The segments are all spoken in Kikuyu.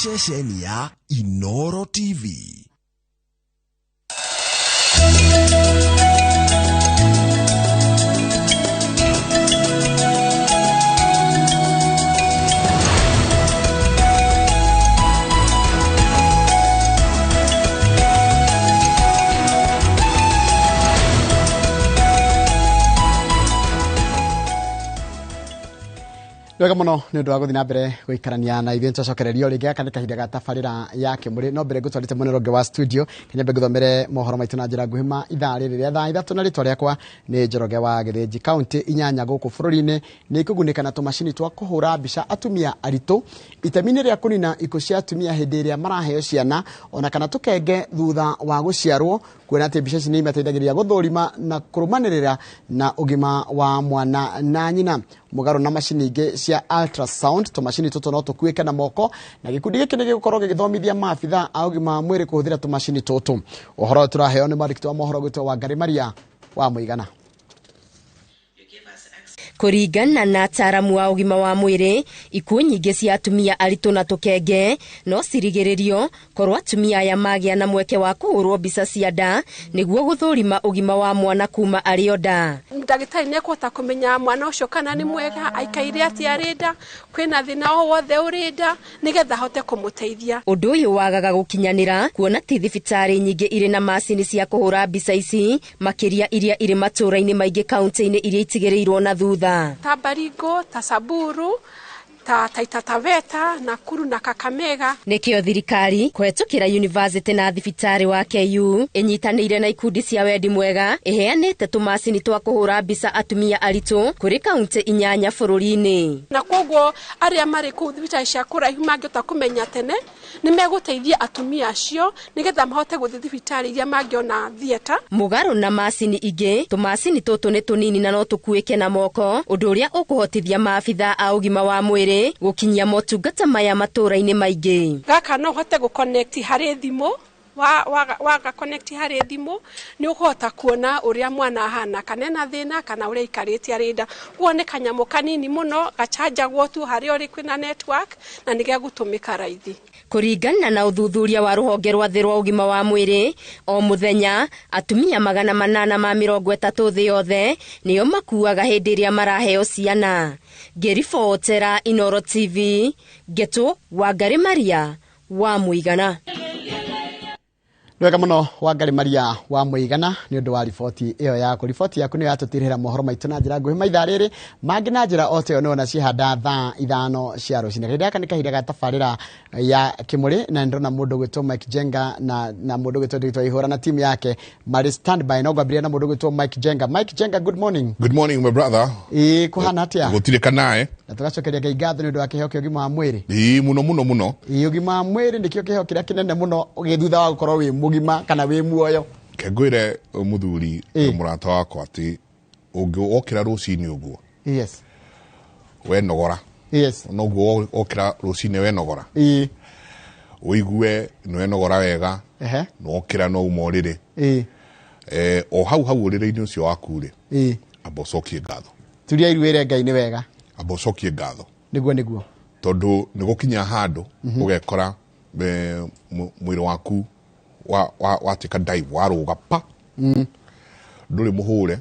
Ceceni ya Inoro TV. Wega muno nä å ndå wa gå thiä na mbere gå ikarania na ithuä twacokererio rĩngĩ. Gaka nĩ kahinda ga tabarĩra ya kĩmũrĩ. No mbere ngũtwarĩte mwena ũngĩ wa studio, kanyambe ngũthomere mohoro maitũ na njĩra nguhĩ ma ithaa rĩrĩ rĩa thaa 3, na rĩtwa rĩakwa nĩ Njoroge wa Gĩthĩnji. Kaunti 8 gũkũ bũrũri-inĩ nĩ ikũgunĩka na tũmacini twa kũhũra mbica atumia aritũ itemi-inĩ rĩa kũnina ikuũ cia atumia hĩndĩ ĩrĩa maraheo ciana ona kana tũkenge thutha wa gũciarwo, kuona atĩ mbica ici nĩ imateithagĩrĩria gũthũrima na kũrũmanĩrĩra na ũgima wa mwana na nyina. Mũgarũ na macini ingĩ cia ultrasound, tũmacini tũtũ no tũkuĩke na moko, na gĩkundi gĩkĩ nĩ gĩgũkorwo gĩgĩthomithia maabitha a ũgima wa mwĩrĩ kũhũthĩra tũmacini tũtũ. Ũhoro ũyũ tũraheo nĩ mwandĩki wa mohoro gwĩtwo Wangarĩ Maria wa Mũigana. Kũringana na ataaramu a ũgima wa mwĩrĩ, ikuũ nyingĩ cia atumia aritũ na tũkenge no cirigĩrĩrio korwo atumia aya magĩa na mweke wa kũhũrwo mbica cia nda nĩguo gũthũrima ũgima wa mwana kuma arĩ o nda. Ndagĩtarĩ nĩ ekũhota kũmenya mwana ũcio kana nĩ mwega, aikaire atĩa arĩ nda, kwĩna thĩna o wothe ũrĩ nda, nĩgetha ahote kũmũteithia. Ũndũ ũyũ wagaga gũkinyanĩra kuona ti thibitarĩ nyingĩ irĩ na macini cia kũhũra mbica ici, makĩria iria irĩ matũũra-inĩ maingĩ kaunti-inĩ iria itigĩrĩirwo na thutha. Ta Baringo, ta Samburu, ta Taita Taveta, Nakuru na Kakamega. Nĩkĩo thirikari kũhetũkĩra yunivasĩtĩ na thibitarĩ wa KU ĩnyitanĩire na ikundi cia wendi mwega ĩheanĩte tũmacini twa kũhũra mbica atumia aritũ kũrĩ kaunti 8 bũrũri-inĩ. Na koguo arĩa marĩ kũu thibitarĩ cia kũraihu mangĩhota kũmenya tene nĩ megũteithia atumia acio nĩgetha mahote gũthiĩ thibitarĩ iria mangĩona theatre. Mũgarũ na macini ingĩ, tũmacini tũtũ nĩ tũnini na no tũkuĩke na moko, ũndũ ũrĩa ũkũhotithia maabitha a ũgima wa mwĩrĩ gũkinyia motungata maya matũũra-inĩ maingĩ. Gaka no ũhote gũconnect harĩ thimũ, waga connect harĩ thimũ nĩ ũkũhota kuona ũrĩa mwana ahana, kana ena thĩna kana ũrĩa aikarĩte arĩ nda. Koguo nĩ kanyamũ kanini mũno gachanjagwo tu harĩa ũrĩ kwĩna network na nĩ gegũtũmĩka raithi. Kũringana na ũthuthuria wa rũhonge rwa thĩ rwa ũgima wa mwĩrĩ, o mũthenya atumia 830 thĩ yothe nĩo makuaga hĩndĩ ĩrĩa maraheo ciana. Ngĩribotera Inoro TV, ngetwo Wangarĩ Maria wa Mũigana. Wega mũno Wangarĩ Maria wa Mũigana nĩ ũndũ wa riboti ĩyo yaku. Riboti yaku nĩyo yatũtirĩra mohoro maitũ na njĩra nguhĩ maithaa rĩrĩ mangĩ na njĩra o ta ĩyo nĩwona ciehanda thaa 5 cia rũcinĩ. Kahinda gaka nĩ kahinda ga tabarĩra ya kĩmũrĩ, na nĩndĩrona mũndũ ũgwĩtwo Mike Jenga na mũndũ ũgwĩtwo Ndĩgitwa Ihũra na timu yake marĩ standby. No ngwambĩrĩria na mũndũ ũgwĩtwo Mike Jenga. Mike Jenga, good morning. Good morning, my brother. Ĩĩ, kũhana atĩa? Gũtirĩ kanae. Na tũgacokeria Ngai ngatho nĩ ũndũ wa kĩheo kĩa ũgima wa mwĩrĩ. Ĩĩ, mũno mũno mũno. Ĩĩ, ũgima wa mwĩrĩ nĩkĩo kĩheo kĩrĩa kĩnene mũno gĩ thutha wa gũkorwo wĩ mũgima kana wĩ muoyo. Ke ngwĩre mũthuri mũrata wakwa atĩ ũngĩokĩra rũcinĩ ũguo. Wenogora. Noguo wokĩra rũcinĩ wenogora. Ũigue nĩ wenogora wega. Nĩwokĩra no uma ũrĩrĩ. O hau hau ũrĩrĩ-inĩ ũcio waku rĩ. Amba ũcokie ngatho. Turia iruĩre Ngai nĩ wega. Amba ũcokie ngatho. Nĩguo nĩguo. Tondũ nĩ gũkinya handũ ũgekora mwĩrĩ waku watuĩka dive, warũga pa. Ndũrĩ mũhũre.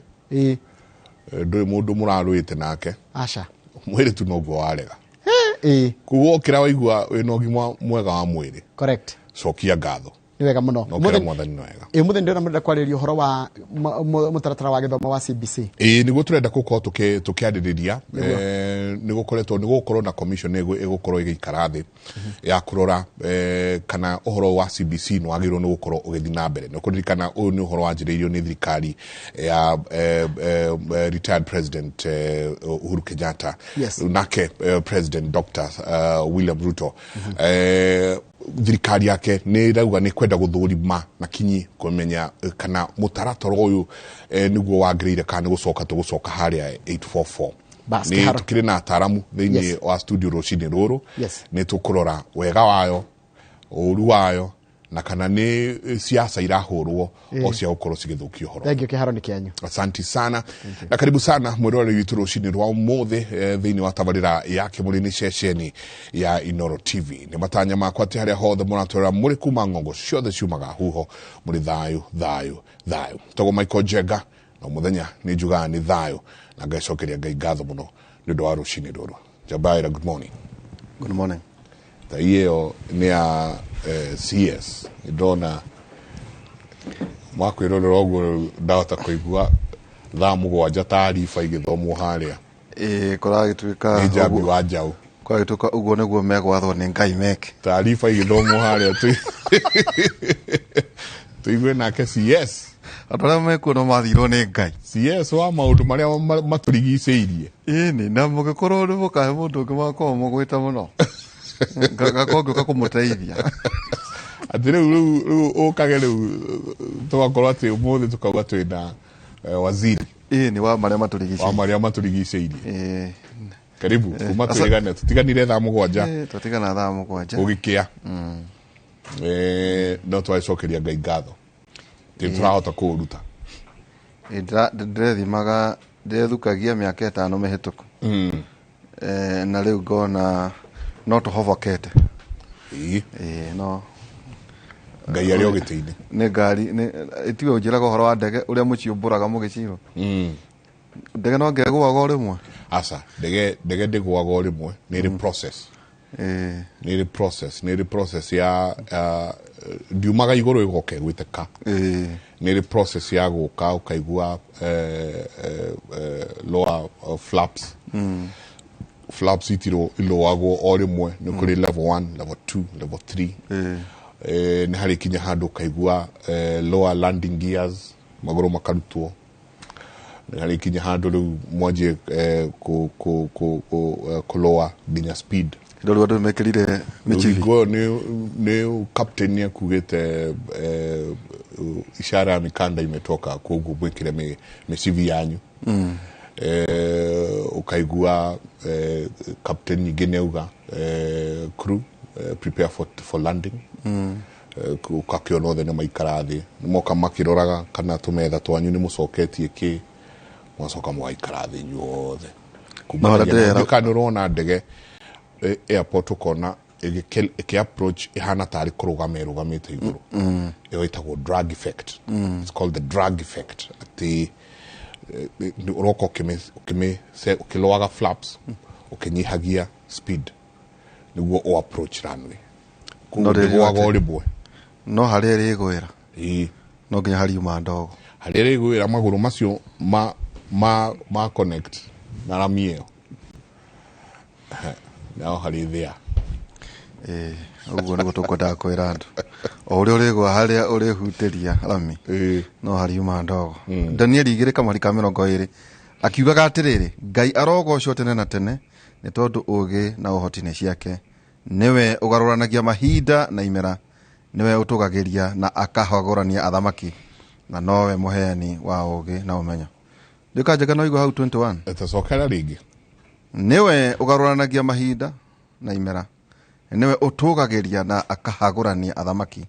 Ndũrĩ mũndũ mũrarũĩte nake. Aca. Mwĩrĩ tu noguo warega. Koguo wokĩra waigua wĩna ũgima mwega wa mwĩrĩ. Cokia ngatho. Nĩ wega mũno. No kĩra mwathani nĩ wega. Ũmũthĩ ndĩrona mũrenda kwarĩrĩria ũhoro wa mũtaratara wa gĩthomo wa CBC. Ĩĩ, nĩguo tũrenda gũkorwo tũkĩarĩrĩria. Nĩ gũkoretwo, nĩ gũgũkorwo na commission ĩgũkorwo ĩgĩikara thĩ ya kũrora kana ũhoro wa CBC nĩ wagĩrĩirwo nĩ gũkorwo ũgĩthiĩ na mbere. Nĩ ũkũririkana ũyũ nĩ ũhoro wanjĩrĩirio nĩ thirikari ya retired President Uhuru Kenyatta. Nake President Dr. William Ruto. Thirikari yake nĩ ĩrauga nĩ kwenda gũthũrima na kinyi kũmenya kana mũtaratara ũyũ nĩguo wagĩrĩire kana nĩ gũcoka tũgũcoka harĩa 844. Bas, Nĩ kĩharo. tũkĩrĩ na ataaramu thĩinĩ wa studio rũcinĩ rũrũ. Nĩ tũkũrora wega wayo, ũru wayo, Na kana nĩ siasa irahũrwo o cia gũkorwo cigĩthũkia ũhoro. Thank you, kĩharo nĩ kĩanyu. Asanti sana na karibu sana mwĩroreri witũ rũcinĩ rwa ũmũthĩ thĩinĩ wa tabarĩra ya Kĩmũrĩ nĩ ceceni ya Inoro TV. Nĩ matanya makwa atĩ harĩa hothe mũratwĩra mũrĩ kuma ng'ongo ciothe ciumaga huho mũrĩ thayũ thayũ thayũ. Tagwo Michael Njenga na mũthenya nĩ njugaga nĩ thayũ na ngacokeria Ngai ngatho mũno nĩ ũndũ wa rũcinĩ rũrũ. Jabaira, good morning. Good morning. Ta ĩyo nĩ ya CS ndona mwakwĩrorera ũguo ndahota kũigua thaa 7 taariba igĩthomwo harĩa. Ĩĩ, kũragĩtuĩka nĩ njambi wa njaũ. Kũragĩtuĩka ũguo nĩguo megwathwo nĩ Ngai meke. Taariba igĩthomwo harĩa tũigue nake CS. Andũ arĩa mekuo no mathirwo nĩ Ngai. CS wa maũndũ marĩa matũrigicĩirie. Ĩni, na mũgĩkorwo nĩ mũkahe mũndũ ũngĩ makorwo mũgwĩte mũno. Ngakorwo ngĩũka kũmũteithia. Atĩ rĩu ũkage rĩu tũgakorwo atĩ ũmũthĩ tũkauga twĩna waziri. Ĩni, wa marĩa matũrigicĩirie. Wa marĩa matũrigicĩirie. Karibu, kuma twĩrĩgane, tũtiganire thaa 7. Tũtigana thaa 7. Gũgĩkĩa. No twacokeria Ngai ngatho. Tũrahota kũũruta. Ndĩrethimaga, ndĩrethukagia mĩaka 5 mĩhĩtũku. Na rĩu ngona no tũhobokete. No Ngai arĩ o gĩtĩ-inĩ. Nĩ ngari, ĩtiwe ũnjĩraga ũhoro wa ndege ũrĩa mũciũmbũraga mũgĩcirwo. Ndege no ngegũaga o rĩmwe. Aca, ndege ndĩgũaga o rĩmwe, nĩ ĩrĩ process. Nĩ ĩrĩ process, nĩ ĩrĩ process ya ndiumaga igũrũ ĩgoka ĩgwĩte ka. Nĩ ĩrĩ process ya gũka ũkaigua lower flaps. Flaps itirwo iloagwo o rĩmwe, nĩ kũrĩ level 1, level 2, level 3. Nĩ harĩ kinya handũ ũkaigua lower landing gears magũrũ makarutwo. Nĩ harĩ kinya handũ rĩu mwanjie kũlower nginya speed. Rĩu andũ mekĩrire mĩcibi. Nĩ captain nĩ akugĩte ishara ya mikanda imetoka, koguo mwĩkĩre mĩcibi yanyu. Ũkaigua captain nyingĩ nĩ auga crew prepare for landing. Ũgakĩona othe nĩ maikara thĩ, nĩ moka makĩroraga kana tũmetha twanyu nĩ mũcoketie kĩ, mũgacoka mũgaikara thĩ inyuothe. Kana ũrona ndege airport ũkona ĩkĩ approach ĩhana tarĩ kũrũgama ĩrũgamĩte igũrũ. Ĩyo ĩtagwo drag effect. It's called the drag effect. Atĩ ũroka ũkĩloaga flaps ũkĩnyihagia speed nĩguo ũ approach runway. Koguo ndĩgũaga o rĩmwe. No harĩa ĩrĩgwĩra. No nginya hariuma ndogo. Harĩa ĩrĩgwĩra magũrũ macio ma connect na rami ĩyo. Nao harĩ thĩa. Ũguo nĩguo tũkwendaga kwĩra andũ. O ũrĩa ũrĩgũa harĩa ũrĩhutĩria rami no hariuma ndogo. Danieli 2:20 akiugaga atĩrĩrĩ, Ngai arogocwo tene na tene nĩ tondũ ũũgĩ na ũhoti nĩ ciake. Nĩwe ũgarũranagia mahinda na imera, nĩwe ũtũgagĩria na akahagũrania athamaki, na nowe mũheani wa ũũgĩ na ũmenyo. Ndĩkanjega no igua hau 21. Tũcokera rĩngĩ. Nĩwe ũgarũranagia mahinda na imera, nĩwe ũtũgagĩria na akahagũrania athamaki,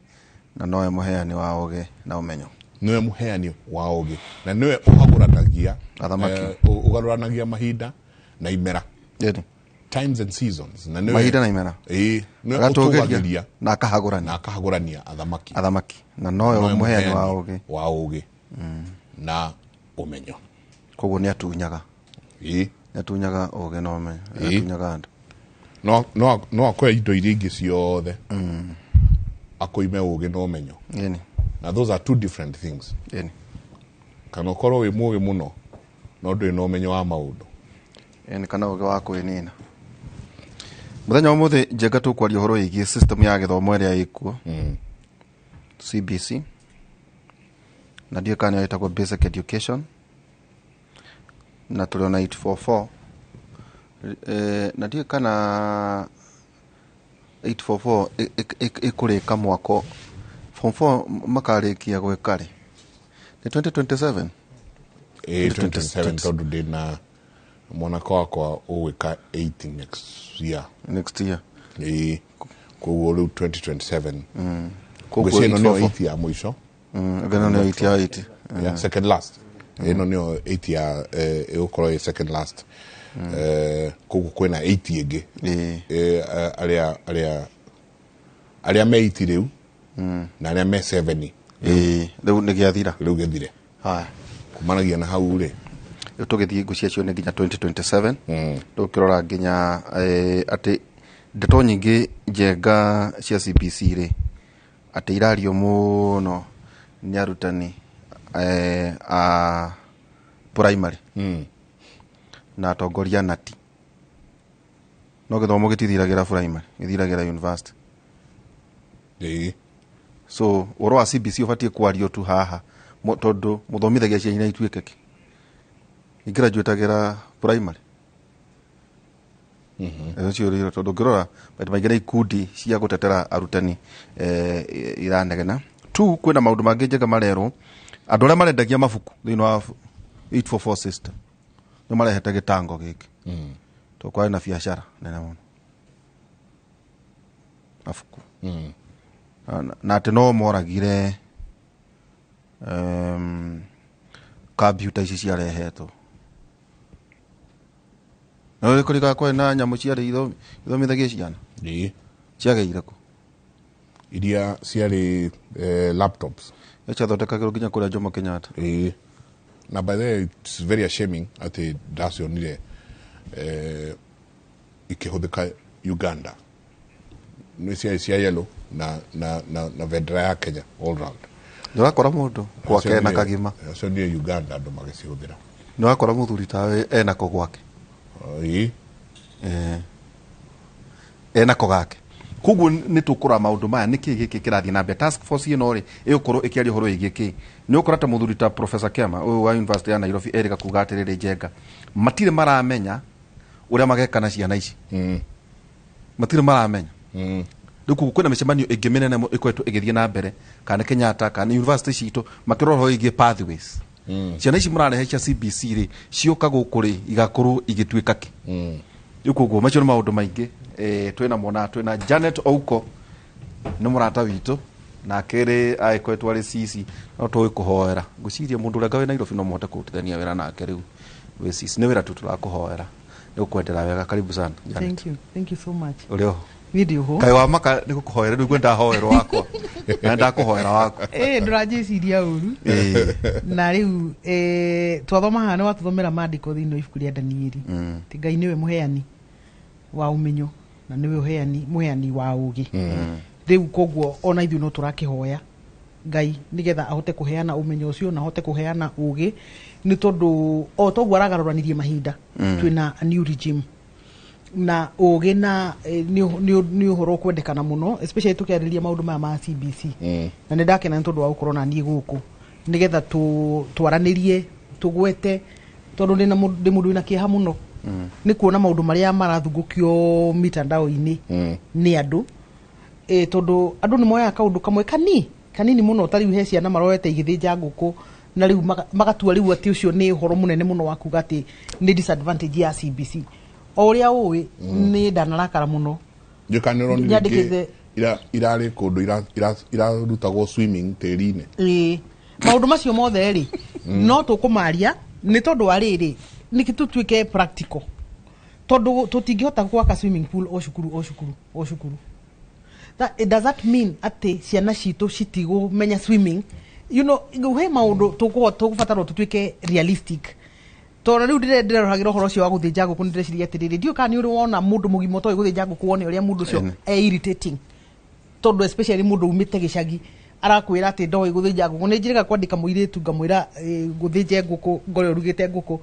na nowe mũheani wa ũũgĩ na ũmenyo. Nĩwe mũheani wa ũũgĩ na nĩwe ũhagũranagia athamaki, ũgarũranagia mahinda na imera. Times and seasons. Na nĩwe mahinda na imera. Nĩwe ũtũgagĩria na akahagũrania, na akahagũrania athamaki. Athamaki na nowe mũheani wa ũũgĩ, wa ũũgĩ na ũmenyo. Koguo nĩ atunyaga. Nĩ atunyaga ũũgĩ na ũmenyo, atunyaga andũ. No akoya indo iria ingĩ ciothe akoime ũũgĩ na ũmenyo. Na those are two different things. Kana ũkorwo wĩ mũũgĩ mũno no ndũrĩ na ũmenyo wa maũndũ. Kana ũũgĩ wa kwĩnina. Mũthenya wa ũmũthĩ Njenga tũkwaria ũhoro wĩgiĩ system ya gĩthomo ĩrĩa ĩkuo, CBC, na ndiũĩ kana nĩyo ĩtagwo basic education, na tũrĩ ona 844. Na ndiũĩ kana 844 ĩkũrĩka mwaka form 4 makarĩkia gwĩka rĩ? Nĩ 2027? 2027 tondũ ndĩna mwanake wakwa ũgwĩka 18 next year. Next year. Koguo rĩu 2027 Koguo Ngwĩciria ĩno nĩyo 844. 8 ya mũico. Ĩno nĩyo 8 ya 8. Yeah, second last. Ĩno nĩyo 8 ya ĩgũkorwo ĩ second last. Koguo kwĩna 8 ĩngĩ. Arĩa me 8 rĩu na arĩa me 7. Ĩĩ, rĩu nĩ gĩathira. Rĩu gĩthire. Haya. Kumanagia na hau rĩ, rĩu tũgĩthiĩ ngũcia cio nĩ nginya 2027. Rĩu ũkĩrora nginya atĩ ndeto nyingĩ njenga cia CBC rĩ, atĩ irario mũno nĩ arutani a primary na atongoria nati, no gĩthomo gĩtithiragĩra primary, gĩthiragĩra university. So ũhoro wa CBC ũbatiĩ kwario tu haha, tondũ mũthomithagia ciana ituĩke kĩ igraduatagĩra primary. Ũcio rĩo tondũ ũngĩrora maita maingĩ nĩ ikundi cia gũtetera arutani iranegena tu. Kwĩna maũndũ mangĩ njega marerwo andũ arĩa marendagia mabuku thĩinĩ wa 844 system nĩ marehete gĩtango gĩkĩ, tondũ kwarĩ na biacara nene mũno mabuku. Na atĩ no moragire kambiuta ici ciarehetwo na ũrĩ kũrĩga kwarĩ na nyamũ ciarĩ ithomithagia ciana. Ciagĩire kũ? Iria ciarĩ laptops. Ciathondekagĩrwo nginya kũrĩa Jomo Kenyatta. Ĩĩ, na by the way, it's very shaming atĩ ndacionire ikĩhũthĩka Uganda. Nĩ ciarĩ cia yellow na bendera ya Kenya all round. Nĩ ũrakora mũndũ gwake ena kagima. Ndacionire Uganda andũ magĩcihũthĩra. Nĩ ũrakora mũthuri tawe enako gwake. Ĩĩ. Enako gake. Koguo nĩ tũkũrora maũndũ maya, nĩkĩ gĩkĩ kĩrathiĩ na mbere. Task force ĩno rĩ, ĩgũkorwo ĩkĩaria ũhoro wĩgiĩ kĩ? Nĩ ũkora ta mũthuri ta Professor Kema ũyũ wa University ya Nairobi erĩga kuga atĩrĩrĩ, njenga matirĩ maramenya ũrĩa mageka na ciana ici. Matirĩ maramenya. Rĩu koguo kwĩna mĩcemanio ĩngĩ mĩnene ĩkoretwo ĩgĩthiĩ na mbere, kana nĩ Kenyatta kana nĩ university citũ, makĩrora ũhoro wĩgiĩ pathways. Ciana ici mũrarehe cia CBC rĩ, cioka gũkũ rĩ, igakorwo igĩtuĩka kĩ? Rĩu koguo macio nĩ maũndũ maingĩ twĩna mona. Twĩna Janet Ouko, nĩ mũrata witũ, nake rĩ agĩkoretwo arĩ CC, no tũĩ kũhoera. Ngwĩciria mũndũ ũrĩa wĩ Nairobi no mũhote kũrutithania wĩra nake. Rĩu wĩ CC, nĩ wĩra tu tũrakũhoera, nĩ gũkwendera wega. Karibu sana, Janet. Thank you. Thank you so much. Ũrĩ oho? Niĩ ndĩ oho. Kaĩ wa maka nĩ gũkũhoera? Rĩu ndahoerwo wakwa na ndakũhoera waku. Ndũranjĩciria ũru. Na rĩu twathoma haha nĩ watũthomera maandĩko thĩinĩ wa ibuku rĩa Danieli. Ti Ngai nĩwe mũheani wa ũmenyo na nĩwe mũheani wa ũgĩ. Rĩu koguo ona ithuĩ no tũrakĩhoya Ngai nĩgetha ahote kũheana ũmenyo ũcio na ahote kũheana ũgĩ, nĩ tondũ o toguo aragarũranirie mahinda, twĩna a new regime na ũgĩ na nĩ ũhoro ũkwendekana mũno, especially tũkĩarĩrĩria maũndũ maya ma CBC. Na nĩ ndakena nĩ tondũ wa gũkorwo na niĩ gũkũ nĩgetha twaranĩrie, tũgwete, tondũ ndĩ mũndũ wĩna kĩeha mũno nĩ kuona maũndũ marĩa marathungũkio mitandao-inĩ nĩ andũ, tondũ andũ nĩ moyaga kaũndũ kamwe kanini mũno. Ta rĩu he ciana maroete igĩthĩnja ngũkũ, na rĩu magatua rĩu atĩ ũcio nĩ ũhoro mũnene mũno wa kuga atĩ nĩ disadvantage ya CBC. O ũrĩa ũĩ, nĩ ndanarakara mũno. Njũka nĩ ũronire? Nyandĩkĩte. Ingĩ irarĩ kũndũ irarutagwo swimming tĩri-inĩ. Ĩĩ, maũndũ macio mothe rĩ, no tũkũmaria nĩ tondũ wa rĩrĩ, nĩkĩ tũtuĩke practical, tondũ tũtingĩhota gwaka swimming pool o cukuru o cukuru o cukuru. Does that mean atĩ ciana citũ citigũmenya swimming? He maũndũ tũgũbatarwo tũtuĩke realistic, tondũ rĩu ndĩreroragĩra ũhoro ũcio wa gũthĩnja ngũkũ, nĩ ndĩreciria atĩrĩrĩ, ndiũĩ kana nĩ ũrĩ wona mũndũ mũgima ũtoĩ gũthĩnja ngũkũ, wone ũrĩa mũndũ ũcio e irritating, tondũ especially mũndũ umĩte gĩcagi arakwĩra atĩ ndoĩ gũthĩnja ngũkũ. Nĩ njĩrĩga kwandĩka mũirĩtu ngamwĩra gũthĩnje ngũkũ, ngore ũrugĩte ngũkũ,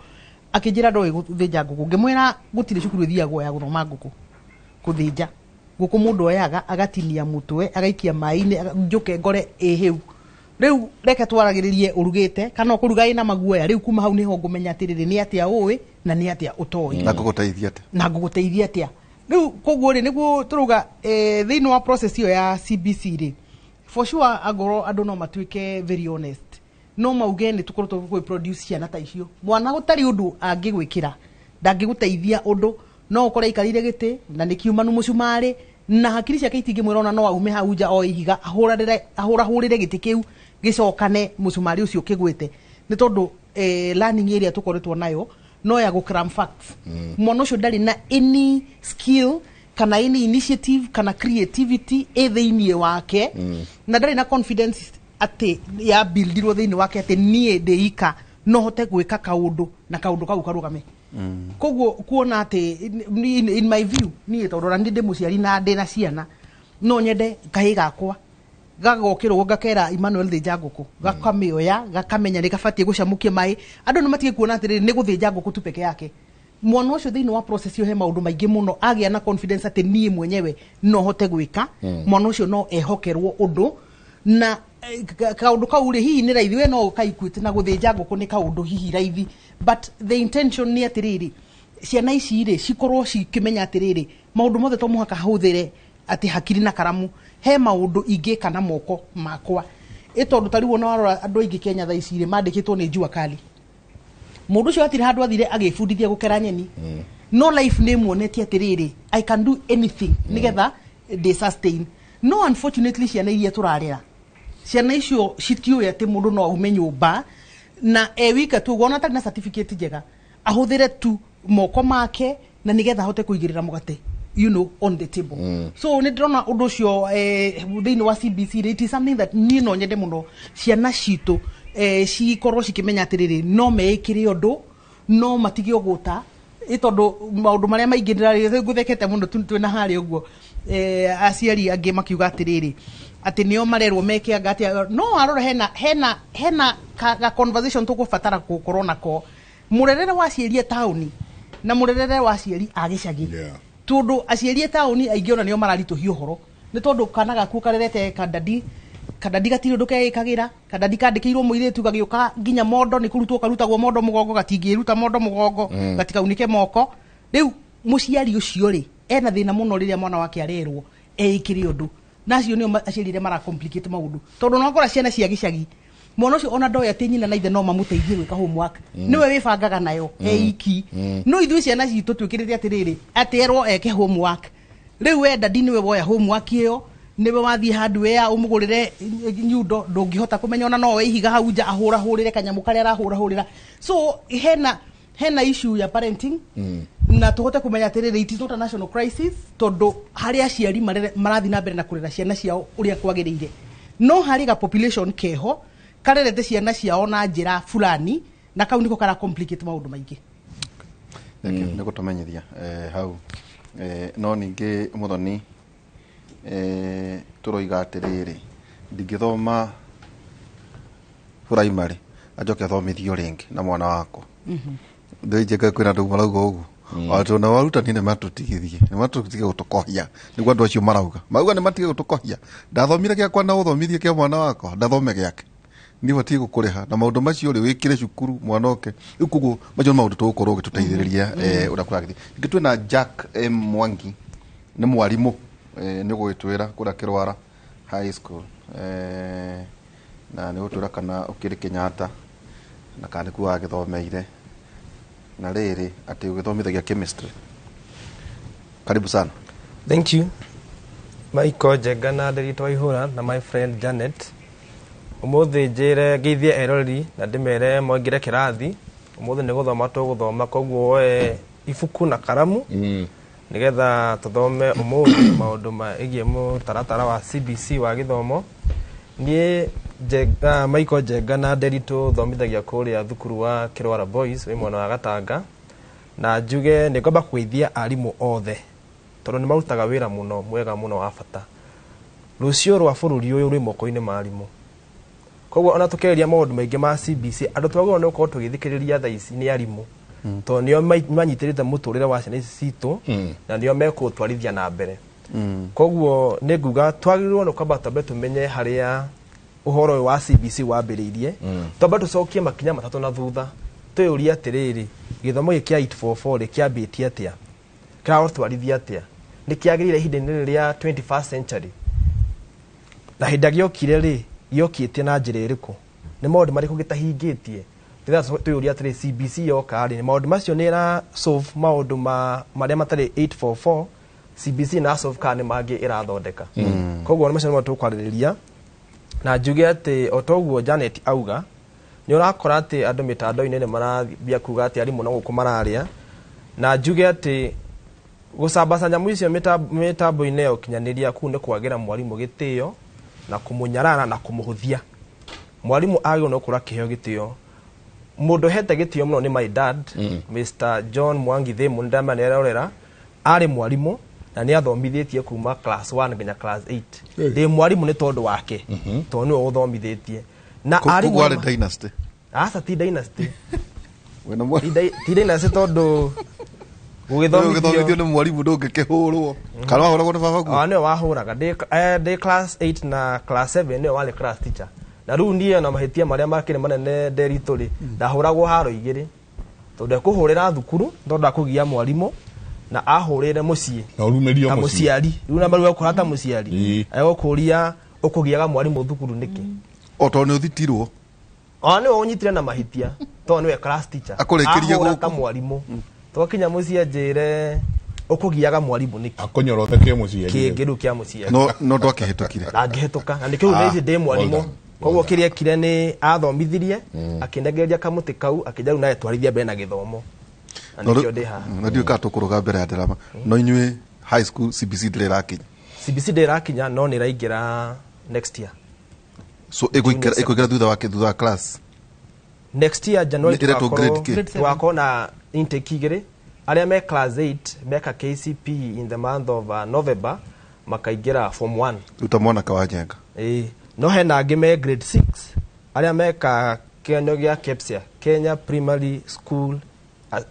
akĩnjĩra ndoĩ gũthĩnja ngũkũ. Ngĩmwĩra gũtirĩ cukuru ĩthiagwo ya gũthoma ngũkũ gũthĩnja ngũkũ. Mũndũ oyaga agatinia mũtwe, agaikia maĩ-inĩ, njũke ngore ĩhĩu. Rĩu reke twaragĩrĩrie ũrugĩte kana ũkũruga ĩna maguoya. Rĩu kuma hau nĩho ngũmenya atĩrĩrĩ, nĩ atĩa ũĩ na nĩ atĩa ũtoĩ. Na ngũgũteithia atĩa? Na ngũgũteithia atĩa. Rĩu koguo rĩ, nĩguo tũrauga thĩinĩ wa process ĩyo ya CBC rĩ, for sure angorwo andũ no matuĩke very honest, no mauge nĩ tũkoretwo tũkĩ produce ciana ta icio. Mwana gũtarĩ ũndũ angĩgwĩkĩra, ndangĩgũteithia ũndũ, no ũkore aikarĩire gĩtĩ na nĩ kiumanu mũcumarĩ. Na hakiri ciake itingĩmwĩra ona no aume hau nja o ihiga ahũrahũrĩre gĩtĩ kĩu gĩcokane mũcumarĩ ũcio kĩgwĩte, nĩ tondũ learning ĩrĩa tũkoretwo nayo no ya gũ cram facts. Mwana ũcio ndarĩ na any skill kana any initiative kana creativity ĩ thĩiniĩ wake, na ndarĩ na confidence atĩ ya buildirwo thĩinĩ wake atĩ niĩ ndĩika no hote gwĩka kaũndũ na kaũndũ kau karũgame. Koguo kuona atĩ in my view, niĩ tondũ ona niĩ ndĩ mũciari na ndĩ na ciana, no nyende kahĩ gakwa gagokĩrwo ngakera Emmanuel thĩnja ngũkũ, gakamĩoya, gakamenya nĩ gabatiĩ gũcamũkia maĩ. Andũ nĩ matige kuona atĩrĩrĩ, nĩ gũthĩnja ngũkũ tu peke yake. Mwana ũcio thĩinĩ wa process ĩyo he maũndũ maingĩ mũno agĩa na confidence atĩ niĩ mwenyewe no hote gwĩka. Mwana ũcio no ehokerwo ũndũ na kaũndũ kau rĩ, hihi nĩ raithi, we no ũkaikuĩte na gũthĩnja ngũkũ nĩ kaũndũ hihi raithi, but the intention nĩ atĩrĩrĩ, ciana ici rĩ cikorwo cikĩmenya atĩrĩrĩ, maũndũ mothe to mũhaka hũthĩre atĩ hakiri na karamu, he maũndũ ingĩka na moko makwa. Ĩ tondũ ta rĩu ona warora andũ aingĩ Kenya thaa ici rĩ mandĩkĩtwo nĩ jua kali. Mũndũ ũcio atirĩ handũ athire agĩbundithia gũkera nyeni, no life nĩ muonetie atĩrĩrĩ, I can do anything nĩgetha ndĩ sustain. No unfortunately ciana iria tũrarera, ciana icio citiũĩ atĩ mũndũ no aume nyũmba na e wika tu ũguo, ona atarĩ na certificate njega, ahũthĩre tu moko make na nĩgetha ahote kũigĩrĩra mũgate on the table. So nĩ ndĩrona ũndũ ũcio thĩinĩ wa CBC rĩ, it is something that niĩ no nyende mũno ciana citũ cikorwo cikĩmenya atĩrĩrĩ, no meĩkĩre ũndũ, no matige ũgũta, ĩ tondũ maũndũ marĩa maingĩ ndĩrarĩ ngũthekete mũno twĩna harĩa ũguo, aciari angĩ makiuga atĩrĩrĩ, atĩ nĩo marerwo meke anga atĩa. No warora hena ka conversation tũkũbatara gũkorwo nako, mũrerere wa aciari a taũni na mũrerere wa aciari a gĩcagi, tondũ aciari a taũni aingĩ ona nĩo mararitũhia ũhoro, nĩ tondũ kana gaku karerete kandadi, kandadi gatirĩ ũndũ keĩkagĩra, kandadi kandĩkĩirwo mũirĩtu gagĩũka nginya mondo nĩ kũrutwo karutagwo mondo mũgongo, gatingĩruta mondo mũgongo, gatikaunĩke moko. Rĩu mũciari ũcio rĩ ena thĩna mũno rĩrĩa mwana wake arerwo eĩkĩre ũndũ, na acio nĩo aciari arĩa mara complicate maũndũ, tondũ no ciana cia gĩcagi mwana ũcio ona ndoĩ atĩ nyina na ithe no mamũteithie gwĩka homework, nĩwe wĩbangaga nayo eiki. No ithuĩ ciana citũ twĩkĩrĩte atĩrĩrĩ, atĩ erwo eke homework, rĩu we dadi nĩwe woya homework ĩyo, nĩwe wathiĩ hardware ũmũgũrĩre nyundo, ndũngĩhota kũmenya ona no oe ihiga hau nja ahũrahũrĩre kanyamũ karĩa arahũrahũrĩra. So hena issue ya parenting, na tũhote kũmenya atĩrĩrĩ, it is not a national crisis, tondũ harĩ aciari marathiĩ na mbere na kũrera ciana ciao ũrĩa kwagĩrĩire, no harĩ ga population keho karerete ciana ciao na njĩra fulani, na kau nĩko kara complicate maũndũ maingĩ. Thank you nĩ gũtũmenyithia hau. No ningĩ mũthoni, tũroiga atĩrĩrĩ, ndingĩthoma primary anjoke athomithio rĩngĩ na mwana wakwa. Ndĩnjĩka kwĩna andũ marauga ũguo atĩ ona warutani nĩ matũtigithie, nĩ matũtige gũtũkohia, nĩguo andũ acio marauga, mauga nĩ matige gũtũkohia. Ndathomire gĩakwa na ũthomithie kĩa mwana wakwa, ndathome gĩake, niĩ batiĩ gũkũrĩha na maũndũ macio rĩ wĩkĩre cukuru mwana oke rĩu. Koguo macio nĩ maũndũ tũgũkorwo ũgĩtũteithĩrĩria ũrĩa kũragĩthiĩ. Ningĩ twĩna Jack M Mwangi, nĩ mwarimũ, nĩ ũgũgĩtwĩra kũrĩa Kĩrwara High School, na nĩ ũgũtwĩra kana ũkĩrĩ Kenyatta na kana nĩkuo wagĩthomeire, na rĩrĩ atĩ ũgĩthomithagia chemistry. Karibu sana. Thank you. Michael Njenga na Nderitu Waihura na my friend Janet. Ũmũthĩ njĩre ngeithie eroreri na ndĩmere moingĩre kĩrathi. Ũmũthĩ nĩ gũthoma tũgũthoma, koguo woe ibuku na karamu nĩgetha tũthome ũmũthĩ maũndũ megiĩ mũtaratara wa CBC wa gĩthomo. Niĩ Njenga, Michael Njenga na Nderitu thomithagia kũrĩa thukuru wa Kĩrwara Boys wĩ mwena wa Gatanga, na njuge nĩ ngwamba kũgeithia arimũ othe tondũ nĩ marutaga wĩra mũno mwega mũno wa bata. Rũciũ rwa bũrũri ũyũ rwĩ moko-inĩ ma arimũ, koguo ona tũkĩarĩria maũndũ maingĩ ma CBC, andũ twagĩrĩirwo nĩ gũkorwo tũgĩthikĩrĩria thaa ici nĩ arimũ, tondũ nĩo manyitĩrĩte mũtũrĩre wa ciana ici citũ na nĩo mekũtwarithia na mbere. Koguo nĩ nguga twagĩrĩirwo nĩ kwamba twambe tũmenye harĩa ũhoro ũyũ wa CBC wambĩrĩirie, twambe tũcokie makinya matatũ na thutha, twĩyũrie atĩrĩrĩ, gĩthomo gĩkĩ kĩa 844 rĩ kĩambĩtie atĩa, kĩragũtwarithia atĩa, nĩ kĩagĩrĩire ihinda-inĩ rĩrĩ rĩa 21st century, na hĩndĩ ĩrĩa gĩokire rĩ, gĩokĩte na njĩra ĩrĩkũ, nĩ maũndũ marĩkũ gĩtahingĩtie, nĩgetha twĩyũrie atĩrĩ, CBC yoka rĩ, maũndũ macio nĩ ĩra solve maũndũ ma marĩa matarĩ 844 CBC na SOF kana nĩ mangĩ ĩrathondeka. Koguo nĩ macio nĩmo tũkwarĩrĩria, na njuge atĩ o toguo Janet auga, nĩ ũrakora atĩ andũ mĩtandao-inĩ nĩ marambia kuga atĩ arimũ no gũkũ mararĩa, na njuge atĩ gũcambaca nyamũ icio mĩtambo-inĩ ya ũkinyanĩria kũu nĩ kwagĩra mwarimũ gĩtĩo na kũmũnyarara na kũmũhũthia. Mwarimũ agĩrĩirwo nĩ gũkorwo akĩheo gĩtĩo. Mũndũ hete gĩtĩo mũno nĩ my dad, Mr John Mwangi Thimu, nĩ ndamenya nĩ arerorera. Arĩ mwarimũ na nĩ athomithĩtie kuma class 1 nginya class 8. Ndĩ mwarimũ nĩ tondũ wake, tondũ nĩwe ũthomithĩtie. Na arimũ Koguo arĩ dynasty. Aca, ti dynasty. Wĩna mwa- Ti dynasty tondũ Ũgĩthomithio gũgĩthomithio nĩ mwarimũ ndũngĩkĩhũrwo. Kana wahũragwo nĩ baba guo? Ah, nĩwe wahũraga. Ndĩ class 8 na class 7 nĩwe warĩ class teacher, na rĩu niĩ ona mahĩtia marĩa makĩrĩ manene nderitũ rĩ, ndahũragwo haro igĩrĩ, tondũ ekũhũrĩra thukuru tondũ akũgia mwarimũ, na ahũrĩre mũciĩ Na ũrumĩrio ta mũciĩ. Mũciari rĩu na marĩu ekũra ta mũciari egũkũria ũkũgiaga mwarimũ thukuru nĩkĩ? O tondũ nĩ ũthitirwo. Ona nĩwe ũnyitire na mahĩtia tondũ nĩwe class teacher. Akũrĩkĩrie Ahũra gũkũ. ta mwarimũ, twakinya mũciĩ anjĩre ũkũgiaga mwarimũ nĩkĩ? Akũnyorote kĩ mũciari. Kĩngĩ rĩu kĩa mũciari. No ndwakĩhĩtũkire. Na ngĩhĩtũka, na nĩkĩo rĩu ici ndĩ mwarimũ. Well done. Koguo kĩrĩa ekire nĩ athomithirie, akĩnengereria kamũtĩ kau, akĩnja rĩu nawe twarithia mbere na gĩthomo, na nĩkĩo ndĩ haha. Na ndiũĩ kana tũkũrũga mbere ya nderama, no inyuĩ high school CBC ndĩrĩ ĩrakinya? CBC ndĩ ĩrakinya, no nĩ ĩraingĩra next year. So ĩkũingĩra thutha wa thutha wa class? Next year January. Nĩ ĩretwo grade Tũgakorwo K? tũgakorwo na intake igĩrĩ. Arĩa me class 8 meka KCP in the month of November makaingĩra form 1. Rĩu ta mwanake wa Njenga. Ĩĩ, no hena angĩ me grade 6 arĩa meka kĩgeranio gĩa KEPSEA, Kenya Primary School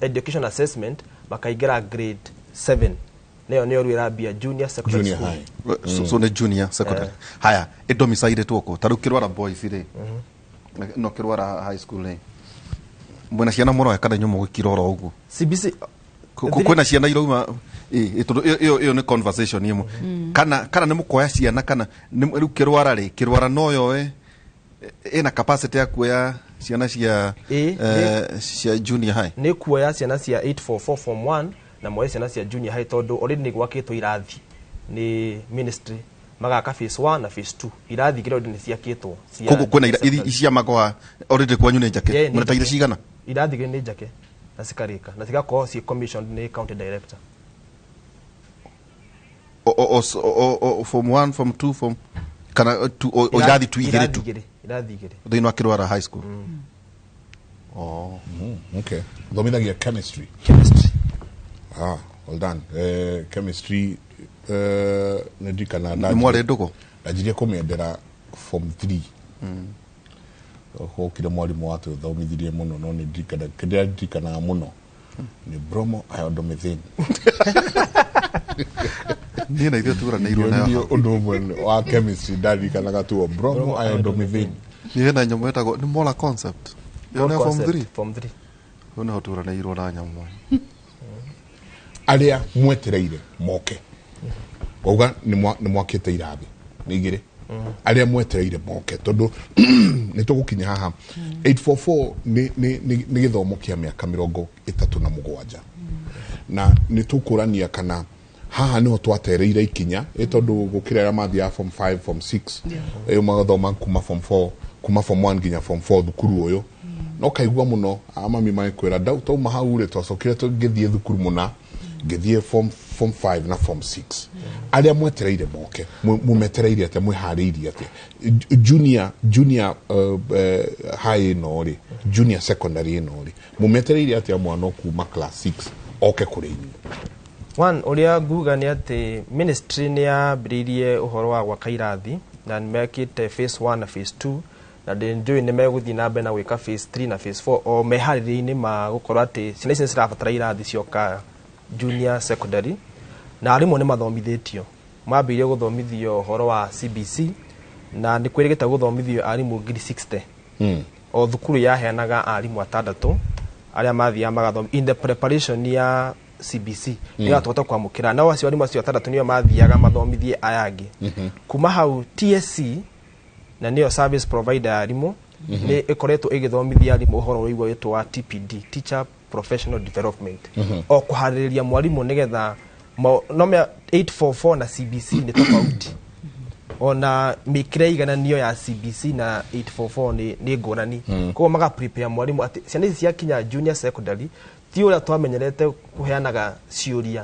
Education Assessment, makaingĩra grade 7. Nĩyo rĩu ĩrambia junior secondary Junior school. high. So nĩ junior secondary. Haya, ĩdomicilĩtwo kũ? Ta rĩu Kĩrwara Boys rĩ, no Kĩrwara High School rĩ, mwĩna ciana mũroya kana inyuĩ mũgĩkira oro ũguo? CBC. Kwĩna ciana irauma ĩ, tondũ ĩyo nĩ conversation ĩmwe, kana nĩ mũkoya ciana, kana rĩu Kĩrwara rĩ, Kĩrwara no yoe, ĩna capacity ya kuoya ciana cia cia junior high? Nĩ kuoya ciana cia 844 form 1 na moe ciana cia junior high, tondũ already nĩ gwakĩtwo irathi nĩ ministry, magaka phase 1 na phase 2. Irathi igĩrĩ already nĩ ciakĩtwo cia Koguo kwĩna junior secondary. cia magoa already kwanyu nĩ njake? Yeah, nĩ Mũretaire njake. cigana? Irathi igĩrĩ nĩ njake na cikarĩka na cigakorwo ciĩ commissioned nĩ county director. O form 1, form 2, form kana tu, o irathi tu igĩrĩ Irathi tu? Igĩrĩ, irathi igĩrĩ. Thĩinĩ wa Kĩrwara High School. Oh. Okay, thomithagia chemistry? Chemistry. Ah, well done. Chemistry, nĩ ndirikana Nĩ mwarĩ ndũgũ? Ndanjirie kũmĩendera form 3. Gokire mwarimũ watũthomithirie mũno, no nĩ ndirikana kĩrĩa ndirikanaga mũno nĩ bromo iodomethane. Niĩ na ithuĩ turanĩirwo nayo. Nĩ ũndũ ũmwe wa chemistry ndaririkanaga tu, bromo iodomethane. Niĩ hena nyamũ ĩtagwo nĩ molar concept. Ĩyo nĩ ya form Concept, 3. Form 3. Hau nĩho turanĩirwo na nyamũ. Arĩa mwetereire moke, wauga nĩ mwakĩte irathi nĩ igĩrĩ, arĩa mwetereire moke, tondũ nĩ tũgũkinya haha 844 nĩ gĩthomo kĩa mĩaka 37, na nĩ tũkũrania kana haha nĩho twatereire ikinya, ĩ tondũ gũkĩra arĩa mathiaga form 5, form 6, ĩyo magathoma kuma form 4, kuma form 1 nginya form 4 thukuru ũyũ, no kaigua mũno amami magĩkwĩra ndau tauma hau rĩ, twacokire tũgĩthiĩ thukuru mũna ngĩthiĩ form 5 na form 6. Arĩa mwetereire moke, mũmetereire atĩa? Mwĩharĩirie atĩa? Junior high ĩno rĩ, junior secondary ĩno rĩ, mũmetereire atĩa mwana kuma class 6 oke kũrĩ inyuĩ? One, ũrĩa nguga nĩ atĩ ministry nĩ yambĩrĩirie ũhoro wa gwaka irathi na nĩ mekĩte phase 1 na phase 2, na ndĩ njũĩ nĩ megũthiĩ na mbere na gwĩka phase 3 na phase 4, o meharĩria-inĩ ma gũkorwo atĩ ciana ici nĩ cirabatara irathi cioka junior secondary. Na arimũ nĩ mathomithĩtio, mambĩrĩirie gũthomithio ũhoro wa CBC, na nĩ kwĩrĩgĩte gũthomithio arimũ 60,000. O thukuru yaheanaga arimũ atandatũ arĩa mathiaga magathoma in the preparation ya CBC, nĩgetha tũhote kwamũkĩra. Nao acio arimũ acio atandatũ nĩo mathiaga mathomithie aya angĩ. Kuma hau, TSC, na nĩyo service provider ya arimũ, nĩ ĩkoretwo ĩgĩthomithia arimũ ũhoro ũrĩa wĩtwo wa TPD, Teacher Professional Development, o kũharĩrĩria mwarimũ nĩgetha No mea 844 na CBC nĩ tofauti, ona mĩkĩre igananio ya CBC na 844 nĩ ngũrani. Koguo maga prepare mwarimũ atĩ ciana ici ciakinya junior secondary, ti ũrĩa twamenyerete kũheanaga ciũria,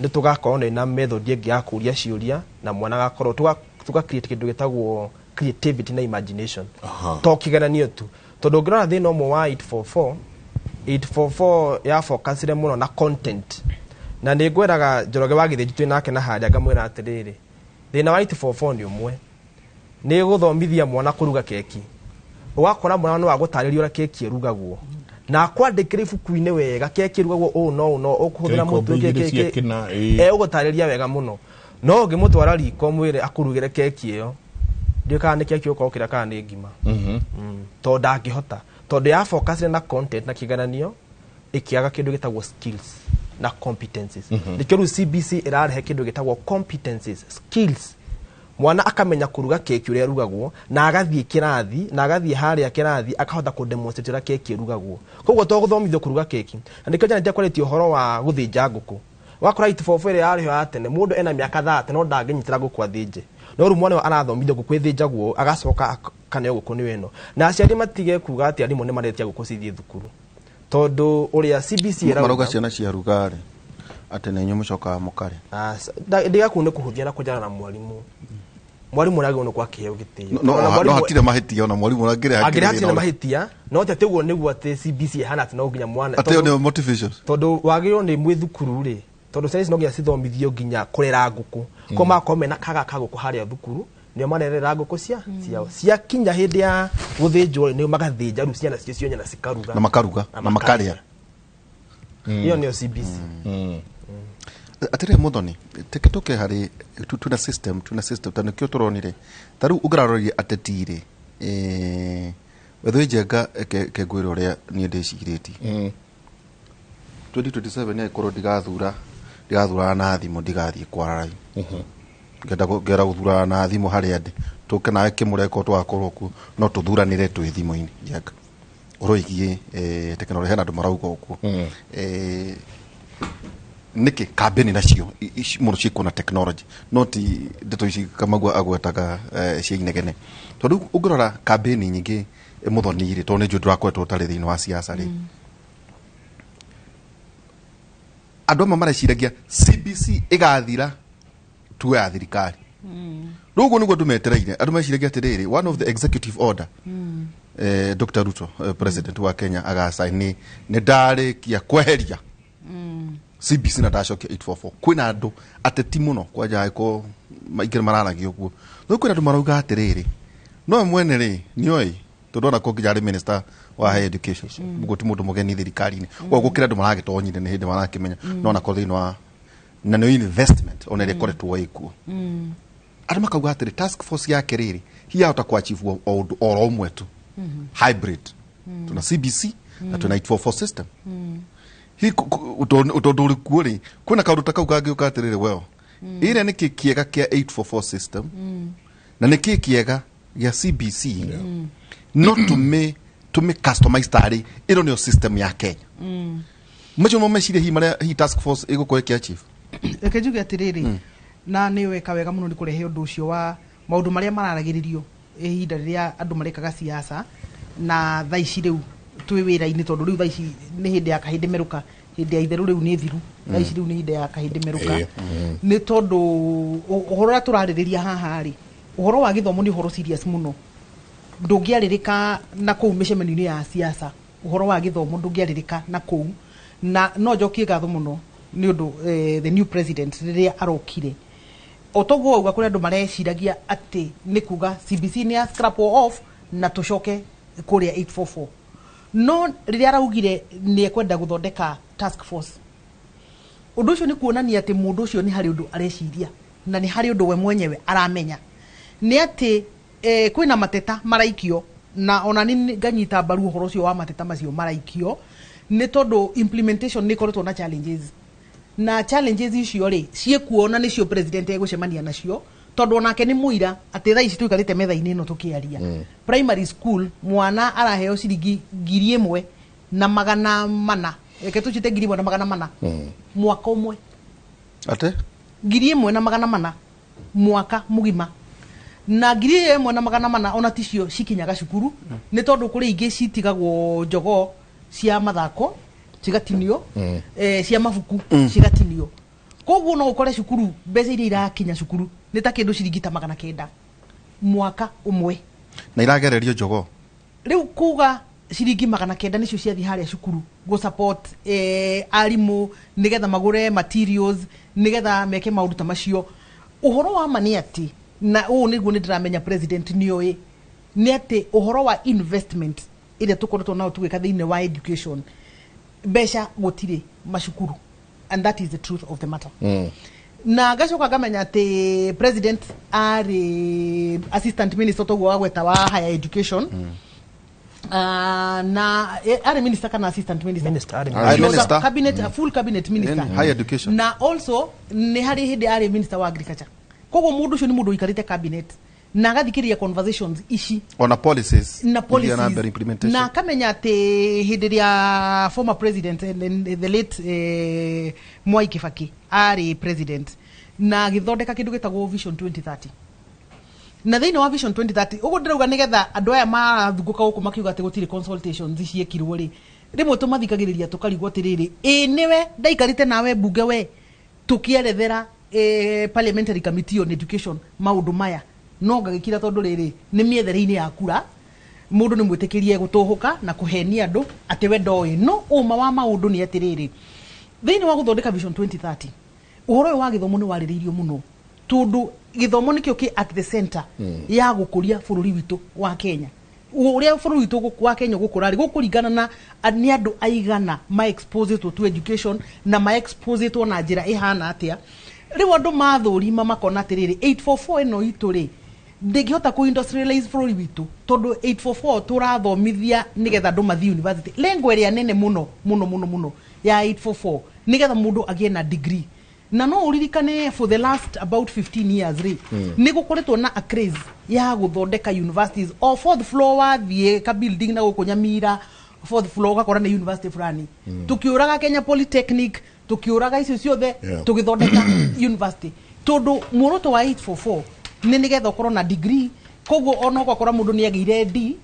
nĩ tũgakorwo na method ĩngĩ ya kũria ciũria na mwana agakorwo tuga create kĩndũ gĩtagwo creativity na imagination, to kĩgeranio tu. Tondũ ũngĩrora thĩna ũmwe wa 844, 844 ya focusire mũno na content, na nĩ ngwĩraga Njoroge wa Gĩthĩnji twĩ nake na harĩa, ngamwĩra atĩrĩrĩ, thĩna wa 844 nĩ ũmwe, nĩ gũthomithia mwana kũruga keki. Ũgakora mwana no agũtarĩria ũrĩa keki ĩrugagwo na akwandĩkĩra ibuku-inĩ wega, keki ĩrugagwo ũũ no ũũ, no ũkũhũthĩra ikombe mũtu igĩrĩ kĩ- cia kĩ- kĩna, ĩĩ. Ũgũtarĩria wega mũno, no ũngĩmũtwara riko mwĩre akũrugĩre keki ĩyo, ndiũĩ kana nĩ keki ũkorwo ũkĩrĩa kana nĩ ngima. Tondũ ndangĩhota, tondũ ya focus na content na kĩgeranio, ĩkĩaga kĩndũ gĩtagwo skills na competencies. Nĩkĩo rĩu CBC ĩrarehe kĩndũ gĩtagwo competencies, skills. Mwana akamenya kũruga keki ũrĩa ĩrugagwo, na agathiĩ kĩrathi, na agathiĩ harĩa kĩrathi akahota kũ demonstrate ũrĩa keki ĩrugagwo. Koguo to gũthomithio kũruga keki, na nĩkĩo Janet akwarĩtie ũhoro wa gũthĩnja ngũkũ. Wakora 844 ĩrĩa yarĩho ya tene, mũndũ ena mĩaka 30 no ndangĩnyitĩra ngũkũ athĩnje, no rĩu mwana ũyũ arathomithio ngũkũ ĩthĩnjagwo, agacoka akaneo ngũkũ nĩyo ĩno. Na aciari matige kuga atĩ arimũ nĩ maretia ngũkũ cithiĩ thukuru, tondũ ũrĩa CBC ĩrauga Marauga ciana ciaruga rĩ, atĩ nĩ inyuĩ mũcokaga mũkarĩa. Ndiga kuu nĩ kũhũthia na kũnjara na mwarimũ. Mwarimũ nĩ agĩrĩirwo nĩ kwakĩheo gĩtĩo. No Ona no mwarimũ- hatirĩ mahĩtia, ona mwarimũ angĩrĩ angĩrĩ hatirĩ mahĩtia, no ti atĩ ũguo nĩguo atĩ CBC ĩhana atĩ no nginya mwana atĩ ĩyo nĩyo motivation. Tondũ wagĩrĩirwo nĩ mwĩ thukuru rĩ, tondũ ciana ici no nginya cithomithio nginya kũrera ngũkũ, ko magakorwo mena kaga ka ngũkũ harĩa thukuru, nĩo marerera ngũkũ ciao. Ciakinya hĩndĩ ya gũthĩnjwo rĩ, nĩo magathĩnja rĩu ciana cio cionye na cikaruga. Na makaruga na makarĩa. Ĩyo nĩyo CBC. Atĩrĩrĩ Mũthoni, teke tũke harĩ tuna system ta nĩkĩo tũronire ta rĩu ũngĩrarorie ateti rĩ, wethe Njenga, ke ngwĩre ũrĩa niĩ ndĩcirĩtie 2027 angĩkorwo ndigathurana na thimũ, ndigathiĩ kwara raini. Ngenda gũthurana na thimũ harĩa ndĩ, tũke nawe kĩmũreko, tũgakorwo kuo, no tũthuranĩre twĩ thimũ-inĩ. Njenga, ũhoro wĩgiĩ tekinoronjĩ, hena andũ marauga ũguo. Nĩkĩ kambĩni nacio mũno ciĩkwo na technology, no ti ndeto ici Kamagua agwetaga cia inegene? Tondũ ũngĩrora kambĩni nyingĩ, Mũthoni rĩ, tondũ nĩ njũĩ ndũrakoretwo ũtarĩ thĩinĩ wa siasa rĩ, andũ amwe mareciragia CBC ĩgathira tuo ya thirikari. Rĩu ũguo nĩguo andũ metereire. Andũ meciragia atĩrĩrĩ, one of the executive order Dr. Ruto, president wa Kenya, agacain nĩ ndarĩkia kweheria CBC na ndacokia 844. Kwĩna andũ ateti mũno kwanja angĩkorwo maingĩ mararagia ũguo, no kwĩna andũ marauga atĩrĩrĩ, nowe mwene rĩ nĩoĩ, tondũ ona nginya arĩ minister wa higher education, ũguo ti mũndũ mũgeni thirikari-inĩ. Koguo gũkĩra andũ maragĩtonyire nĩ hĩndĩ marakĩmenya, no onakorwo thĩinĩ wa na nĩyo investment ona ĩrĩa ĩkoretwo ĩkuo, andũ makauga atĩrĩ, task force yake rĩrĩ hiyahota kuachieve o ũndũ oro ũmwe tu, hybrid, tuna CBC na tuna 844 system. Hi tondũ ũrĩ kuo rĩ, kwĩna kaũndũ ta kau kangĩũka atĩrĩrĩ, well, ĩrĩa nĩkĩ kĩega kĩa 844 system na nĩkĩ kĩega gĩa CBC, no tũmĩ customize tarĩ ĩno nĩyo system ya Kenya. Macio mo meciria hi marĩa hi task force ĩgũkorwo ĩkĩachieve. Reke njuge atĩrĩrĩ, na nĩ weka wega mũno nĩ kũrehe ũndũ ũcio wa maũndũ marĩa mararagĩrĩrio ihinda rĩrĩa andũ marekaga siasa na thaa ici rĩu twĩ wĩra-inĩ, tondũ rĩu thaa ici nĩ hĩndĩ ya kahĩndĩ merũka, hĩndĩ ya itherũ rĩu nĩ thiru, thaa ici rĩu nĩ hĩndĩ ya kahĩndĩ merũka. Nĩ tondũ ũhoro ũrĩa tũrarĩrĩria haha rĩ, ũhoro wa gĩthomo nĩ ũhoro serious mũno, ndũngĩarĩrĩka na kũu mĩcemanio-inĩ ya siasa. Ũhoro wa gĩthomo ndũngĩarĩrĩka na kũu, na no njokie ngatho mũno nĩ ũndũ the new president rĩrĩa arokire, o toguo wauga, kũrĩ andũ mareciragia atĩ nĩ kuga CBC nĩ ya scrap off na tũcoke kũrĩa 844. No rĩrĩa araugire nĩ ekwenda gũthondeka task force, ũndũ ũcio nĩ kuonania atĩ mũndũ ũcio nĩ harĩ ũndũ areciria na nĩ harĩ ũndũ we mwenyewe aramenya nĩ atĩ kwĩna mateta maraikio, na ona nĩ nganyita mbaru ũhoro ũcio wa mateta macio maraikio, nĩ tondũ implementation nĩ ĩkoretwo na challenges, na challenges icio rĩ ciĩkuo na nĩcio president egũcemania nacio, tondũ onake nĩ mũira atĩ thaa ici tũikarĩte metha-inĩ ĩno tũkĩaria, primary school mwana araheo ciringi 1,400, reke tũcite 1,400 mwaka ũmwe. Atĩ 1400 mwaka mũgima, na 1400 ona ticio cikinyaga cukuru, nĩ tondũ kũrĩ ingĩ citigagwo jogoo cia mathako cigatinio, cia mabuku cigatinio. Koguo no ũkore cukuru mbeca iria irakinya cukuru nĩ ta kĩndũ ciringi ta 900 mwaka ũmwe, na iragererio jogoo. Rĩu kuga ciringi 900 nĩcio ciathiĩ harĩa cukuru gũ support arimũ nĩgetha magũre materials, nĩgetha meke maũndũ ta macio. Ũhoro wa ma nĩ atĩ, na ũũ nĩguo nĩ ndĩramenya president nĩoĩ, nĩ atĩ ũhoro wa investment ĩrĩa tũkoretwo nayo tũgĩka thĩinĩ wa education, mbeca gũtirĩ macukuru, and that is the truth of the matter. Na ngacoka ngamenya atĩ president arĩ assistant minister toguo wagweta wa higher education, na arĩ minister kana assistant minister? Minister, arĩ. Arĩ He was a minister. Cabinet, a full cabinet minister. In higher education. Na also nĩ harĩ hĩndĩ arĩ minister wa agriculture. Koguo mũndũ ũcio nĩ mũndũ ũikarĩte cabinet na agathikĩrĩria conversations ici ona policies na iria na policies mbere implementation. Na akamenya atĩ hĩndĩ ĩrĩa former president and the late Mwai Kibaki arĩ president na agĩthondeka kĩndũ gĩtagwo Vision 2030, na thĩinĩ wa Vision 2030 ũguo ndĩrauga, nĩgetha andũ aya marathungũka gũkũ makiuga atĩ gũtirĩ consultations ciekirwo rĩ, rĩmwe tũmathikagĩrĩria tũkarigwo atĩrĩrĩ, ĩ nĩwe ndaikarĩte nawe mbunge we tũkĩerethera parliamentary committee on education maũndũ maya, no ngagĩkira tondũ rĩrĩ nĩ mĩethere-inĩ ya kura, mũndũ nĩ mwĩtĩkĩrie gũtũhũka na kũhenia andũ atĩ we ndoĩ. No ũma wa maũndũ nĩ atĩrĩrĩ, thĩinĩ wa gũthondeka Vision 2030 ũhoro ũyũ wa gĩthomo nĩ warĩrĩirio mũno, tondũ gĩthomo nĩkĩo kĩ at the center ya gũkũria bũrũri witũ wa Kenya. Ũrĩa bũrũri witũ wa Kenya ũgũkũra rĩ, gũkũringana na nĩ andũ aigana ma exposetwo to education na ma exposetwo na njĩra ĩhana atĩa. Rĩu andũ mathũrima makona atĩrĩrĩ, 844 ĩno itũ rĩ ndĩngĩhota kũ industrialize bũrũri witũ, tondũ 844 tũrathomithia nĩgetha andũ mathiĩ university. Lengo ĩrĩa nene mũno mũno mũno mũno ya 844 nĩgetha mũndũ agĩe na degree. Na no ũririkane for the last about 15 years rĩ, nĩ gũkoretwo na a craze ya gũthondeka universities o fourth floor. Wathiĩ ka building na gũkũ Nyamira fourth floor ũgakora nĩ university fulani. Tũkĩũraga Kenya Polytechnic, tũkĩũraga icio ciothe, tũgĩthondeka university, tondũ muoroto wa 844 nĩ nĩgetha ũkorwo na degree. Koguo ona ũgakora mũndũ nĩ agĩire D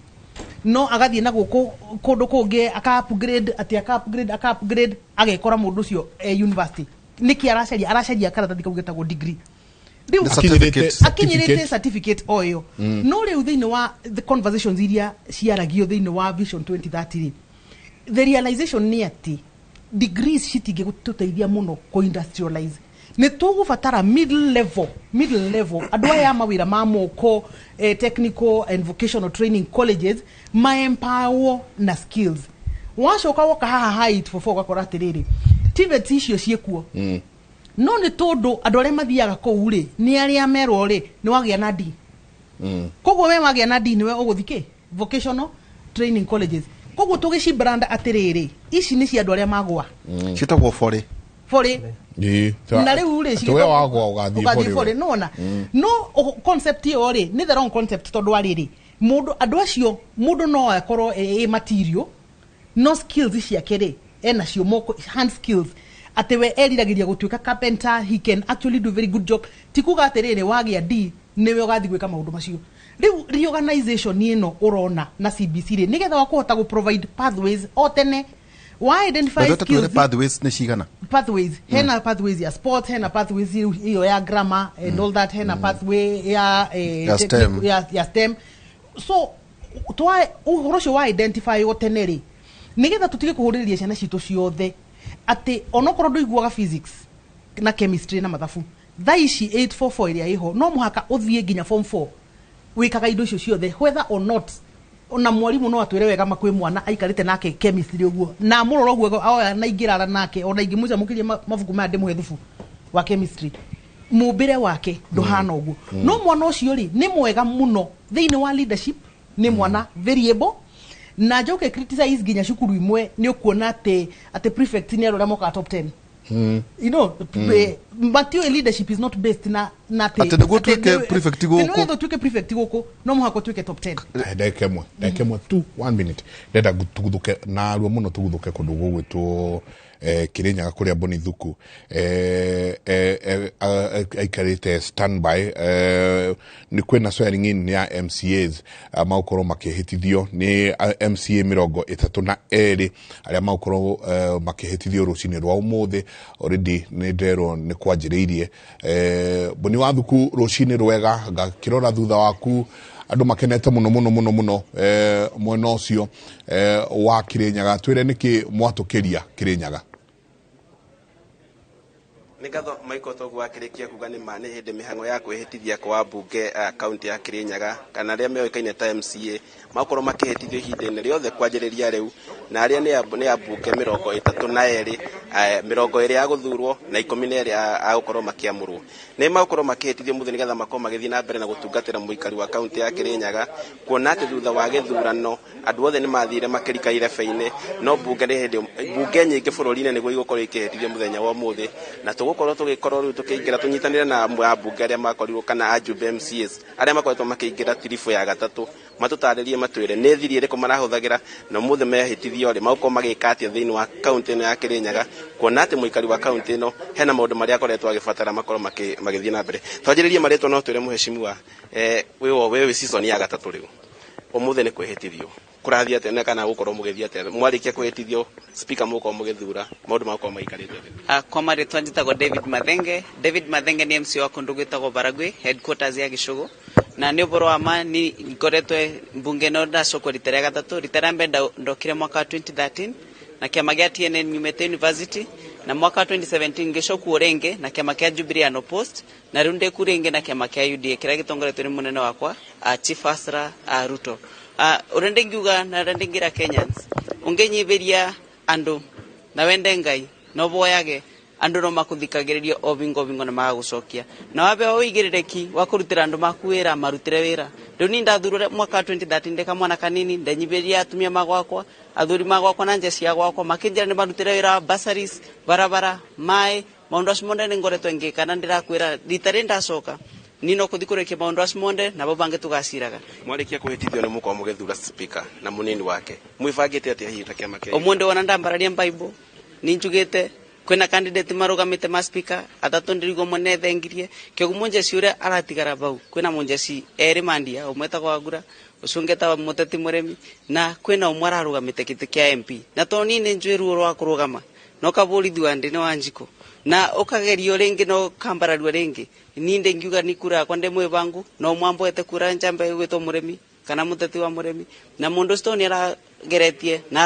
no agathiĩ na gũkũ kũndũ kũngĩ aka upgrade, atĩ aka upgrade, aka upgrade, agekora mũndũ ũcio e university. Nĩkĩ aracaria? Aracaria karatathi kau getagwo degree. Rĩu The certificate. Akinyĩrĩte certificate o ĩyo. No rĩu thĩinĩ wa the conversations iria ciaragio thĩinĩ wa Vision 2030 rĩ, the realization nĩ atĩ degrees citingĩtũteithia mũno kũ industrialize. Nĩ tũgũbatara middle level andũ aya a mawĩra ma moko, technical and vocational training colleges, maempowerwo na skills. Wacoka woka haha ha 844 ũgakora atĩrĩrĩ, TVET icio ciĩkuo, no nĩ tondũ andũ arĩa mathiaga kũu rĩ nĩ arĩa merwo rĩ nĩ wagĩa na D. Koguo we wagĩa na D nĩwe ũgũthiĩ kĩ vocational training colleges. Koguo tũgĩcibrand atĩrĩrĩ, ici nĩ cia andũ arĩa magũa. Ciĩtagwo borĩ. Borĩ. Na rĩu rĩ we wagwa ũgathiĩ ũgathiĩ borĩ. Borĩ nona no concept ĩyo rĩ nĩ the wrong concept, tondũ wa rĩrĩ mũndũ andũ acio mũndũ no akorwo ĩ material no skills ciake rĩ enacio moko, hand skills, atĩ we eriragĩria gũtuĩka carpenter, he can actually do very good job. Ti kuga atĩrĩrĩ wagĩa D nĩwe ũgathiĩ gwĩka maũndũ macio. Rĩu reorganization ĩno ũrona na CBC rĩ, nĩgetha wa kũhota gũ provide pathways o tene wa identify Betwete twĩre skills. Pathways nĩ cigana? Pathways, hena pathways ya sport, hena pathways iyo ya grammar and all that, hena pathway ya Ya STEM. Ya STEM. So twa ũhoro ũcio wa identify o tene rĩ, nĩgetha tũtige kũhũrĩrĩria ciana citũ ciothe atĩ onokorwo ndũiguaga physics na chemistry na mathabu, thaa ici 844 ĩrĩa ĩho no mũhaka ũthiĩ nginya form 4 wĩkaga indo icio ciothe whether or not. Ona mwarimũ no atwĩre wega ma kwĩ mwana aikarĩte nake chemistry ũguo na mũrora ũguo oya na ingĩrara nake ona ingĩmũcamũkĩria mabuku maya ndĩmũhe thubu wa chemistry, mũmbĩre wake ndũhana ũguo. No mwana ũcio rĩ nĩ mwega mũno thĩinĩ wa leadership, nĩ mwana very able. Na njoke criticize nginya cukuru imwe, nĩ ũkuona atĩ prefect nĩ arĩa mokaga top 10, matiũĩ leadership is not based na Atĩ nĩguo ũtuĩke prefect gũkũ. Atĩ nĩgetha ũtuĩke prefect gũkũ no mũhaka ũtuĩke top 10. Ndagĩka ĩmwe tu, one minute, ndenda tuguthuke narua mũno, tuguthuke kũndũ gũgwĩtwo Kĩrĩnyaga kũrĩa Bonithuku. Aikarĩte standby. Nĩ kwĩna swearing in ya MCAs, magũkorwo makĩhĩtithio nĩ MCA 32 arĩa magũkorwo makĩhĩtithio rũcinĩ rwa ũmũthĩ. Already nĩ nderwo nĩ kwanjĩrĩirie. Boni wa Thuku, rũcinĩ rwega. Ngakĩrora thutha waku, andũ makenete mũno mũno mũno mũno mwena ũcio wa Kirinyaga. Twĩre nĩkĩ mwatũkĩria Kirinyaga. Nĩ ngatho, Michael. Toguo akĩrĩkia kuga nĩ ma nĩ hĩndĩ mĩhang'o ya kwĩhĩtithia kwa mbunge kaunti ya Kirinyaga kana arĩa meoĩkaine ta MCA makorwo makĩhĩtithio ihinda-inĩ rĩothe kwanjĩrĩria rĩu, na arĩa nĩ ambunge 32, 20 ya gũthurwo na 12 a gũkorwo makĩamũrwo, nĩ magũkorwo makĩhĩtithio mũthĩ nĩgetha makorwo magĩthiĩ na mbere na gũtungatĩra mũikari wa kaunti ya Kirinyaga, kuona atĩ thutha wa gĩthurano andũ othe nĩ mathire makĩrika irebe-inĩ, no mbunge nĩ hĩndĩ mbunge nyingĩ bũrũri-inĩ nĩguo igũkorwo ikĩhĩtithio mũthenya wa ũmũthĩ. Na tũgũkorwo tũgĩkorwo rĩu tũkĩingĩra tũnyitanĩre na amwe a mbunge arĩa makorirwo kana ajumbe MCAs arĩa makoretwo makĩingĩra tiribũ ya gatatũ, matũtarĩrie, matwĩre nĩ thiri ĩrĩkũ marahũthagĩra na ũmũthĩ mehĩtithio rĩ magũkorwo magĩka atĩa thĩinĩ wa kaunti ĩno ya Kirinyaga, kuona atĩ mũikari wa kaunti ĩno hena maũndũ marĩa akoretwo agĩbatara makorwo magĩthiĩ na mbere. Twanjĩrĩrie marĩtwa, no twĩre mũheshimiwa, wĩ season ya gatatũ rĩu, ũmũthĩ nĩ kwĩhĩtithio, kũrathiĩ atĩa na kana gũkorwo mũgĩthiĩ atĩa mwarĩkia kwĩhĩtithio? Speaker mũgũkorwo mũgĩthura, maũndũ magũkorwo maikarĩte atĩa? Kwa marĩtwa njĩtagwo David Mathenge. David Mathenge nĩ MC wa kũndũ gwĩtagwo Baragwi, headquarters ya Gĩcũgũ, na nĩ ũhoro wa ma ni ngoretwe mbunge no ndacokwo rita rĩa gatatũ. Rita rĩa mbere ndokire mwaka wa 2013 na kĩama gĩa TNN nyumĩte university, na mwaka wa 2017 ngĩcokwo rĩngĩ na kĩama kĩa Jubilee Unopposed, na rĩu ndĩku rĩngĩ na kĩama kĩa UDA kĩrĩa gĩtongoretio nĩ mũnene wakwa, Chief Asra Ruto. Ũrĩa ndingiuga na ũrĩa ndingĩra Kenyans, ũngĩnyihĩria andũ na wende Ngai na ũvoyage, andũ no makuthikagĩrĩria o bingo bingo na magagũcokia, na wabe ũigĩrĩrĩki wa kũrutĩra andũ maku wĩra, marutĩre wĩra. Rĩu ni ndathurire mwaka wa 2013 ndĩ kamwana kanini, ndenyihĩria atumia magwakwa, athuri magwakwa na nje cia gwakwa, makĩnjĩra nĩ marutĩre wĩra wa bursaries, barabara, maĩ, maũndũ acio mothe nĩ ngoretwo ngĩka, na ndĩrakwĩra rita rĩ ndacoka ni no kũthi kũrĩkia maũndũ acio mothe nabo bangĩ tũgaciraga. Mwarĩkia kwĩhĩtithio nĩ mũkorwo mũgĩthura speaker na mũnini wake. Mwĩbangĩte atĩa hihi ta kĩama kĩa Ũmũndĩ wona ndambararia Bible, nĩ njugĩte kwĩna candidate marũgamĩte ma speaker atatũ, ndĩrigwo ũmwe nĩ kĩoguo mũnjeci ũrĩa aratigara bau, kwĩna mũnjeci erĩ mandia, ũmwe etagwo Wagura, ũcio ũngĩ etagwo Mũteti Mũrĩmi, na kwĩna ũmwe ararũgamĩte gĩtĩ kĩa MP. Na tondũ niĩ nĩ njũĩ ruo rwa kũrũgama na ũkabũrithua ndĩ nĩ Wanjikũ na ũkagerio rĩngĩ na ũkambarario rĩngĩ, ni ndĩngiuga ni kura yakwa ndĩ mwĩbangu no mwamboete kura njamba ĩgwĩtwo Mũrĩmi kana Mũteti wa Mũrĩmi, na mũndũ ũcio nĩ arageretie na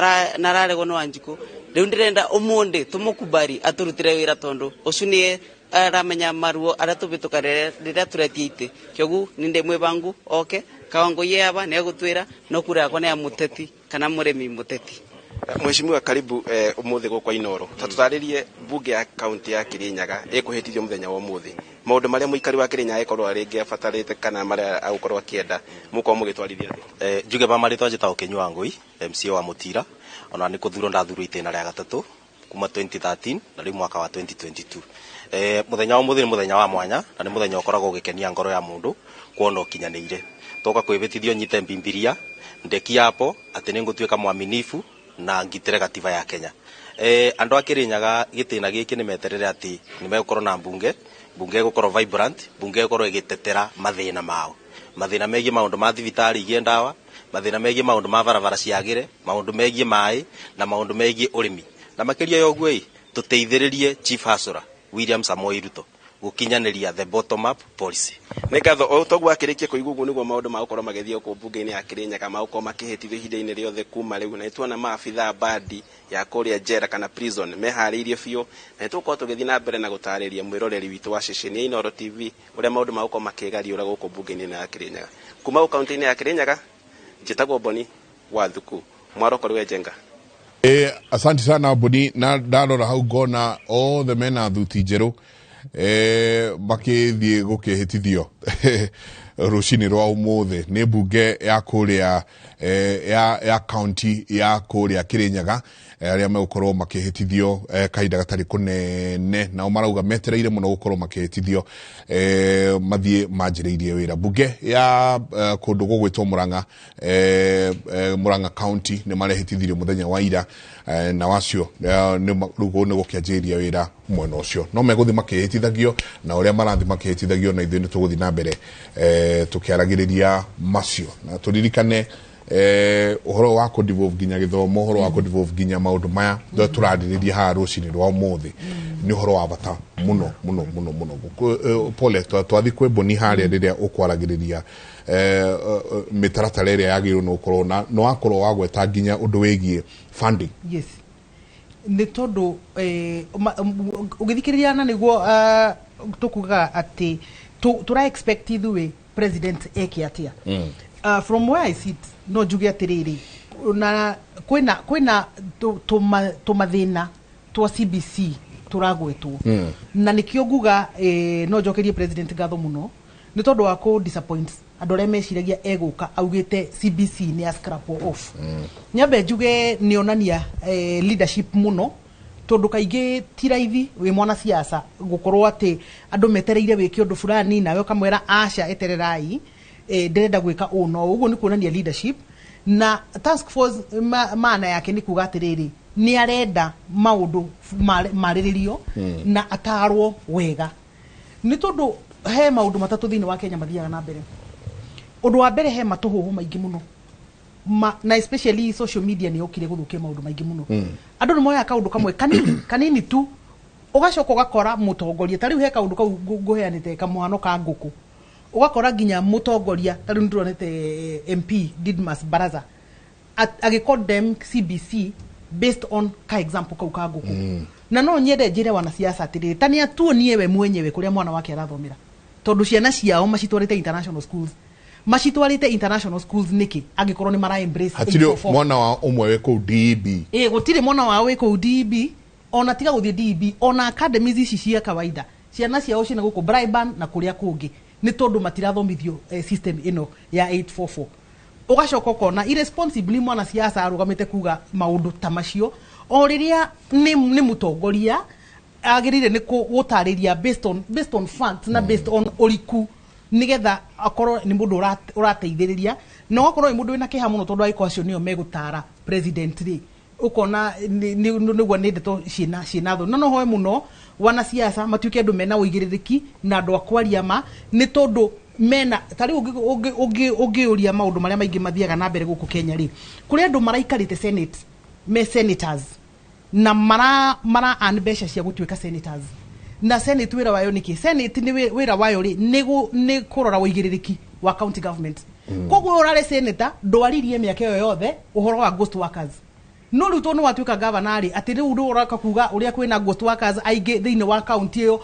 araregwo nĩ Wanjikũ. Rĩu ndĩrenda ũmũndĩ tũmũkubari atũrutĩre wĩra, tondũ ũcio nĩye aramenya maruo arĩa tũbĩtũka rĩrĩa tũretia itĩ. Kĩoguo ni ndĩ mwĩbangu oke kawango aba nĩ egũtwĩra, no kura yakwa nĩ ya Mũteti kana Mũrĩmi Mũteti. Mheshimiwa, karibu umuthi gukwa Inoro. Ta tutaririe mbunge ya kaunti ya Kirinyaga ikuhitithio muthenya wa umuthi, maundu maria muikari wa Kirinyaga ekorwo ringi abatarite kana maria agukorwo akienda mukorwo mugitwarithia atia? Njuge ma marĩtwa njĩtagwo Kinyua Ngui, MCA wa Mũtira, ona nĩ kũthurwo ndathurwo itĩna rĩa gatatũ kuma 2013 na rĩu mwaka wa 2022. Mũthenya wa ũmũthĩ nĩ mũthenya wa mwanya na nĩ mũthenya ũkoragwo ũgĩkenia ngoro ya mũndũ kuona ũkinyanĩire. Toka kwĩhĩtithio nyite Bibilia ndekiapo atĩ nĩ ngũtuĩka mwaminifu na ngitĩre gatiba ya Kenya. Andũ a Kirinyaga gĩtĩna gĩkĩ nĩ meterere atĩ nĩ megũkorwo na mbunge, mbunge ĩgũkorwo vibrant, mbunge ĩgũkorwo ĩgĩtetera mathĩna mao, mathĩna megiĩ maũndũ ma thibitarĩ igie ndawa, mathĩna megiĩ maũndũ ma barabara ciagĩre, maũndũ megiĩ maĩ na maũndũ megiĩ ũrĩmi, na makĩria ya ũguo ĩ tũteithĩrĩrie Chief Hasora William Samoei Ruto gũkinyanĩria the bottom up policy. Nĩ ngatho. O toguo akĩrĩkia kũigua ũguo nĩguo maũndũ magũkorwo magĩthiĩ gũkũ mbunge-inĩ ya Kirinyaga, magũkorwo makĩhĩtithio ihinda-inĩ rĩothe kuma rĩu, na nĩtuona maabithaa bandi ya kũrĩa njera kana prison meharĩirie biũ, na nĩtũgũkorwo tũgĩthiĩ na mbere na gũtarĩria mwĩroreri witũ wa ceceni ya Inooro TV ũrĩa maũndũ magũkorwo makĩgariũra gũkũ mbunge-inĩ ya Kirinyaga. Kuma gũkũ kaunti-inĩ ya Kirinyaga, njĩtagwo Boni wa Thuku mwaroko rwe Njenga. Asante sana Boni. Na ndarora hau ngona othe mena thuti njerũ, makĩthiĩ gũkĩhĩtithio. Rũcinĩ rwa ũmũthĩ nĩ mbunge ya kũrĩa ya county ya kũrĩa Kirinyaga, arĩa megũkorwo makĩhĩtithio kahinda gatarĩ kũnene. Nao marauga metereire mũno gũkorwo makĩhĩtithio mathiĩ manjĩrĩirie wĩra. Mbunge ya kũndũ gũgwĩtwo Murang'a, Murang'a County, nĩ marehĩtithirio mũthenya wa ira, na wacio rĩu nĩ gũkĩanjĩrĩria wĩra mwena ũcio. No megũthiĩ makĩhĩtithagio na ũrĩa marathiĩ makĩhĩtithagio, na ithuĩ nĩ tũgũthiĩ na mbere tũkĩaragĩrĩria macio. Na tũririkane ũhoro wa kũ nginya gĩthomo, ũhoro wa kũ nginya maũndũ maya tũrarĩrĩria haha rũcinĩ rwa ũmũthĩ nĩ ũhoro wa bata mũno mũno mũno mũno. Pole, twathiĩ kwĩ Mboni harĩa rĩrĩa ũkwaragĩrĩria mĩtaratara ĩrĩa yagĩrĩirwo nĩ gũkorwo na nĩ wakorwo wagweta nginya ũndũ wĩgiĩ funding. Yes, nĩ tondũ ũgĩthikĩrĩria na nĩguo tũkugaga atĩ tũra expect ithuĩ president eke atĩa. From where I sit, no njuge atĩrĩrĩ, na kwĩna tũmathĩna twa CBC tũragwetwo, na nĩkĩo nguga no njokerie president ngatho mũno nĩ tondũ wa kũ disappoint andũ arĩa meciragia egũka augĩte CBC nĩ ya scrap off. Nyambe njuge nĩ onania leadership mũno, tondũ kaingĩ ti raithi wĩ mwana siasa gũkorwo atĩ andũ metereire wĩke ũndũ fulani nawe ũkamwĩra aca, etererai, ndĩrenda gwĩka ũũ. No ũguo nĩ kuonania leadership. Na task force maana yake nĩ kuga atĩrĩrĩ, nĩ arenda maũndũ marĩrĩrio na atarwo wega, nĩ tondũ he maũndũ matatũ thĩinĩ wa Kenya mathiaga na mbere. Ũndũ wa mbere, he matũhũhũ maingĩ mũno na especially social media nĩ yokire gũthũkia maũndũ maingĩ mũno. Andũ nĩ moyaga kaũndũ kamwe kanini kanini tu, ũgacoka ũgakora mũtongoria, ta rĩu he kaũndũ kau ngũheanĩte kamũhano ka ngũkũ, ũgakora nginya mũtongoria, ta rĩu nĩndĩronete MP Didmas Baraza agĩ condemn CBC based on ka example kau ka ngũkũ. Na no nyende njĩre wanasiasa atĩrĩrĩ, ta nĩ atuonie we mwenyewe kũrĩa mwana wake arathomera, tondũ ciana ciao macitwarĩte international schools. Macitwarĩte international schools nĩkĩ angĩkorwo nĩ mara embrace Hatirĩ 844? mwana wa ũmwe wĩ kũu DEB. Ĩ, gũtirĩ mwana wao wĩ kũu DEB, ona tiga gũthiĩ DEB, ona academies ici cia kawaida ciana ciao ciĩna gũkũ Braeburn na kũrĩa kũngĩ, nĩ tondũ matirathomithio system ĩno ya 844. Ũgacoka ũkona irresponsibly mwana siasa arũgamĩte kuga maũndũ ta macio, o rĩrĩa nĩ mũtongoria agĩrĩire nĩ gũtarĩria based on facts na based on ũriku, nigetha akorwo nĩ mũndũ ũrateithĩrĩria, na ũgakorwo nĩ mũndũ wĩna kĩeha mũno, tondũ angĩkorwo acio nĩo megũtara president rĩ, ũkona nĩguo nĩ ndeto ciĩna thũ. No hoe mũno wanasiasa matuĩke andũ mena ũigĩrĩrĩki na andũ a kwaria ma, nĩ tondũ mena ta rĩu ũngĩũria maũndũ marĩa maingĩ mathiaga na mbere gũkũ Kenya rĩ, kũrĩ andũ maraikarĩte senate, me senators, na mara earn mbeca cia gũtuĩka senators. Na senate wĩra wayo nĩkĩ? Senate nĩ wĩra wayo rĩ nĩ kũrora ũigĩrĩrĩki wa county government. Koguo ũrarĩ senator, ndwaririe mĩaka ĩyo yothe ũhoro wa ghost workers, no rĩu tondũ nĩ watuĩka gavana rĩ, atĩ rĩu nĩ ũroka kuga ũrĩa kwĩna ghost workers aingĩ thĩinĩ wa county ĩyo.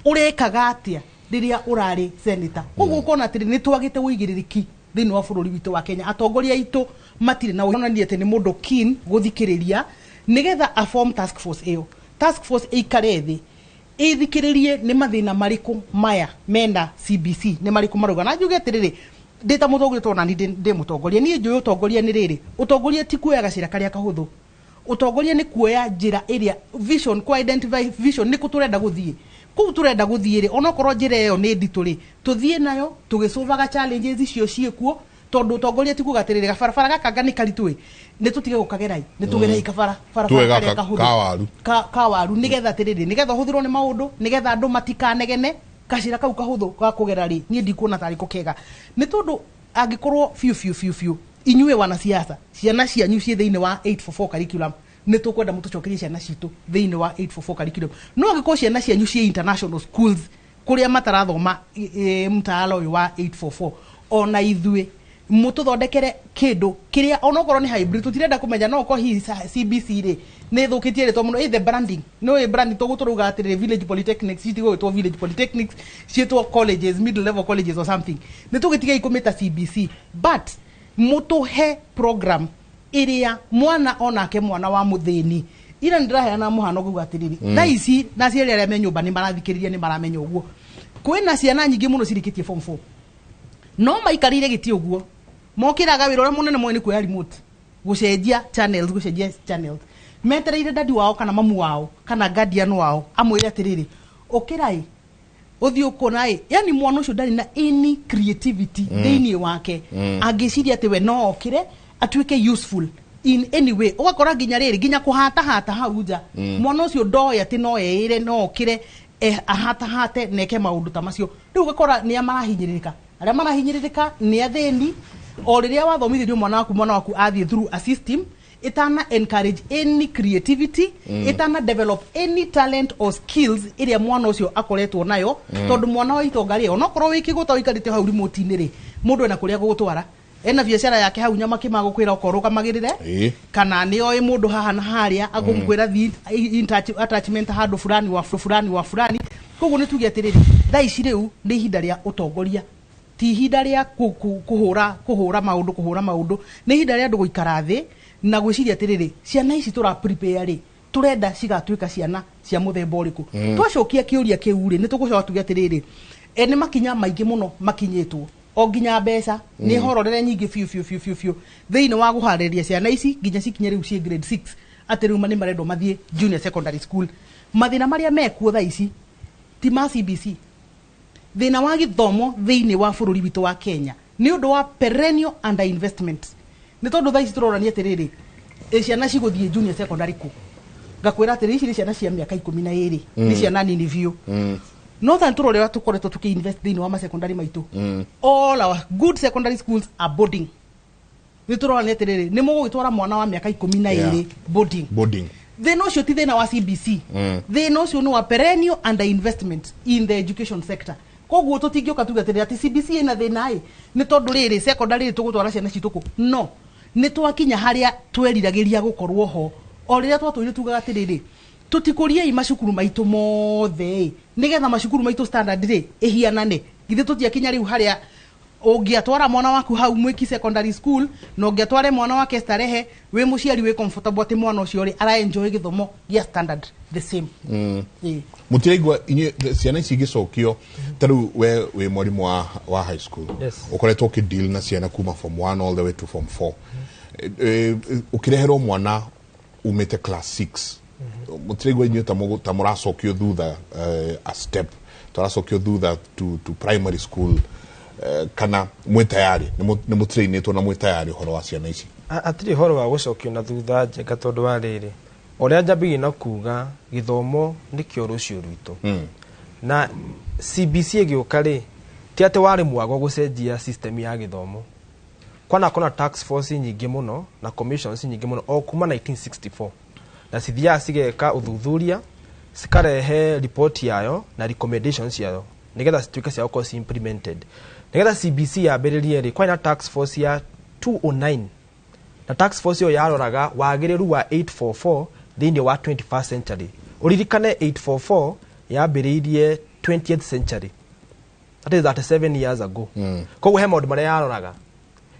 Ũrekaga atĩa rĩrĩa ũrarĩ senator? Koguo ũkona atĩrĩ, nĩ twagĩte ũigĩrĩrĩki thĩinĩ wa bũrũri witũ wa Kenya. Atongoria aitũ matirĩ na onania atĩ nĩ mũndũ keen gũthikĩrĩria, nĩgetha a form task force ĩyo. Task force ĩikare thĩ ĩthikĩrĩrie nĩ mathĩna marĩkũ maya mena CBC, nĩ marĩkũ marauga. Na njuge atĩrĩrĩ, ndĩ ta mũtongoria, tondũ nani ndĩ mũtongoria, niĩ njũĩ ũtongoria nĩ rĩrĩ: ũtongoria ti kuoya gacĩra karĩa kahũthũ, ũtongoria nĩ kuoya njĩra ĩrĩa vision, ku identify vision, nĩ kũ tũrenda gũthiĩ. Kũu tũrenda gũthiĩ rĩ, onokorwo njĩra ĩyo nĩ nditũ rĩ, tũthiĩ nayo tũgĩcũvaga challenges icio ciĩkuo, tondũ ũtongoria ti kuga atĩrĩrĩ, gabarabara gaka nga nĩ karitũ ĩ, nĩ tũtige gũkagerai, nĩ tũgerei kabara Tuwe barabara karĩa gaka kahũthũ ka waru. Ka waru, nĩgetha atĩrĩrĩ, nĩgetha ũhũthĩrwo nĩ maũndũ, nĩgetha andũ matikanegene. Gacĩra kau kahũthũ ga kũgera rĩ, niĩ ndikuona tarĩ ko kega, nĩ tondũ angĩkorwo biũ biũ biũ biũ inyuĩ wanasiasa ciana cianyu ciĩ thĩinĩ wa 844 curriculum, nĩ tũkwenda mũtũcokerie ciana citũ thĩinĩ wa 844 curriculum. No angĩkorwo ciana cianyu ciĩ international schools kũrĩa matarathoma mtaala ũyũ wa 844, ona ithuĩ mũtũthondekere kĩndũ kĩrĩa onokorwo nĩ hybrid, tũtirenda kũmenya. No okorwo hihi CBC rĩ nĩ thũkĩtie rĩtwa mũno, the branding, no ĩ branding tũguo tũrauga atĩrĩrĩ, village polytechnics citigũgĩtwo village polytechnics, ciĩtwo colleges, middle level colleges or something. Nĩ tũgĩtigei kũmĩta CBC, but mũtũhe program ĩrĩa mwana onake, mwana wa mũthĩni. Ira nĩ ndĩraheana mũhano ngauga atĩrĩrĩ, thaa ici na aciari arĩa me nyũmba nĩ marathikĩrĩria, nĩ maramenya ũguo kwĩna ciana nyingĩ mũno cirĩkĩtie form 4. No maikarĩire gĩtĩ ũguo, mokĩraga wĩra ũrĩa mũnene moĩ nĩ kuoya remote, gũcenjia channels, gũcenjia channels, metereire dadi wao kana mamu wao kana guardian wao amwĩre atĩrĩrĩ, ũkĩra ĩ, ũthiĩ ũkona ĩ. Yani mwana ũcio ndarĩ na any creativity thĩinĩ wake. Angĩciria atĩ we no okĩre atuĩke useful in any way. Ũgakora nginya rĩrĩ, nginya kũhatahata hau nja, mwana ũcio ndoĩ atĩ no eĩre, no okĩre ahatahate na eke maũndũ ta macio. Rĩu ũgakora nĩ a marahinyĩrĩrĩka, arĩa marahinyĩrĩrĩka nĩ athĩni. O rĩrĩa wathomithĩrio mwana waku, mwana waku athiĩ through a system itana encourage any creativity, itana develop any talent or skills ĩrĩa mwana ũcio akoretwo nayo. Tondũ mwana wa itonga rĩ, onokorwo wĩ kĩgũta ũikarĩte hau remote-inĩ rĩ, mũndũ ena kũrĩa gũgũtwara, ena biacara yake hau nyamakĩ magũkwĩra okorwo ũrũgamagĩrĩre, kana nĩ oĩ mũndũ haha na harĩa agũkwĩra thiĩ in attachment handũ fulani wa fulani wa fulani. Koguo nĩ tuge atĩrĩrĩ, thaa ici rĩu nĩ ihinda rĩa ũtongoria, ti ihinda rĩa kũhũra maũndũ, kũhũra maũndũ. Nĩ ihinda rĩa andũ gũikara thĩ na gwĩciria atĩrĩrĩ, ciana ici tũra prepare rĩ, tũrenda cigatuĩka ciana cia mũthemba ũrĩkũ? Twacokia kĩũria kĩu rĩ, nĩ tũgũcoka tuge atĩrĩrĩ, nĩ makinya maingĩ mũno makinyĩtwo, o nginya mbeca nĩ hororere nyingĩ biũ biũ biũ biũ biũ thĩinĩ wa kũharĩrĩria ciana ici nginya cikinye rĩu ciĩ grade 6, atĩ rĩu nĩ marendwo mathiĩ junior secondary school. Mathĩna marĩa mekuo thaa ici ti ma CBC. Thĩna wa gĩthomo thĩinĩ wa bũrũri witũ wa Kenya nĩ ũndũ wa perennial underinvestment. Nĩ tondũ thaa ici tũrorania atĩrĩrĩ, ciana cigũthiĩ junior secondary kũ? Ngakwĩra atĩrĩ, ici nĩ ciana cia mĩaka 12, nĩ ciana nini biũ. No than tũrore ũrĩa tũkoretwo tũkĩ-invest thĩinĩ wa masecondary maitũ. All our good secondary schools are boarding. Nĩ tũrorania atĩrĩrĩ, nĩ mũgũgĩtwara mwana wa mĩaka 12 boarding? Boarding. Thĩna ũcio ti thĩna wa CBC. Thĩna ũcio nĩ wa perennial underinvestment in the education sector. Koguo tũtingĩũka tuge atĩrĩrĩ atĩ CBC ĩna thĩna ĩ, nĩ tondũ rĩrĩ secondary rĩ, tũgũtwara ciana citũ kũ? No nĩ twakinya harĩa tweriragĩria gũkorwo ho. O rĩrĩa twatũire tugaga atĩrĩrĩ, tũtikũriei macukuru maitũ mothe ĩ, nĩgetha macukuru maitũ standard rĩ ĩhianane. Githĩ tũtiakinya rĩu harĩa ũngĩatwara mwana waku hau Mwiki Secondary School na ũngĩatware mwana wake Starehe, wĩ mũciari wĩ comfortable atĩ mwana ũcio rĩ ara enjoy gĩthomo gĩa standard the same? Ĩĩ. Mũtiraigua inyuĩ ciana ici igĩcokio? Ta rĩu we wĩ mwarimũ wa high school. Yes. Ũkoretwo ũkĩ-deal na ciana kuma form 1 all the way to form 4. Ũkĩreherwo mwana umĩte class 6, mũtiraigua inyuĩ ta mũracokio thutha, a step tũracokio thutha to primary school, kana mwĩ tayari, nĩ mũtrainĩtwo na mwĩ tayari ũhoro wa ciana ici? Hatirĩ ũhoro wa gũcokio na thutha, Njenga, tondũ wa rĩrĩ, ũrĩa njambirie na kuga, gĩthomo nĩkĩo rũciũ rwitũ. Na CBC ĩgĩũka rĩ, ti atĩ warĩ mwago gũcenjia system ya gĩthomo. Kwana kona task force nyingĩ mũno na commissions nyingĩ mũno o kuma 1964, na cithiaga cigeka ũthuthuria, cikarehe report yayo na recommendations ciayo nigetha cituĩke cia gũkorwo ci implemented. Nigetha CBC yambĩrĩrie rĩ, kwarĩ na task force ya 209, na task force ĩyo yaroraga wagĩrĩru wa 844 thĩinĩ wa 21st century. Ũririkane 844 yambĩrĩirie 20th century, that is 37 years ago. Koguo he maũndũ marĩa yaroraga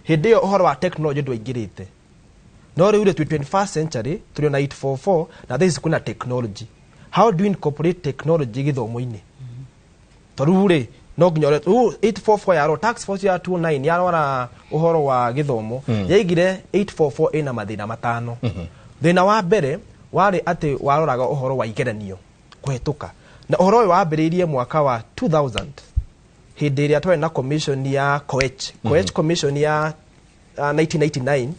hĩndĩ ĩyo, ũhoro wa technology ndwaingĩrĩte. No rĩu rĩ, twĩ 21st century, tũrĩ na 844 na thaa ici kwĩna technology. How do you incorporate technology gĩthomo-inĩ? Tondũ rĩ, no nginya rĩu 844 yarora, task force ya 29 yarora ũhoro wa gĩthomo, yaigire 844 ĩna mathĩna matano. Thĩna wa mbere warĩ atĩ waroraga ũhoro wa igeranio kũhetũka, na ũhoro ũyũ wambĩrĩirie mwaka wa 2000 hĩndĩ ĩrĩa twarĩ na commission ya Koech. Koech Commission ya 1999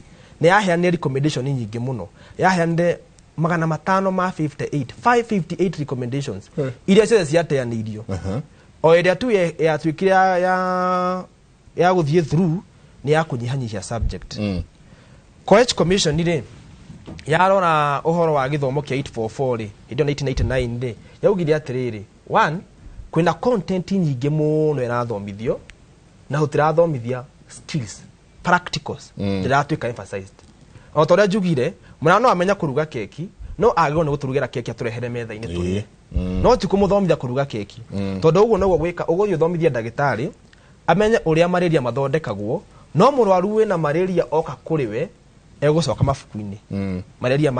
nĩ yaheanire recommendation nyingĩ mũno, yaheanire 558, 558 recommendations iria ciothe ciateanĩirio. O ĩrĩa tu yatuĩkire ya gũthiĩ through nĩ ya kũnyihanyihia subject. Koech Commission rĩ, yarora ũhoro wa gĩthomo kĩa 844 rĩ, hĩndĩ ĩyo 1999 rĩ, yaugire atĩrĩrĩ, one, kwĩna content nyingĩ mũno ĩrathomithio na tũtirathomithia skills, practicals ndĩratuĩka emphasized. O ta ũrĩa njugire, mwana no amenya kũruga keki, no agĩrĩirwo nĩ gũtũrugĩra keki atũrehere metha-inĩ tũrĩe, no ti kũmũthomithia kũruga keki. Tondũ ũguo noguo gwĩka ũgũthiĩ ũthomithie ndagĩtarĩ amenye ũrĩa malaria mathondekagwo, no mũrwaru wĩna malaria oka kũrĩ we egũcoka mabuku-inĩ malaria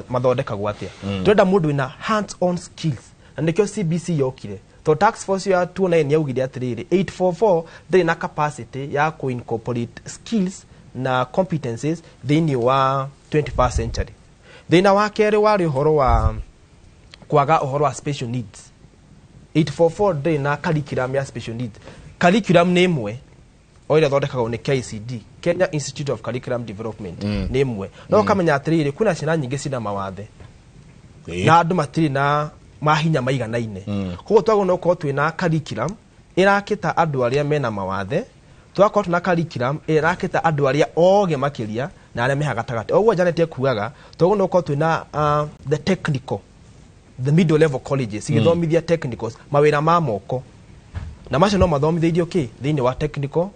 mathondekagwo atĩa. Tũrenda mũndũ wĩna hands on skills, na nĩkĩo CBC yokire. To task force ya 29 yaugire atĩrĩrĩ, 844 ndĩrĩ na capacity ya kũ incorporate skills na competencies thĩinĩ wa 21st century. Thĩna wa kerĩ warĩ ũhoro wa kwaga ũhoro wa special needs. 844 ndĩrĩ na curriculum ya special needs. Curriculum nĩ ĩmwe o ĩrĩa ĩthondekagwo nĩ KICD, Kenya Institute of Curriculum Development, nĩ ĩmwe, no ũkamenya atĩrĩrĩ, kwĩna ciana nyingĩ cina mawathe na andũ matirĩ na mahinya maiganaine. Koguo twagĩrĩirwo nĩ gũkorwo twĩna curriculum ĩrakĩta andũ arĩa mena mawathe, twakorwo twĩna curriculum ĩrĩa ĩrakĩta andũ arĩa ogĩ makĩria na arĩa meha gatagatĩ. Ũguo Janet ekugaga twagĩrĩirwo nĩ gũkorwo twĩna the technical, the middle level colleges cigĩthomithia technicals, mawĩra ma moko, na macio no mathomithĩirio kĩ thĩinĩ wa technical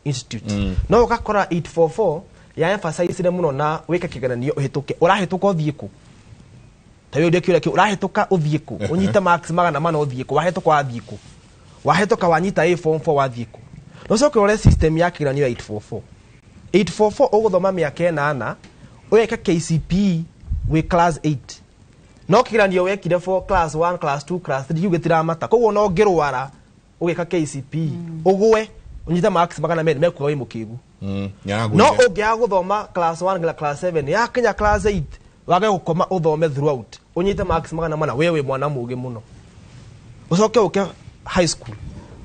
institute. No ũgakora 844 ya emphasize mũno na wĩke kĩgeranio ũhĩtũke. Ũrahĩtũka ũthiĩ kũ? Ta ũrĩa kĩũria kĩu, ũrahĩtũka ũthiĩ kũ? Ũnyite marks 400 ũthiĩ kũ? Wahĩtũka wathiĩ kũ? Wahĩtũka wanyita A form 4 wathiĩ kũ? No ũcoke ũrore system ya kĩgeranio ya 844. 844 ũgũthoma mĩaka 8, ũgeka KCPE wĩ class 8, no kĩgeranio wekire for class 1, class 2, class 3 kĩu gĩtiramata. Koguo no ũngĩrwara ũgĩka KCPE, ũgwe ũnyite marks 200, mekuga wĩ mũkĩgu. No ũngĩaga gũthoma class 1 nginya class 7, yakinya class 8 wage gũkoma ũthome throughout, ũnyite marks 400, we wĩ mwana mũgĩ mũno. Ũcoke ũke high school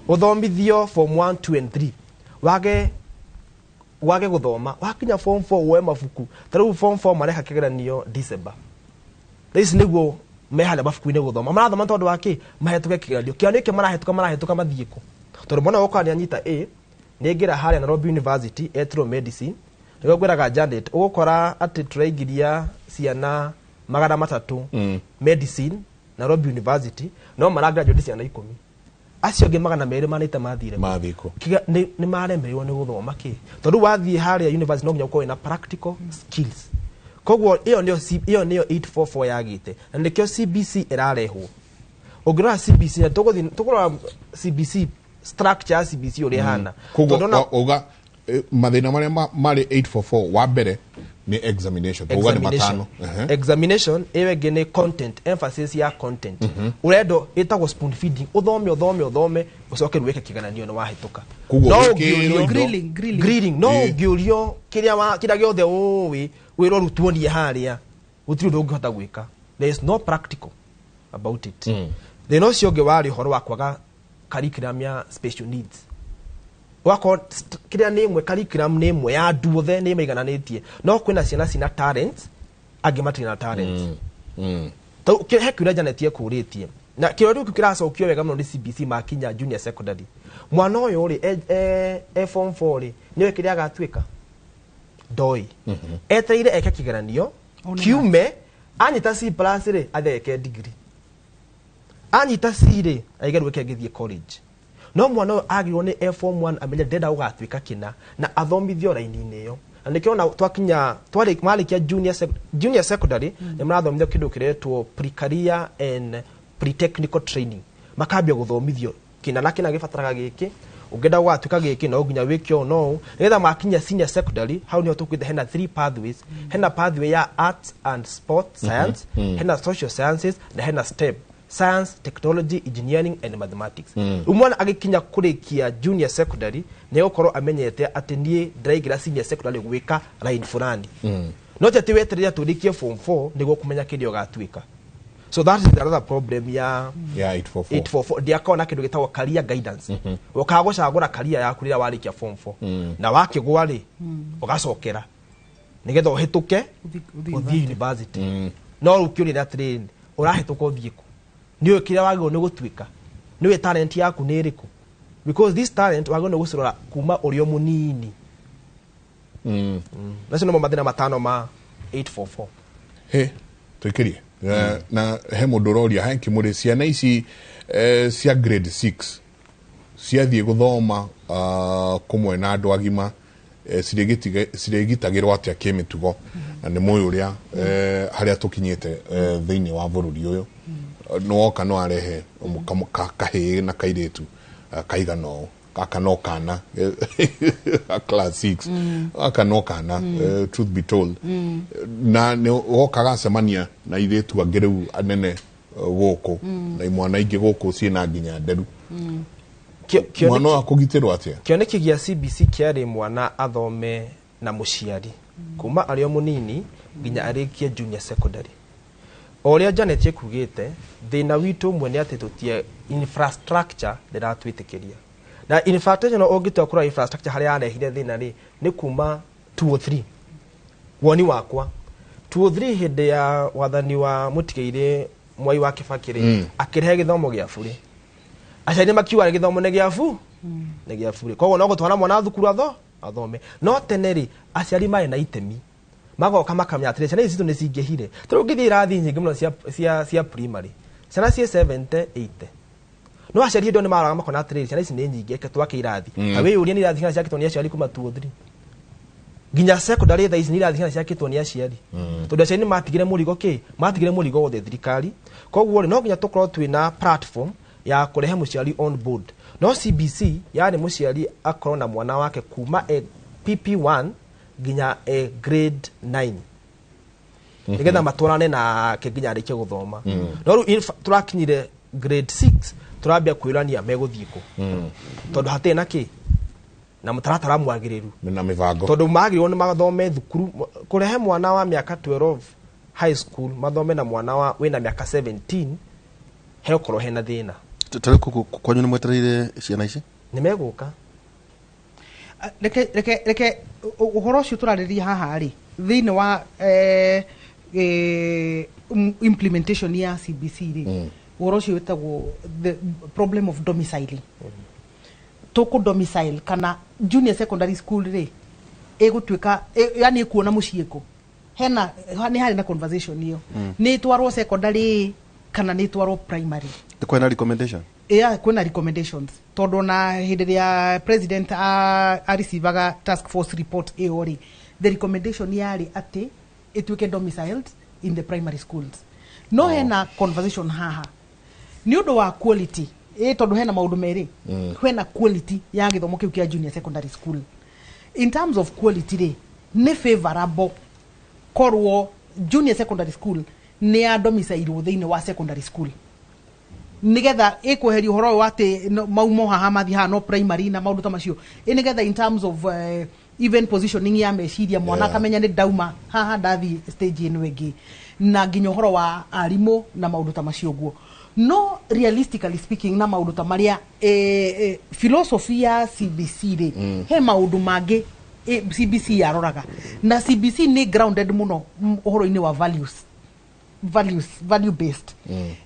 ũthomithio form 1, 2 and 3, wage gũthoma, wakinya form 4 woe mabuku. Ta rĩu form 4 mareka kĩgeranio December. Thaa ici nĩguo me harĩa mabuku-inĩ gũthoma, marathoma tondũ wa kĩ? Mahĩtũke kĩgeranio. Kĩgeranio gĩkĩ marahĩtũka, marahĩtũka mathiĩ kũ? Tondũ mwana ũgũkora nĩ anyita A, nĩ aingĩra harĩa Nairobi University etirwo medicine. Nĩguo ngwĩraga Janet, ũgũkora atĩ tũraingĩria ciana 300 medicine Nairobi University, no maragraduate ciana 10. Acio angĩ 200 manĩte mathire kũ? Mathiĩ kũ? Nĩ maremereirwo nĩ gũthoma kĩ? Tondũ wathiĩ harĩa university no nginya ũkorwo wĩna practical skills. Koguo ĩyo nĩyo 844 yagĩte, na nĩkĩo CBC ĩrarehwo. Ũngĩrora CBC, na tũgũthiĩ tũkũrora CBC, structure ya CBC ũrĩa ĩhana. Koguo Tondũ uga mathĩna marĩa marĩ 844, wa mbere nĩ examination. Uga nĩ Examination. matano. Ehe. Examination ĩyo ĩngĩ nĩ content, emphasis ya content. Ũrendwo, ĩtagwo spoon feeding, ũthome, ũthome, ũthome, ũcoke rĩu wĩke kĩgeranio nĩ wahĩtũka. Koguo No wĩkĩrwo ũngĩũrio indo. Grilling, grilling. Grilling. No ũngĩũrio kĩrĩa gĩothe ũĩ wĩrwo rĩu tuonie harĩa, gũtirĩ ũndũ ũngĩhota gwĩka. There is no practical about it. Thĩna ũcio ũngĩ warĩ ũhoro wa kwaga curriculum ya special needs. Wakorwo kĩrĩa nĩ ĩmwe, curriculum nĩ ĩmwe ya andũ othe, nĩ ĩmaigananĩtie, no kwĩna ciana cina talents, angĩ matirĩ na talents. He kĩũria Janet ekũrĩtie, na kĩũria kĩu kĩracokio wega mũno nĩ CBC. Makinya junior secondary, mwana ũyũ rĩ e form 4 rĩ, nĩwe kĩrĩa agatuĩka ndoĩ, etereire eke kĩgeranio One. kiume, anyita C plus rĩ, athiĩ eke degree, anyita C rĩ, aige rĩu eke ngĩthiĩ college. No mwana ũyũ agĩrĩirwo nĩ e form 1 amenye ndĩrenda gũgatuĩka kĩna, na athomithio raini-inĩ ĩyo. Na nĩkĩo ona twakinya marĩkia junior secondary, nĩ marathomithio kĩndũ kĩretwo pre-career and pre-technical training, makambia gũthomithio kĩna na kĩna gĩbataraga gĩkĩ, ũngĩenda gũgatuĩka gĩkĩ no nginya wĩke ũũ no ũũ, nĩgetha makinya senior secondary, hau nĩho tũkwĩte hena three pathways. Hena pathway ya arts and sport science, hena social sciences, na hena STEM, science, technology, engineering and mathematics. Rĩu mwana agĩkinya kũrĩkia junior secondary nĩ egũkorwo amenyete atĩ niĩ ndĩraingĩra senior secondary gwĩka line fulani, no ti atĩ weterere tũrĩkie form 4 nĩguo kũmenya kĩrĩa ũgatuĩka. So that is another problem ya Ya 844. 844. Ndiakorwo na kĩndũ gĩtagwo career guidance. Ũkaga gũcagũra career yaku rĩrĩa warĩkia form 4, na wakĩgwa rĩ, ũgacokera nĩgetha ũhĩtũke Ũthiĩ ũthiĩ university. No rĩu kĩũria nĩ atĩrĩrĩ, ũrahĩtũka ũthiĩ kũ? Nĩ ũĩ kĩrĩa wagĩrĩirwo nĩ gũtuĩka? Nĩ ũĩ talent yaku nĩ ĩrĩkũ? Because this talent wagĩrĩirwo nĩ gũcirora kuma ũrĩ o mũnini. Macio nĩmo mathĩna matano ma 844. He tũikĩrie. Na he mũndũ ũroria he nkĩmũrĩ ciana ici cia grade 6 ciathiĩ gũthoma kũmwe na andũ agima, cirĩgitagĩrwo atĩa kĩmĩtugo? Na nĩ mũĩ ũrĩa harĩa tũkinyĩte thĩinĩ wa bũrũri ũyũ, nĩ woka no arehe kahĩĩ na kairĩtu kaigana ũũ, gaka no kana class 6, gaka no kana, truth be told, na nĩ woka gacemania na irĩtu angĩ rĩu anene. Gũkũ na imwana ingĩ gũkũ ciĩna nginya nderu. Mwana wa kũgitĩrwo atĩa? Kĩoneki gĩa CBC kĩarĩ mwana athome na mũciari kuma arĩ o mũnini nginya arĩkie junior secondary. O ũrĩa Janet ekugĩte, thĩna witũ ũmwe nĩ atĩ tũtie infrastructure ndĩratwĩtĩkĩria, na infrastructure no ũngĩtua kũrora infrastructure harĩa yarehire thĩna rĩ, nĩ kuma 203. Woni wakwa, 203 hĩndĩ ya wathani wa mũtigairĩ Mwai wa Kibaki rĩ, akĩrehe gĩthomo gĩa burĩ. Aciari makiuga gĩthomo nĩ gĩa bu nĩ gĩa burĩ, koguo no gũtwara mwana thukuru athome. No tene rĩ, aciari marĩ na itemi, magoka makamenya atĩrĩ, ciana ici citũ nĩ cingĩhire. Tondũ ũngĩthiĩ irathi nyingĩ mũno cia primary, ciana ciĩ 70 80, no aciari hĩndĩ ĩyo nĩ maroraga makona atĩrĩrĩ, ciana ici nĩ nyingĩ, reke twake irathi. Ta wĩyũrie, nĩ irathi cigana ciakĩtwo nĩ aciari kuma 203 nginya secondary? Thaa ici nĩ irathi cigana ciakĩtwo nĩ aciari? Tondũ aciari nĩ matigire mũrigo kĩ matigire mũrigo wothe thirikari. Koguo rĩ, no nginya tũkorwo twĩna platform ya kũrehe mũciari on board. No CBC yarĩ mũciari akorwo na mwana wake kuma e PP1 nginya e grade 9, nigetha matwarane nake nginya arĩkie gũthoma. No rĩu tũrakinyire grade 6, tũrambia kwĩrania megũthiĩ kũ, tondũ hatirĩ na kĩ na mũtaratara mwagĩrĩru na mĩbango. Tondũ magĩrĩirwo nĩ mathome thukuru. Kũrehe mwana wa mĩaka 12 high school mathome na mwana wa wĩna mĩaka 17, hekorwo hena thĩna. Tarä kå kwanyu nä mwetereire ciana ici? Nĩ megũka. Reke ũhoro ũcio tũrarĩrĩria haha rĩ, thĩinĩ wa implementation ya CBC rĩ, ũhoro ũcio wĩtagwo the problem of domiciling. Tũkũ domicile kana junior secondary school rĩ, ĩgũtuĩka yani ĩkuona mũciĩ kũ? Hena nĩ harĩ na conversation ĩyo, nĩ ĩtwarwo secondary kana nĩ ĩtwarwo primary? Nä kwena recommendation? Yeah, kwĩna recommendations, tondũ ona hĩndĩ ĩrĩa president areceivaga task force report ĩyo rĩ, the recommendation yarĩ atĩ ĩtuĩke domiciled in the primary schools. No hena conversation haha nĩ ũndũ wa quality, ĩ tondũ hena maũndũ merĩ. Hena quality ya gĩthomo kĩu kĩa junior secondary school. In terms of quality rĩ, nĩ favorable korwo junior secondary school nĩ ya domicilwo thĩinĩ wa secondary school, nigetha ĩkweheria ũhoro ũyũ wa atĩ maumo haha mathiĩ haha no primary na maũndũ ta macio. Ĩ nigetha in terms of even positioning ya meciria mwana, akamenya nĩ ndauma haha ndathiĩ stage ĩno ĩngĩ, na nginya ũhoro wa arimũ na maũndũ ta macio ũguo. No realistically speaking, na maũndũ ta marĩa philosophy ya CBC rĩ, he maũndũ mangĩ CBC yaroraga, na CBC nĩ grounded mũno ũhoro-inĩ wa values, value based.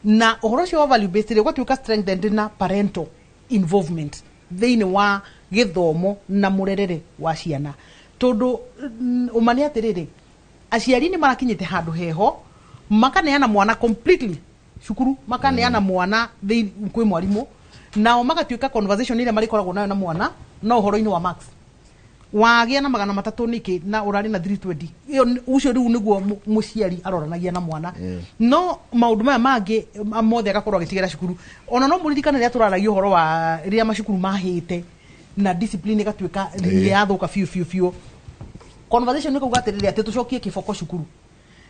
Na ũhoro ũcio wa value based rĩ, ũgatuĩka strengthened na parental involvement thĩinĩ wa gĩthomo na mũrerere wa ciana, tondũ ũma nĩ atĩrĩrĩ, aciari nĩ marakinyĩte handũ heho makaneana mwana completely cukuru, makaneana mwana kwĩ mwarimũ, nao magatuĩka conversation ĩrĩa marĩkoragwo nayo na mwana no ũhoro-inĩ wa marks. Wagĩa na 300 nĩkĩ na ũrarĩ na 320? Ĩyo ũcio rĩu nĩguo mũciari aroranagia na mwana. No maũndũ maya mangĩ mothe agakorwo agĩtigĩra cukuru. Ona no mũririkane rĩrĩa tũraragia ũhoro wa rĩrĩa macukuru mahĩte na discipline ĩgatuĩka nĩ yathũka biũ biũ biũ, conversation nĩ kauga atĩrĩrĩ, atĩ tũcokie kĩboko cukuru.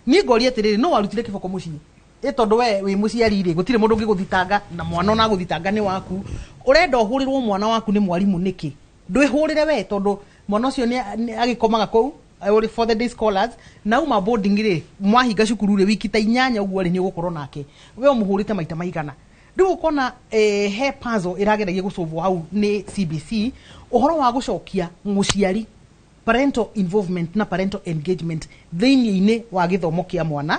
Niĩ ngoria atĩrĩrĩ, no warutire kĩboko mũciĩ? Ĩ tondũ we wĩ mũciari rĩ, gũtirĩ mũndũ ũngĩgũthitanga, na mwana ona agũthitanga nĩ waku. Ũrenda ũhũrĩrwo mwana waku nĩ mwarimũ nĩkĩ? Ndwĩhũrĩre we, tondũ mwana ũcio nĩ agĩkomaga kũu ũrĩ for the day scholars, na uma boarding rĩ, mwahinga cukuru rĩ, wiki ta 8 ũguo rĩ, nĩ ũgũkorwo nake. We ũmũhũrĩte maita maigana? Rĩu ũkona he puzzle ĩrageragia gũcũvwo hau nĩ CBC, ũhoro wa gũcokia mũciari, parental involvement na parental engagement thĩinĩ-inĩ wa gĩthomo kĩa mwana,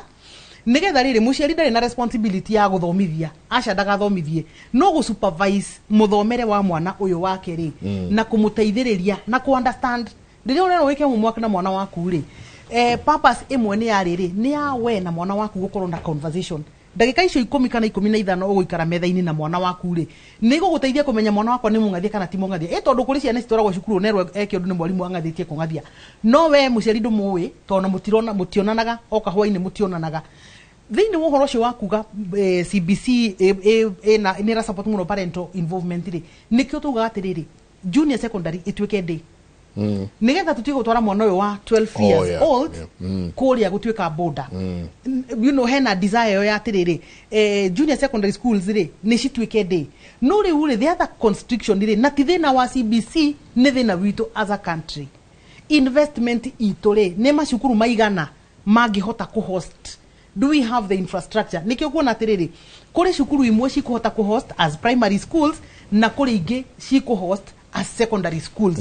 nigetha rĩrĩ mũciari ndarĩ na responsibility ya gũthomithia, aca ndagathomithie, no gũ supervise mũthomere wa mwana ũyũ wake rĩ, na kũmũteithĩrĩria na kũ understand rĩrĩa ũrerwo wĩke homework na mwana waku rĩ, purpose ĩmwe nĩ ya rĩrĩ, nĩ ya we na mwana waku gũkorwo na conversation ndagĩka icio 10 kana 15 ũgũikara metha-inĩ na mwana waku rĩ, nĩ gũgũteithia kũmenya mwana wakwa nĩ mũng'athia kana ti mũng'athia. Ĩ tondũ kũrĩ ciana citwaragwo cukuru nerwo eke ũndũ nĩ mwarimũ ang'athĩtie kũng'athia, no we mũciari ndũmũĩ, tondũ mũtirona, mũtionanaga oka hwainĩ, mũtionanaga. Thĩinĩ wa ũhoro ũcio wa kuga CBC ĩna nĩ ĩra support mũno parental involvement rĩ, nĩkĩo tugaga atĩrĩrĩ, junior secondary ĩtuĩke day. Nĩgetha tũtige gũtwara mwana ũyũ wa 12 years old kũrĩa gũtuĩka boarder. Hena desire ĩyo ya atĩrĩrĩ, junior secondary schools rĩ, nĩ cituĩke day. No rĩu rĩ, the other constriction rĩ, na ti thĩna wa CBC, nĩ thĩna witũ as a country. Investment itũ rĩ, nĩ macukuru maigana mangĩhota kũhost? Do we have the infrastructure? Nĩkĩo kuona atĩrĩrĩ, kũrĩ cukuru imwe cikũhota kũhost as primary schools na kũrĩ ingĩ cikũhost as secondary schools.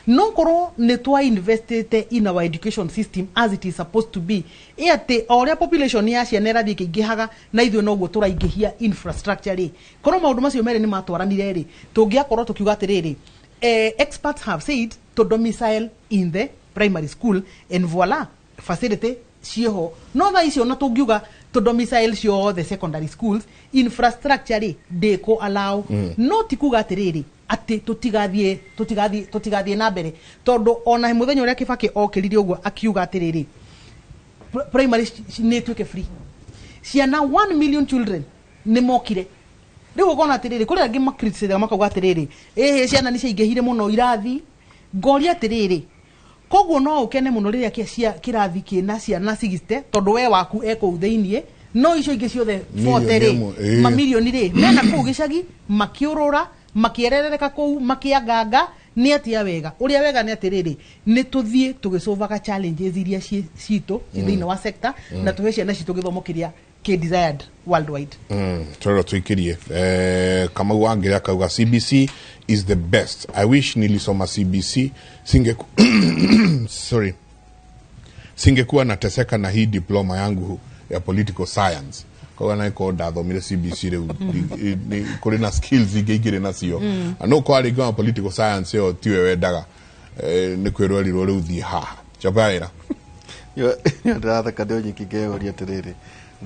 No korwo nĩ twa investite in our education system as it is supposed to be, ĩ atĩ o ũrĩa population ya ciana ĩrathiĩ ĩkĩingĩhaga na ithuĩ noguo tũraingĩhia infrastructure rĩ, korwo maũndũ macio merĩ nĩ matwaranire rĩ, tũngĩakorwo tũkiuga atĩrĩrĩ, experts have said to domicile in the primary school, and voila, facility ciĩho. No thaa icio na tũngiuga to domicile ciothe secondary schools, infrastructure rĩ, ndĩkũ allow. No ti kuga atĩrĩrĩ atĩ tũtigathiĩ na mbere, tondũ ona mũthenya ũrĩa Kĩbakĩ okĩrire ũguo akiuga atĩrĩrĩ, primary nĩ ĩtuĩke free, ciana 1 million children nĩ mokire. Rĩu ũkona atĩrĩrĩ, kũrĩ angĩ makriticize makauga atĩrĩrĩ, ĩhĩ, ciana nĩ ciaingĩhire mũno irathi. Ngoria atĩrĩrĩ, koguo no ũkene mũno rĩrĩa kĩrathi kĩna ciana 60 tondũ we waku e kũu thĩiniĩ, no icio ingĩ ciothe 40 rĩ, 1 ĩmwe, ĩĩ. Mamirioni rĩ, mena kũu gĩcagi makĩũrũra, makĩerereka kũu, makĩanganga. Nĩ atĩa wega? Ũrĩa wega nĩ atĩrĩrĩ, nĩ tũthiĩ tũgĩcũvaga challenges iria citũ ci thĩinĩ wa sector na tũhe ciana citũ gĩthomo kĩrĩa kĩ desired worldwide. Twero tuikirie. Kamau Wangĩrĩ akauga CBC is the best. I wish nilisoma CBC, sorry, singekuwa nateseka na hii diploma yangu ya political science. Koguo nakorwo ndathomire CBC rĩu kũrĩ na skills ingĩ ingĩrĩ nacio. Na no kwa rĩngĩ wa political science ĩyo tiwe wendaga, nĩ kwĩrwo erirwo rĩu thiĩ haha coka wĩra. Yo ndĩratheka ndĩ nyiki ngeyũria atĩrĩrĩ,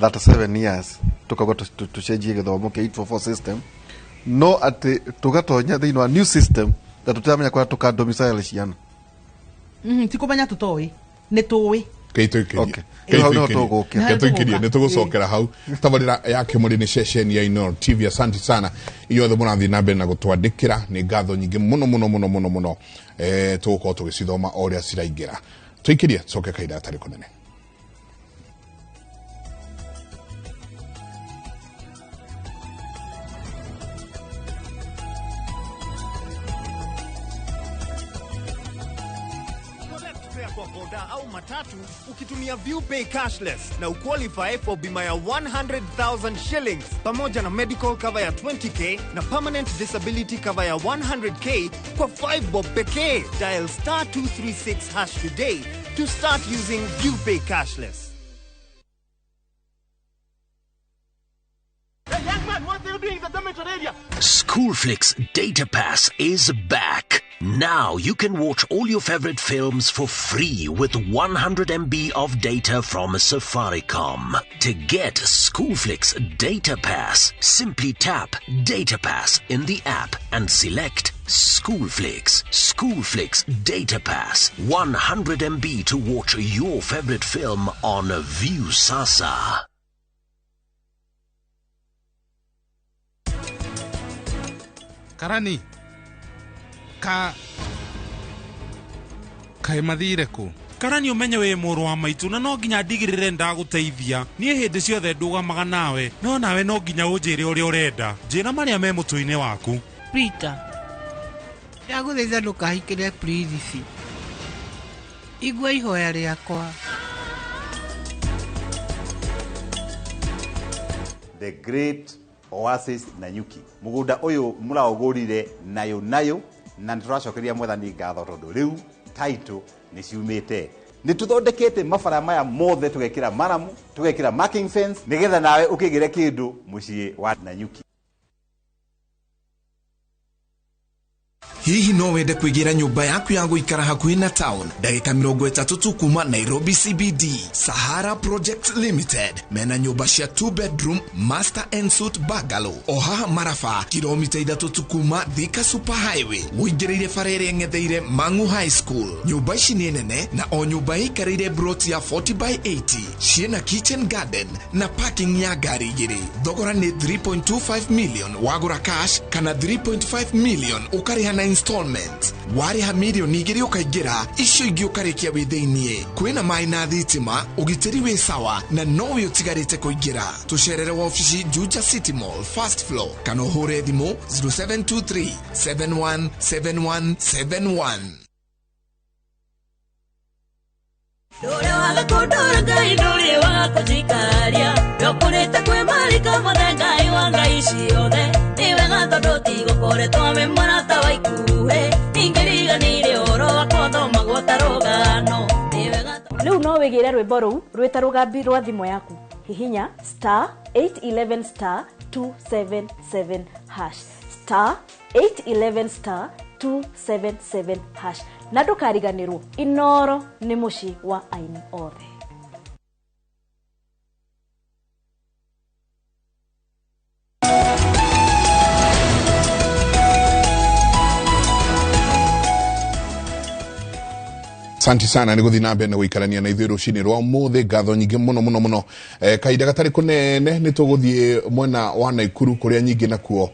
37 years tukauga tũcenjie gĩthomo kĩa 844 system, no atĩ tũgatonya thĩinĩ wa new system na tũtiramenya kũrĩa tũka domicile ciana. Ti kũmenya tũtoĩ, nĩ tũĩ. Okay. Rĩu hau nĩho tũgũkĩra. Ketuikirie, nĩ tũgũcokera hau. Tabarĩra ya Kĩmũrĩ nĩ ceceni ya Inooro TV. Asante sana inyuothe mũrathiĩ na mbere na gũtwandĩkĩra, nĩ ngatho nyingĩ mũno mũno mũno mũno mũno. Tũgũkorwo tũgĩcithoma o ũrĩa ciraingĩra. Tũikirie, coke kahinda gatarĩ kũnene. Collect fare kwa boda au matatu ukitumia ViewPay cashless na uqualify for bima ya 100,000 shillings pamoja na medical cover ya 20K na permanent disability cover ya 100K kwa 5 bob pekee. Dial star 236 hash today to start using ViewPay cashless. Hey, young man, what are you doing in the dormitory area? Schoolflix Data Pass is back. Now you can watch all your favorite films for free with 100 MB of data from Safaricom. To get Schoolflix Data Pass, simply tap Data Pass in the app and select Schoolflix. Schoolflix Data Pass. 100 MB to watch your favorite film on Viusasa. Karani ka kaĩ mathire kũ? Karani, ũmenye wĩ mũrũ wa maitũ na no nginya ndigĩrĩre ndagũteithia. Niĩ hĩndĩ ciothe ndũgamaga nawe, no nawe no nginya ũnjĩre ũrĩa ũrenda. Njĩra marĩa me mũtwe-inĩ waku. Peter, ndagũthaitha ndũkahikĩre Prince. Igua ihoya rĩakwa. The Great Oasis Nanyuki, mũgũnda ũyũ mũraũgũrire nayo nayo, na nĩ tũracokeria Mwathani ngatho tondũ rĩu title nĩ ciumĩte. Nĩ tũthondekete mabara maya mothe, tũgekĩra maramu, tũgekĩra marking fence, nĩgetha nawe ũkĩgĩre kĩndũ mũciĩ wa Nanyuki. Hihi no wende kwĩgĩra nyũmba yaku ya gũikara hakuhĩ na town, ndagĩka 30 tu kuma Nairobi CBD? Sahara Project Limited mena nyũmba cia 2 bedroom master and suite bungalow o haha Maraba, kilomita 3 tu kuma Thika Super Highway, ũingĩrĩire bara ĩrĩa ĩng'etheire Mangu High School. Nyũmba ici nĩ nene na o nyũmba ĩikarĩire plot ya 40 by 80, ciĩna kitchen garden na parking ya ngari igĩrĩ. Thogora nĩ 3.25 million wagũra cash, kana 3.5 million ũkarĩha na installment. Warĩha mirioni 2 ũkaingĩra, icio ingĩ ũkarĩkia wĩ thĩiniĩ. Kwĩna maĩ na thitima, ũgitĩri wĩ sawa na nowe ũtigarĩte kũingĩra. Tũcerere wabici Juja City Mall first floor kana ũhũre thimũ 0723 717171. Ndũrĩ waga kũndũra Ngai, ndũrĩ waga kũnjikaria, ndũkũrĩte kwĩ marika mothe Ngai wa ngai ciothe. Nĩ wega tondũ tigũkoretwo wĩ mũrata wa ikuhĩ, ingĩriganĩire ũhoro wakwa thomagwo ta rũgano. Nĩ wega Rĩu no wĩgĩre rwĩmbo rũu rwĩ ta rũgambi rwa thimũ yaku. Hihinya star 811 star 277 hash, star 811 star 277 hash, na ndũkariganĩrwo Inoro nĩ mũciĩ wa aini othe. Asante sana nĩ gũthiĩ na mbere na gũikarania na ithuĩ rũcinĩ rwa ũmũthĩ. Ngatho nyingĩ mũno mũno mũno. Kahinda gatarĩ kũnene nĩ tũgũthiĩ mwena wa Naikuru kũrĩa nyingĩ nakuo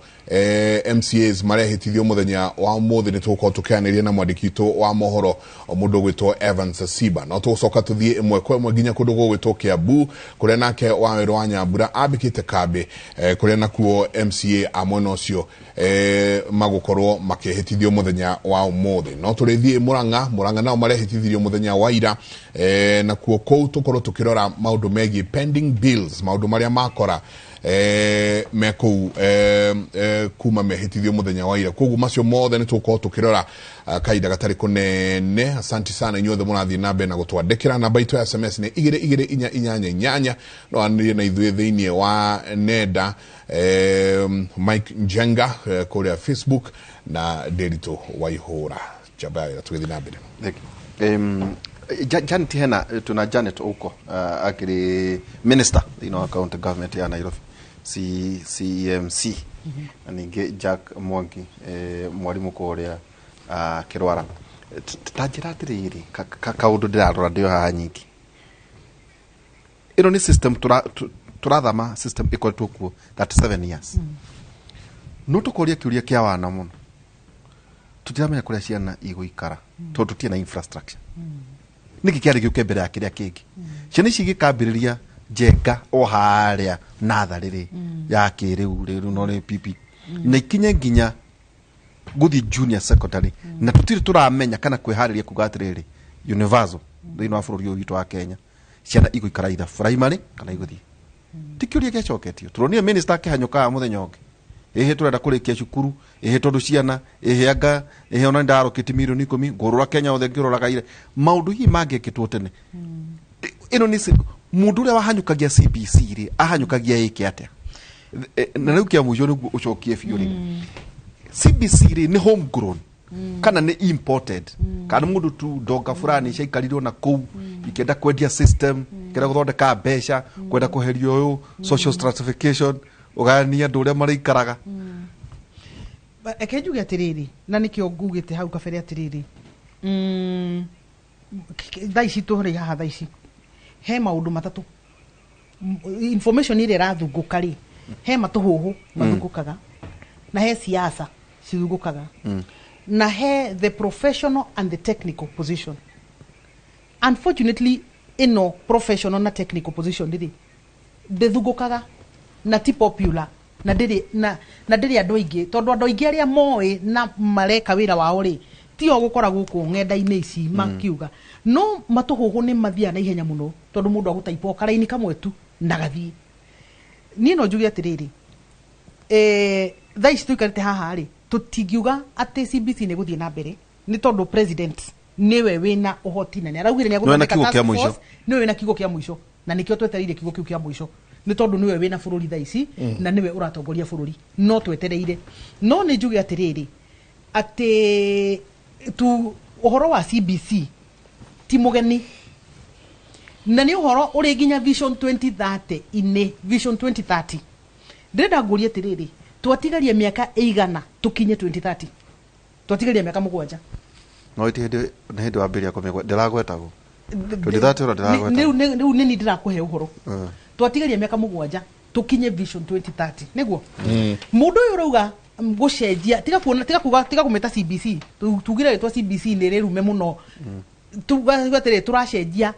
MCAs marehĩtithio mũthenya wa ũmũthĩ. Nĩ tũgũkorwo tũkĩaranĩria na mwandĩki witũ wa mohoro mũndũ ũgwĩtwo Evans Siba. No tũgũcoka tũthiĩ ĩmwe kwa ĩmwe nginya kũndũ gũgwĩtwo Kiambu kũrĩa nake Wawerũ wa Nyambura ambĩkĩte kambĩ, kũrĩa nakuo MCA a mwena ũcio magũkorwo makĩhĩtithio mũthenya wa ũmũthĩ. No tũrĩthiĩ Murang'a, Murang'a nao marehĩtithirio mũthenya wa ira, nakuo kũu tũkorwo tũkĩrora maũndũ megiĩ pending bills, maũndũ marĩa makora me kũu kuma mehĩtithio mũthenya wa ira. Koguo macio mothe nĩ tũgũkorwo tũkĩrora kahinda gatarĩ kũnene. Asante sana inyuothe mũrathiĩ na mbere na gũtwandĩkĩra. Namba itũ ya SMS nĩ 22488. No anĩrĩrie na ithuĩ thĩiniĩ wa nenda, Mike Njenga kũrĩa Facebook na Nderitu Waihũra. Njamba ya wĩra, tũgĩthiĩ na mbere. Thank you. Janet hena tuna Janet Ouko akiri minister thĩinĩ wa county government ya Nairobi CEMC, na ningĩ Jack Mwangi mwarimũ kũrĩa Kĩrwara. Ta njĩra atĩrĩrĩ, kaũndũ ndĩrarora ndĩo haha nyingĩ, ĩno nĩ system tũrathama, system ĩkoretwo kuo 37 years. No tũkoria kĩũria kĩa wana mũno, tũtiramenya kũrĩa ciana igũikara tondũ tũtirĩ na infrastructure. Nĩkĩ kĩarĩ gĩũke mbere ya kĩrĩa kĩngĩ? Ciana ici igĩkambĩrĩria njenga o harĩa natharĩ rĩ ya kĩrĩu rĩu no nĩ PP, na ikinye nginya gũthiĩ junior secondary, na tũtirĩ tũramenya kana kwĩharĩria kuga atĩrĩrĩ universal thĩinĩ wa bũrũri ũyũ witũ wa Kenya, ciana igũikara either primary kana igũthiĩ. Ti kĩũria gĩacoketio. Tũronire minister akĩhanyũka mũthenya ũngĩ, ĩhĩ tũrenda kũrĩkia cukuru, ĩhĩ tondũ ciana, ĩhĩ anga, ĩhĩ ona ndarokĩti mirioni 10 ngũrũra Kenya othe ngĩroraga ire maũndũ hihi mangĩkĩtwo tene. Ĩno nĩ mũndũ ũrĩa wahanyũkagia CBC rĩ, ahanyũkagia ĩke atĩa? Na rĩu kĩa mũico nĩguo ũcokie biũ rĩ, CBC rĩ nĩ homegrown kana nĩ imported, kana mũndũ tu ndonga fulani ciaikarirwo na kũu ikĩenda kwendia system, ikĩenda gũthondeka mbeca, kwenda kũheria ũyũ social stratification, ũgayania andũ ũrĩa marĩikaraga. Reke njuge atĩrĩrĩ, na nĩkĩo ngugĩte hau kabere atĩrĩrĩ, thaa ici tũrĩ haha, thaa ici he maũndũ matatũ. Information ĩrĩa ĩrathungũka rĩ, he matũhũhũ mathungũkaga, na he siasa cithungũkaga, na he the professional and the technical position. Unfortunately ĩno professional na technical position rĩ ndĩthungũkaga na ti popular, na ndĩrĩ na ndĩrĩ andũ aingĩ, tondũ andũ aingĩ arĩa moĩ na mareka wĩra wao rĩ tio gũkora gũkũ ng'enda-inĩ ici makiuga. No matũhũhũ nĩ mathiaga na ihenya mũno, tondũ mũndũ agũtaipa o karaini kamwe tu na gathiĩ. Niĩ no njuge atĩrĩrĩ, thaa ici tũikarĩte haha rĩ, tũtingiuga atĩ CBC nĩ gũthiĩ na mbere, nĩ tondũ president nĩwe wĩna ũhoti na nĩ araugire nĩ Nĩwe wĩna agũthondeka kiugo kĩa task mũico. force, nĩwe wĩna kiugo kĩa mũico, na nĩkĩo twetereire kiugo kĩu kĩa mũico, nĩ tondũ nĩwe wĩna bũrũri thaa ici na nĩwe ũratongoria bũrũri, no twetereire. No nĩ njuge atĩrĩrĩ, atĩ tu ũhoro wa CBC ti mũgeni, na nĩ ũhoro ũrĩ nginya Vision 2030 inĩ. Vision 2030 ndĩrenda ngũrie atĩrĩrĩ, twatigaria mĩaka ĩigana tũkinye 2030? Twatigaria mĩaka 7. No iti hĩndĩ nĩ hĩndĩ wambĩrĩria kũmĩgwe ndĩragwetagwo 2030 ĩno ndĩragwetagwo. Rĩu nĩ niĩ ndĩrakũhe ũhoro. Twatigaria mĩaka 7 tũkinye Vision 2030, nĩguo mũndũ ũyũ ũrauga Gũcenjia, tiga kuona, tiga kuga, tiga kũmĩta CBC, tugire rĩtwa CBC nĩ rĩrume mũno. Tuga atĩrĩ, tũracenjia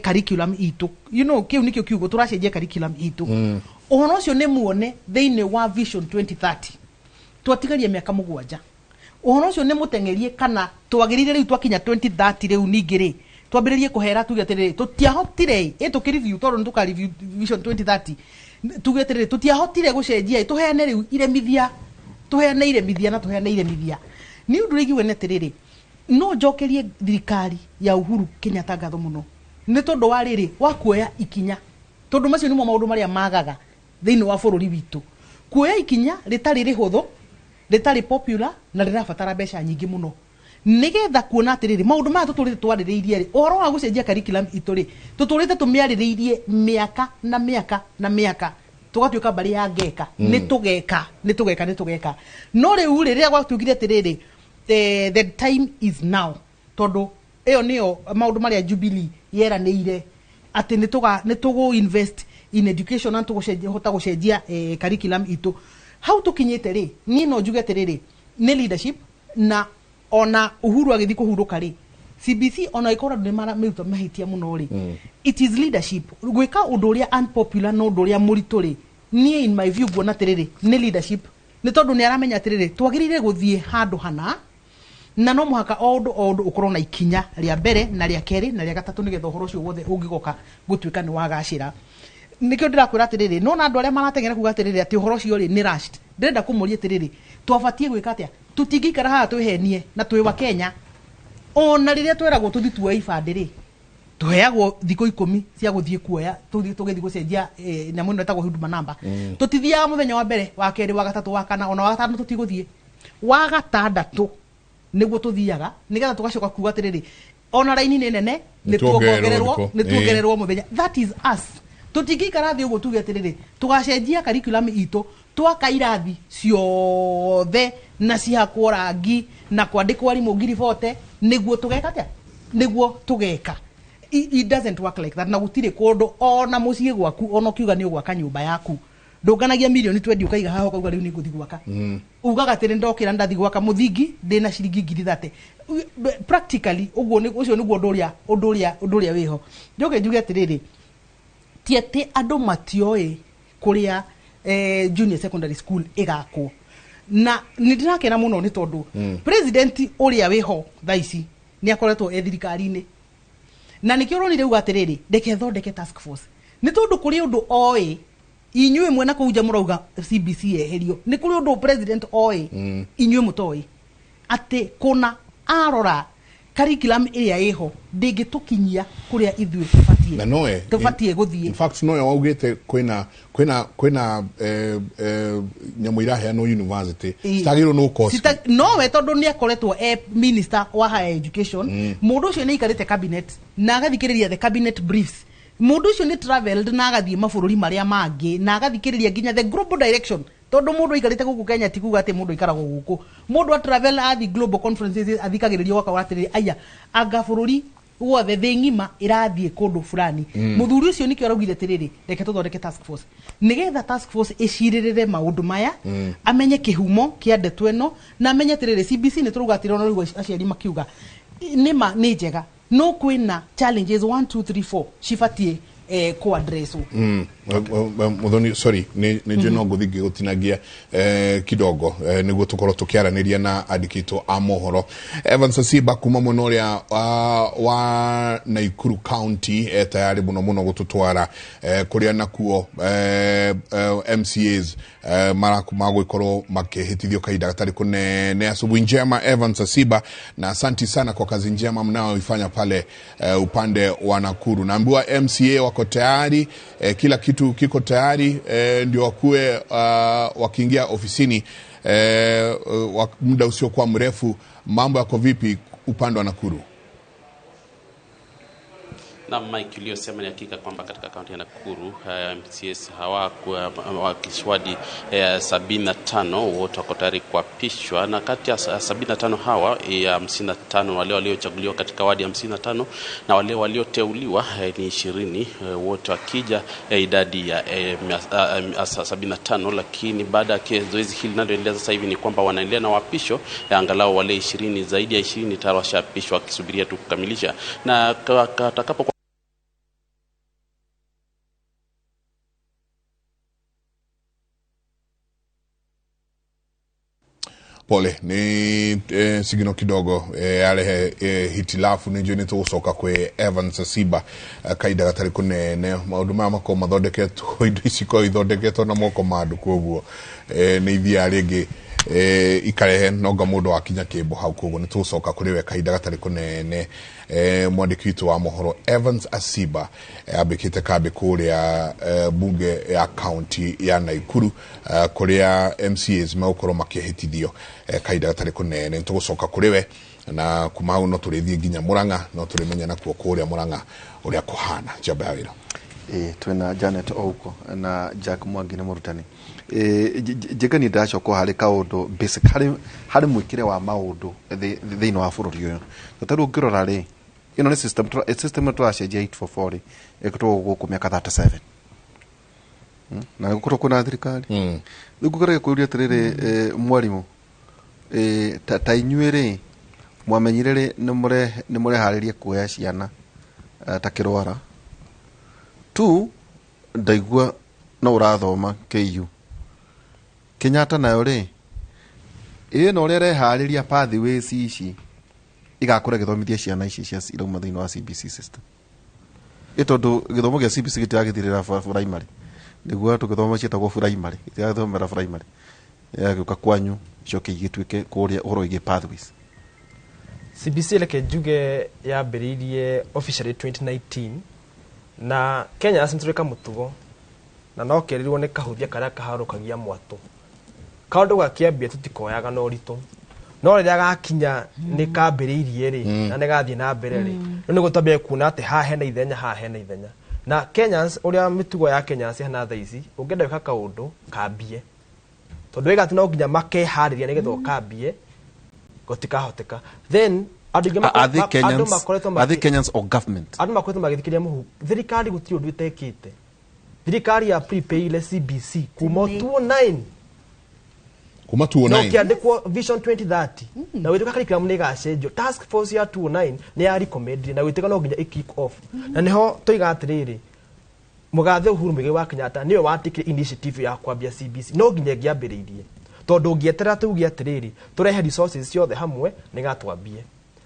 curriculum itũ, kĩu nĩkĩo kiugo, tũracenjia curriculum itũ. Ũhoro ũcio nĩ muone thĩinĩ wa Vision 2030, twatigaria mĩaka 7. Ũhoro ũcio nĩ mũteng'erie kana twagĩrĩire rĩu twakinya 2030 rĩu ningĩ rĩ twambĩrĩrie kũhera, tuge atĩrĩrĩ, tũtiahotire ĩ tũkĩ review, tondũ nĩ tũka review Vision 2030, tuge atĩrĩrĩ, tũtiahotire gũcenjia ĩ, tũheane rĩu iremithia, tũheane iremithia na tũheane iremithia. Nĩ ũndũ ũrĩa ingiuga nĩ atĩrĩrĩ, no njokerie thirikari ya Uhuru Kenyatta ngatho mũno nĩ tondũ wa rĩrĩ wa kuoya ikinya, tondũ macio nĩmo maũndũ marĩa magaga thĩinĩ wa bũrũri witũ, kuoya ikinya rĩtarĩ rĩhũthũ, rĩtarĩ popular na rĩrabatara mbeca nyingĩ mũno, nĩgetha kuona atĩrĩrĩ, maũndũ maya tũtũrĩte twarĩrĩirie rĩ, ũhoro wa gũcenjia curriculum itũ rĩ, tũtũrĩte tũmĩarĩrĩirie mĩaka na mĩaka na mĩaka, tũgatuĩka mbarĩ ya ngeka. Nĩ tũgeka, nĩ tũgeka, nĩ tũgeka. No rĩu rĩ, rĩrĩa gwatuĩkire atĩrĩrĩ, the time is now, tondũ ĩyo nĩyo maũndũ marĩa Jubilee yeranĩire atĩ nĩ tũgũ invest in education na tũgũhota gũcenjia curriculum itũ. Hau tũkinyĩte rĩ, niĩ no njuge atĩrĩrĩ, nĩ leadership. Na ona Uhuru agĩthiĩ kũhurũka rĩ, CBC ona ĩkorwo andũ nĩ maramĩruta mahĩtia mũno rĩ, it is leadership gwĩka ũndũ ũrĩa unpopular na ũndũ ũrĩa mũritũ rĩ. Niĩ in my view nguona atĩrĩrĩ, nĩ leadership, nĩ tondũ nĩ aramenya atĩrĩrĩ, twagĩrĩire gũthiĩ handũ hana na no mũhaka o ũndũ o ũndũ ũkorwo na ikinya rĩa mbere na rĩa kerĩ na rĩa gatatũ, nĩgetha ũhoro ũcio wothe ũngĩgoka gũtuĩka nĩ wagacĩra. Nĩkĩo ndĩrakwĩra atĩrĩrĩ, no na andũ arĩa marateng'era kuga atĩrĩrĩ atĩ ũhoro ũcio rĩ nĩ rushed, ndĩrenda kũmũria atĩrĩrĩ, twabatiĩ gwĩka atĩa? Tũtingĩikara haha twĩhenie na twĩ wa Kenya. Ona rĩrĩa tweragwo tũthiĩ tuoe ibandĩ rĩ, tũheagwo thikũ 10 cia gũthiĩ kuoya, tũthiĩ tũgĩthiĩ gũcenjia nyamũ ĩno ĩtagwo Huduma Number. Tũtithiaga mũthenya wa mbere, wa kerĩ, wa gatatũ, wa kana, ona wa gatano tũtigũthiĩ. Wa gatandatũ nĩguo tũthiaga, nĩgetha tũgacoka kuga atĩrĩrĩ, ona raini nĩ nene, nĩ tuongererwo tuongererwo thikũ. Nĩ tuongererwo mũthenya. That is us. Tũtingĩikara thĩ ũguo tuge atĩrĩrĩ, tũgacenjia curriculum itũ twaka irathi ciothe na cihakwo rangi na kwandĩkwo arimũ 40,000 nĩguo tũgeka atĩa, nĩguo tũgeka. It doesn't work like that. Na gũtirĩ kũndũ ona mũciĩ gwaku, ona ũkiuga nĩ ũgwaka nyũmba yaku, ndũnganagia mirioni 20 ũkaiga haha ũkauga rĩu nĩ ngũthiĩ gwaka. Ugaga atĩrĩ, ndokĩra ndathiĩ gwaka mũthingi ndĩna ciringi 30,000. Practically ũguo ũcio nĩguo ũndũ ũrĩa wĩho. Njoke njuge atĩrĩrĩ, ti atĩ andũ matioĩ kũrĩa junior secondary school ĩgakwo, na nĩ ndĩrakena mũno nĩ tondũ president ũrĩa wĩho thaa ici nĩ akoretwo e thirikari-inĩ, na nĩkĩo ũronire uga atĩrĩrĩ, reke thondeke task force, nĩ tondũ kũrĩ ũndũ oĩ. Inyuĩ mwena kũu nja mũrauga CBC yeherio, nĩ kũrĩ ũndũ president oĩ inyuĩ mũtoĩ, atĩ kũna arora curriculum ĩrĩa ĩho ndĩngĩtũkinyia kũrĩa ithuĩ tũbatiĩ Na noe tũbatiĩ gũthiĩ. In fact, nowe waugĩte kwĩna nyamũ iraheanwo university citagĩrĩirwo nĩ gũkorwo Nowe tondũ nĩ akoretwo e minister wa higher education. Mũndũ ũcio nĩ aikarĩte cabinet na agathikĩrĩria the cabinet briefs. Mũndũ ũcio nĩ traveled na agathiĩ mabũrũri marĩa mangĩ na agathikĩrĩria nginya the global direction, tondũ mũndũ aikarĩte gũkũ Kenya ti kuga atĩ mũndũ aikaragwo gũkũ. Mũndũ a travel athiĩ global conferences athikagĩrĩria, ũgakora atĩrĩrĩ, aya anga bũrũri wothe thĩ ng'ima ĩrathiĩ kũndũ fulani. Mũthuri ũcio nĩkĩo araugire atĩrĩrĩ, reke tũthondeke task force, nĩgetha task force ĩcirĩrĩre maũndũ maya, amenye kĩhumo kĩa ndeto ĩno na amenye atĩrĩrĩ, CBC nĩ tũrauga atĩrĩ, ona rĩu aciari makiuga nĩma nĩ njega, no kwĩna challenges 1 2 3 4 cibatiĩ kũ-addresswo. Muthoni, sorry, nĩ njũĩ no ngũthiĩ ngĩgũtinagia kidogo nĩguo tũkorwo tũkĩaranĩria na andĩkĩtwo a mohoro. Evans Asiba kuma mwena ũrĩa wa Naikuru County tayari mũno mũno gũtũtwara kũrĩa nakuo MCAs magũgĩkorwo makĩhĩtithio kahinda gatarĩ kũnene. Asubuhi njema Evans Asiba, na asanti sana kwa kazi njema mnayoifanya pale upande wa Nakuru. Naambiwa MCA wako tayari, kila kitu kiko tayari, ndio wakuwe wakiingia ofisini muda usiokuwa mrefu. Mambo yako vipi upande wa Nakuru? Na Mike, uliyosema ni hakika kwamba katika kaunti ya Nakuru MCAs hawakuwa wakishwadi 75 wote wako tayari kuapishwa, na kati ya 75 hawa 55 wale waliochaguliwa katika wadi 55 na wale walioteuliwa ni 20, wote wakija idadi ya 75. Lakini baada ya zoezi hili linaloendelea sasa hivi ni kwamba wanaendelea na wapisho, angalau wale 20, zaidi ya 20 tayari washapishwa wakisubiria tu kukamilisha, na atakapo pole ni sigino kidogo yale hitilafu ni njoni tugucoka kwi Evans Siba kaida gatari kunene maundu maya makorwo mathondeketwo indo ici ikorwo ithondeketwo na moko ma andu koguo ni ithiaga ringi ikarehe nonga mundu wakinya kimbo hau koguo ni tugucoka kuri we kahinda gatari kunene. Mwandiki witu wa mohoro Evans Asiba ambikite kambi kuria bunge ya county ya Nakuru kuria MCAs megukorwo makihitithio kahinda gatari kunene. Tugucoka kuri we na kuma hau no turithie nginya Murang'a no turimenya nakuo kuria Murang'a uria kuhana njamba ya wira. Twina Janet Ouko na Jack Mwangi ni murutani. Njega ni ndacokwo harĩ kaũndũ basic harĩ mwĩkĩre wa maũndũ thĩinĩ wa bũrũri ũyũ. Ta rĩu ũngĩrora rĩ, ĩno nĩ system system tũracenjia 844 rĩ, ĩkĩtwo gũkũ mĩaka 37. Na gũkorwo kwĩna thirikari. Rĩu ngũgeria kũũria atĩrĩrĩ, mwarimũ, ta inyuĩ rĩ, mwamenyire rĩ nĩ mũreharĩria kuoya ciana ta kĩrwara tu ndaigua no ũrathoma KU Kenyatta nayo rĩ ĩno ũrĩa ĩreharĩria pathways ici igakũra gĩthomithia ciana ici cia irauma thĩinĩ wa CBC system ĩ tondũ gĩthomo gĩa CBC gĩtiragĩthirĩra primary nĩguo tũgĩthoma ciĩtagwo primary gĩtirathomera primary yagĩũka kwanyu icoke igĩtuĩke kũrĩa ũhoro wĩgiĩ pathways. CBC reke njuge yambĩrĩirie officially 2019 na Kenya nĩtũrĩ mũtugo na no kerirwo nĩ kahuthia karĩa kaharũkagia mwatũ kaũndũ gakĩambia tũtikoyaga na ũritũ no rĩrĩa gakinya nĩ kambĩrĩirie rĩ na nĩ gathiĩ na mbere rĩ rĩu nĩguo twambie kuona atĩ haha hena ithenya, haha hena ithenya. Na Kenyans ũrĩa mĩtugo ya Kenyans ĩhana thaa ici, ũngĩenda gwĩka kaũndũ kambie tondũ wĩga atĩ no nginya makeharĩria nĩgetha ũkambie gũtikahoteka. Then Are they Kenyans or government? Andũ makoretwo magĩthikĩrĩria mũhu thirikari gũtirĩ ũndũ ĩtekĩte. Thirikari ya prepaid CBC kuma 2009 kuma 2009 no kĩandĩkwo Vision 2030 na gwĩtuĩka curriculum nĩ ĩgacenjio. Task force ya 2009 nĩ ya recommend na gwĩtuĩka no nginya ĩ kick off na nĩho toiga atĩrĩrĩ mũgathe Uhuru Muigai wa Kenyatta nĩwe watikire initiative ya kwambia CBC no nginya ĩngĩambĩrĩirie tondũ ũngĩeterera tuge atĩrĩrĩ tũrehe resources ciothe hamwe nĩgatwambie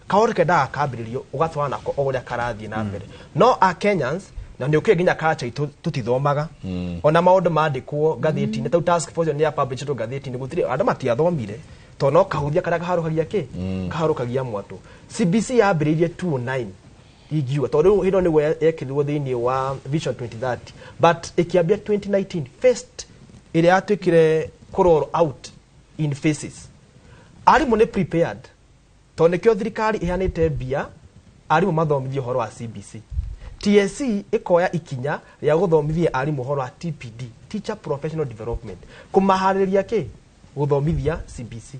kaũndũ kendaga kambĩrĩrio ũgatwara nako o ũrĩa karathiĩ na mbere. No a Kenyans na nĩ ũkĩũĩ nginya culture itũ tũtithomaga ona maũndũ mandĩkwo ngathĩti-inĩ tau task force nĩ ya publishĩtwo ngathĩti-inĩ gũtirĩ andũ matiathomire tondũ no kahuthia karĩa kaharũkagia kĩ kaharũkagia mwatũ. CBC yambĩrĩirie 2009 ingiuga tondũ rĩu hĩndĩ ĩyo nĩguo yekĩrirwo thĩinĩ wa Vision 2030 but ĩkĩambia 2019 first ĩrĩa yatuĩkire kũ roll out in phases. Arimũ nĩ prepared tondũ nĩkĩo thirikari ĩheanĩte mbia arimũ mathomithie ũhoro wa CBC. TSC ĩkoya ikinya rĩa gũthomithia arimũ ũhoro wa TPD, Teacher Professional Development, kũmaharĩria kĩ gũthomithia CBC.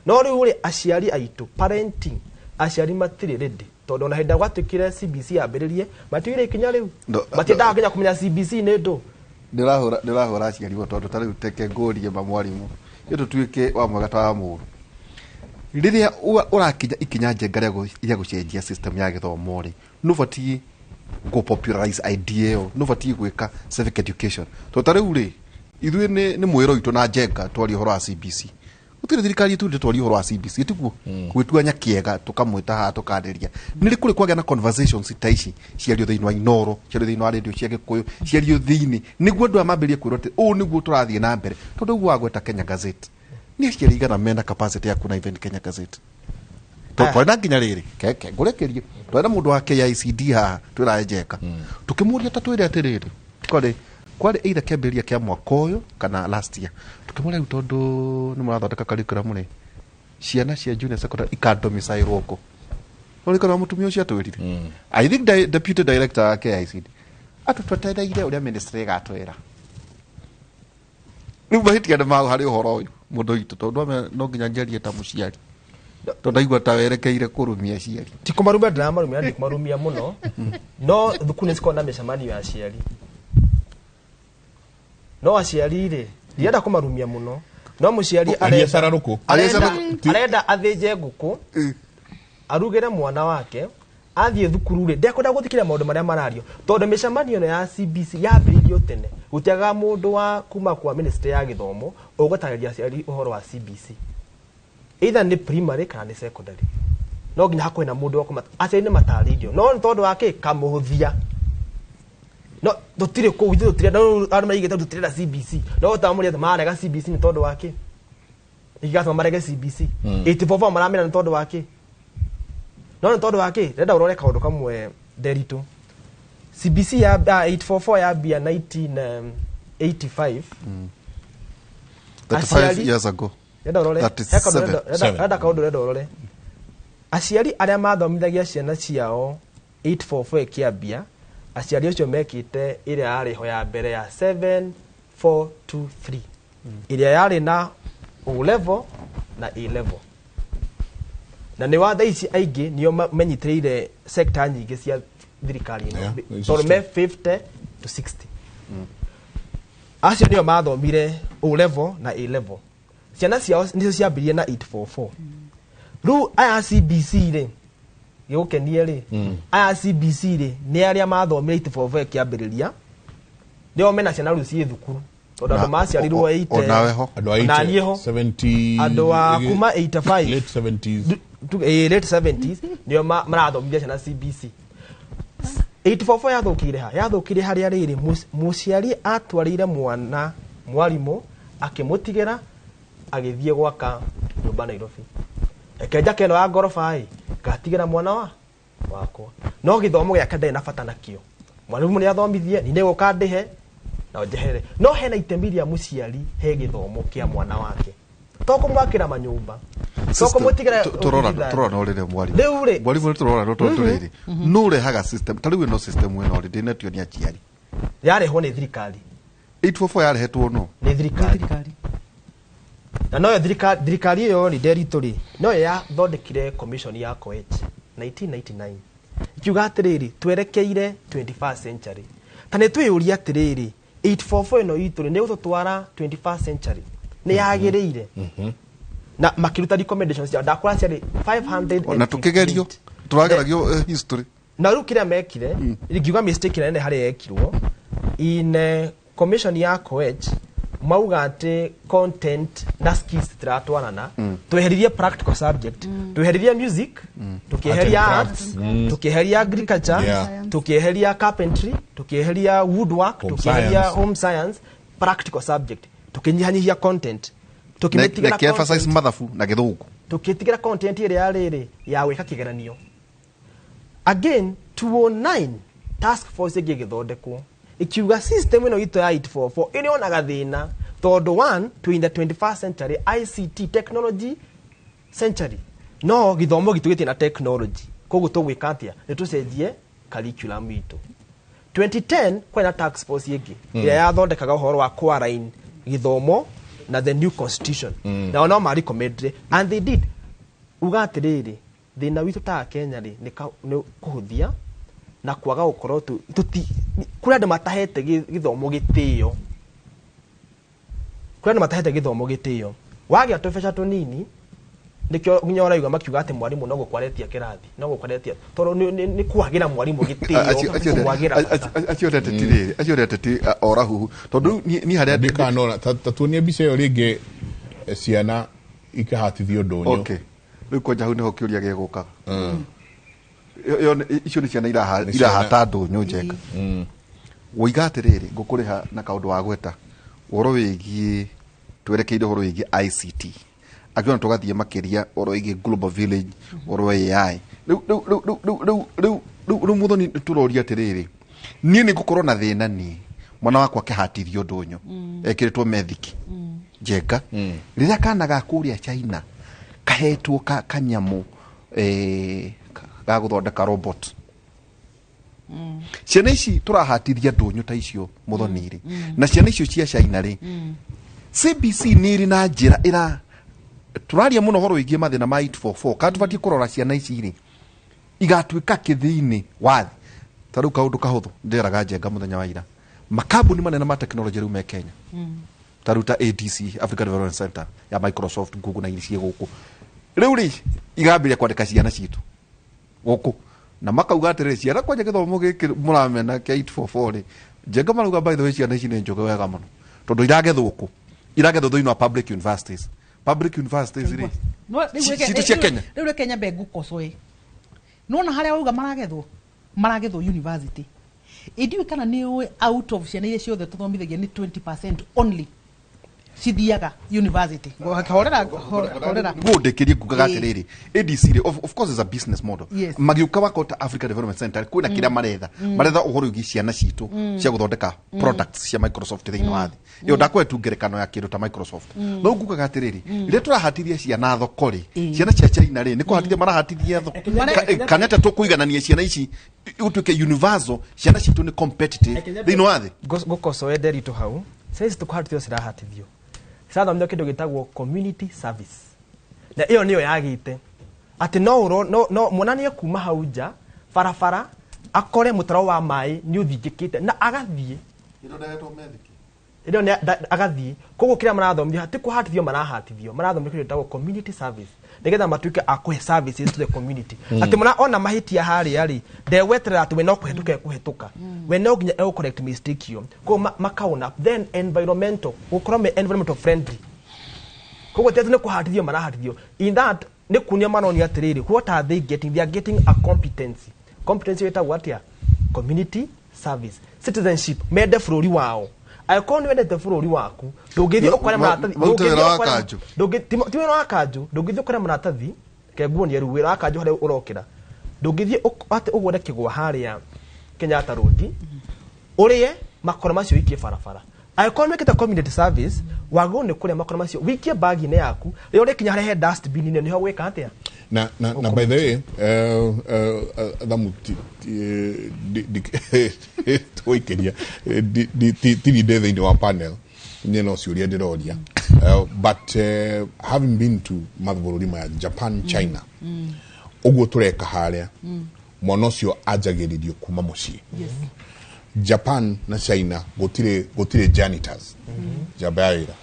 No rĩu rĩ aciari aitũ parenting aciari matirĩ ready tondũ ona hĩndĩ ĩrĩa gwatuĩkire CBC yambĩrĩrie matigire ikinya rĩu matiendaga nginya kũmenya CBC nĩ ndũ. Ndĩrahũra aciari bo tondũ ta rĩu teke ngũrie ma mwarimũ ĩ tũtuĩke wa mwega ta wa mũũru rĩrĩa ũrakinya ikinya njenga rĩa gũcenjia system ya gĩthomo rĩ nĩ ũbatiĩ kũ popularize idea ĩyo nĩ ũbatiĩ gwĩka civic education tondũ ta rĩu rĩ ithuĩ nĩ mwĩro witũ na njenga twarie ũhoro wa CBC gũtirĩ thirikari ĩtũrĩte twarie ũhoro wa CBC tiguo gwĩtua nyakĩega tũkamwĩta haha tũkarĩria nĩ rĩ kũrĩ kwagĩa na conversations ta ici ciario thĩinĩ wa Inoro ciario thĩinĩ wa radio cia Gĩkũyũ ciario thĩinĩ nĩguo andũ aya mambĩrĩrie kwĩrwo atĩ ũũ nĩguo tũrathiĩ na mbere tondũ ũguo wagweta Kenya Gazette nĩ aciari igana mena capacity ya kuona even Kenya Gazette twarĩ na nginya rĩrĩ ke ngũrekerie twarĩ na mũndũ wa KICD haha twĩrae Njeka tũkĩmũria ta twĩre atĩrĩrĩ kwarĩ either kĩambĩrĩria kĩa mwaka ũyũ kana last year tũkĩmũria rĩu tondũ nĩ mũrathondeka curriculum rĩ ciana cia junior secondary ikadomicile kũ Rorikana mũtumia ũcio atwĩrire. I think deputy director wa KICD atũtwetereire ũrĩa ministry ĩgatwĩra. Rĩu mahĩtia nĩ mau harĩ ũhoro ũyũ mũndũ witũ, tondũ no nginya njarie ta mũciari, tondũ ndaigua ta werekeire kũrumia aciari. Ti kũmarumia, ndĩramarumia, ndikũmarumia mũno, no thukuru nĩ cikoragwo na mĩcemanio ya aciari. No aciari rĩ, ndirenda kũmarumia mũno, no mũciari arenda athĩnje ngũkũ arugĩre mwana wake athiĩ thukuru rĩ, ndekwenda gũthikĩrĩria maũndũ marĩa marario, tondũ mĩcemanio ĩno ya CBC yambĩrĩirio tene, gũtiagaga mũndũ wa kuma kwa ministry ya gĩthomo ũgũtarĩria aciari ũhoro wa CBC, either nĩ primary kana nĩ secondary. No nginya hakuhĩ na mũndũ wa kũma aciari nĩ matarĩirio, no nĩ tondũ wa kĩ kamũhũthia, no tũtirĩ kũu ithuĩ tũtirenda. Andũ maigĩte tũtirenda CBC, no ũtamũria marega CBC nĩ tondũ wa kĩ, nĩkĩ marege CBC 844 maramera nĩ tondũ wa kĩ, no nĩ tondũ wa kĩ. Ndĩrenda ũrore kaũndũ kamwe Nderitu. CBC ya 844 yambia 1985. 35 years ago. Ndĩrenda ũrore 37. Kaũndũ ndĩrenda ũrore, aciari arĩa mathomithagia ciana ciao 844 ĩkĩambia, aciari acio mekĩte ĩrĩa yarĩ ho ya mbere ya 7423, ĩrĩa yarĩ na O level na A level, na nĩ wa thaa ici aingĩ nĩo menyitĩrĩire sector nyingĩ cia thirikari ĩno, tondũ me 50 to 60. Acio nĩo mathomire O level na A level, ciana ciao nĩcio ciambĩrĩrie na 844. Rĩu aya CBC rĩ, gĩgũkenie rĩ, aya CBC rĩ nĩ arĩa mathomire 844 ĩkĩambĩrĩria, nĩo mena ciana rĩu ciĩ thukuru, tondũ andũ maciarirwo 80 Onawe ho. Na niĩ ho, andũ a kuma 85, late 70s, late 70s, nĩo marathomithia ciana CBC. 844 yathũkĩire ha? Yathũkĩire harĩa rĩrĩ, mũciari atwarĩire mwana mwarimũ, akĩmũtigĩra, agĩthiĩ gwaka nyũmba Nairobi. Reke njake ĩno ya ngoroba ĩ, ngatigĩra mwana wa wakwa, no gĩthomo gĩake ndarĩ na bata nakĩo. Mwarimũ nĩ athomithie, ni nĩgũka ndĩhe na njehere. No hena itemi rĩa mũciari he gĩthomo kĩa mwana wake, to kũmwakĩra manyũmba, to kũmũtigĩra. Tũrora tũrora no rĩrĩ mwarimũ. Rĩu rĩ, mwarimũ, nĩ tũrora no tondũ rĩrĩ no ũrehaga system ta rĩu ĩno, system ĩno rĩ, ndĩnetio nĩ aciari. Yarehwo nĩ thirikari. 844 yarehetwo no Nĩ thirikari, na noyo thirikari ĩyo rĩ, Nderitu rĩ, noyo yathondekire commission ya Koech 1999, ikiuga atĩrĩrĩ, twerekeire 21st century. Ta nĩ twĩyũria atĩrĩrĩ, 844 ĩno itũ rĩ, nĩ gũtũtwara 21st century? Nĩ yagĩrĩire? Na makĩruta recommendations ciao, ndakora ciarĩ 500. Na tũkĩgerio, tũrageragio history. Na rĩu kĩrĩa mekire, ingiuga mistake nene harĩa yekirwo in commission ya Koech, mauga atĩ content na skills citiratwarana. Tweheririe practical subject, tweheririe music, tukieheria Art and arts, crafts. Tukieheria agriculture, tukieheria carpentry, tukieheria woodwork, Home tukieheria science. Home science, practical subject, tukinyihanyihia content, tukĩmĩtigĩra Na emphasize content- mathabu na gĩthũngũ. Tukĩtigĩra content ĩrĩa yarĩ ya gwĩka kĩgeranio. Again, 209 task force ĩngĩ ĩgĩthondekwo, ikiuga system ĩno itũ ya 844 ĩrĩonaga thĩna, tondũ one, twĩ in the 21st century, ICT technology century, no gĩthomo gitũ gĩtirĩ na technology. Koguo tũgwĩka atĩa? Nĩ tũcenjie curriculum itũ. 2010 kwĩ na task force ĩngĩ ĩrĩa yathondekaga ũhoro wa kũalign gĩthomo na the new constitution. Nao no ma recommended, and they did. Uga atĩrĩrĩ, thĩna witũ ta Kenya rĩ, nĩ kũhũthia na kwaga gũkorwo tũti kũrĩ andũ matahete gĩthomo gĩtĩo, kũrĩ andũ matahete gĩthomo gĩtĩo. Wagĩa tũbeca tũnini, nĩkĩo nginya ũraigua makiuga atĩ mwarimũ no gũkwaretia kĩrathi, no gũkwaretia, tondũ nĩ kwagĩra mwarimũ gĩtĩo, kũmwagĩra bata. Acio nĩ ateti rĩrĩ, acio nĩ ateti orahuhu, tondũ rĩu niĩ harĩa Ndikanona ta tuonie mbica ĩyo rĩngĩ, ciana ikahatithio ndũnyũ. Okay, rĩu kwanja hau nĩho kĩũria gĩgũkaga. Icio nĩ ciana Nĩ ciana. irahata ndũnyũ njeka. Woiga atĩrĩrĩ, ngũkũrĩha na kaũndũ wa gweta ũhoro wĩgiĩ twerekeire ũhoro wĩgiĩ ICT, akiona tũgathiĩ makĩria ũhoro wĩgiĩ global village, ũhoro wa AI. Rĩu rĩu rĩu rĩu rĩu rĩu rĩu rĩu rĩu mũthoni, tũroria atĩrĩrĩ, niĩ nĩ ngũkorwo na thĩna niĩ mwana wakwa akĩhatithio ndũnyũ ekĩrĩtwo methiki njenga, rĩrĩa kana ga kũrĩa China kahetwo kanyamũ Ga gũthondeka robot. Ciana ici tũrahatithia ndũnyũ ta icio mũthoni rĩ, na ciana icio cia China rĩ, CBC nĩ ĩrĩ na njĩra ĩra tũraria mũno ũhoro wĩgiĩ mathĩna ma 844, kana tũbatiĩ kũrora ciana ici rĩ igatuĩka kĩthĩinĩ wa thĩ. Ta rĩu kaũndũ kahũthũ ndĩraga Njenga mũthenya wa ira, makambuni manene ma technology rĩu me Kenya, ta rĩu ta ADC, Africa Development Center ya Microsoft, Google na iria ciĩ gũkũ rĩu rĩ, igambĩrĩria kwandĩka ciana citũ gũkũ na makauga atĩrĩrĩ, ciana kwanja gĩthomo gĩkĩ mũramena kĩa 844 rĩ, Njenga marauga, by the way, ciana ici nĩ njũgĩ wega mũno tondũ iragethwo kũ? Iragethwo thĩinĩ wa public universities. Public universities rĩ No, rĩu citũ cia Kenya. Rĩu reke nyambe ngũkocoe. Nona harĩa wauga maragethwo university, indiũĩ kana nĩ ũĩ, out of ciana iria ciothe tũthomithagia, nĩ 20% only cithiaga university. Horera, horera. Niguo ndĩkĩrie ngugaga atĩrĩrĩ, ADC rĩ, of course is a business model. Magĩũka wakota Africa Development Center kwĩna kĩrĩa maretha. Maretha ũhoro wĩgiĩ ciana citũ cia gũthondeka products cia Microsoft thĩinĩ wa thĩ ĩyo. Ndakũhe tu ngerekano ya kĩndũ ta Microsoft. No ngugaga atĩrĩrĩ, rĩrĩa tũrahatithia ciana thoko rĩ, ciana cia China rĩ, nĩ kũhatithia marahatithia thoko? Kana atĩa tũkũiganania ciana ici ũtuĩke universal, ciana citũ nĩ competitive thĩinĩ wa thĩ? Ngũkocoe Nderitũ hau. Ciana ici tũkũhatithio, cirahatithio, cirathomithio kĩndũ gĩtagwo community service, na ĩyo nĩyo yagĩte atĩ no ũro no mwana nĩ ekuma hau nja barabara akore mũtaro wa maĩ nĩ ũthingĩkĩte na agathiĩ ĩno agathiĩ. Koguo kĩrĩa marathomithio ti kũhatithio marahatithio, marathomithio kĩndũ gĩtagwo community service nĩgetha matuĩke a kũhe services to the community. Atĩ mwana ona mahĩtia harĩa rĩ, ndegweterera atĩ we no kũhetũka ekũhetũka, we no nginya egũ correct mistake ĩyo. Koguo makaona then environmental, gũkorwo me environmental friendly. Koguo ti atĩ nĩ kũhatithio marahatithio, in that nĩ kuonia maronia atĩrĩrĩ, what are they getting? They are getting a competency. Competency ĩtagwo atĩa? Community service, citizenship, mende bũrũri wao. Angĩkorwo nĩ wendete bũrũri waku, ndũngĩthiĩ ũkore maratathi. Marute ndũngĩthiĩ wĩra wa ũkore- kanjũ. Ti wĩra wa kanjũ. Ndũngĩthiĩ ũkore maratathi ke nguonie rĩu wĩra wa kanjũ harĩa ũrokĩra. Ndũngĩthiĩ atĩ ũgũre kĩgwa harĩa Kenyatta Road, ũrĩe makoro macio ũikie barabara. Angĩkorwo nĩ wĩkĩte community service, wagĩrĩirwo nĩ kũrĩa makoro macio wĩikie bagi-inĩ yaku, rĩrĩa ũrĩkinya harĩa he dustbin nĩho gwĩka atĩa? Na by the way, thamu tũikĩria tiri ndĩ thĩinĩ wa panel niĩ no ciũria ndĩroria. But having been to mabũrũri maya, Japan, China, ũguo tũreka harĩa, mwana ũcio anjagĩrĩrio kuma mũciĩ. Japan na China gũtirĩ janitors, njamba ya wĩra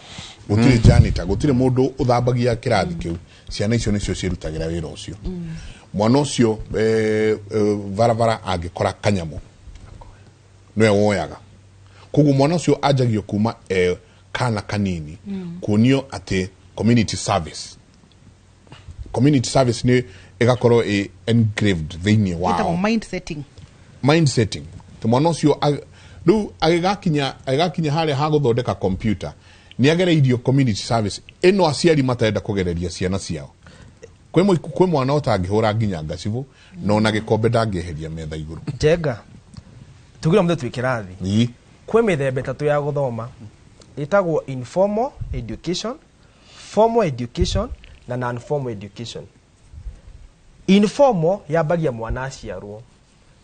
gũtirĩ, janitor gũtirĩ, mũndũ ũthambagia kĩrathi kĩu. Ciana icio nĩcio ciĩrutagĩra wĩra ũcio. Mwana ũcio barabara angĩkora kanyamũ nĩwe woyaga. Koguo mwana ũcio anjagio kuma kana kanini kuonio atĩ community service nĩ ĩgakorwo ĩ engraved thĩinĩ Ĩtagwo wao. Mind setting. Mind setting. Te mwana ũcio rĩu agĩgakinya harĩa ha gũthondeka computer nĩ agereirio community service ĩno aciari matarenda kũgereria ciana ciao. Kwĩ mwana ũtangĩhũra nginya ngacibũ na ona gĩkombe ndangĩeheria metha igũrũ. Njenga, tugire mũthĩ twĩ kĩrathi. Kwĩ mĩthemba ĩtatũ ya gũthoma, ĩtagwo informal education, formal education na non formal education. Informal yambagia mwana aciarwo,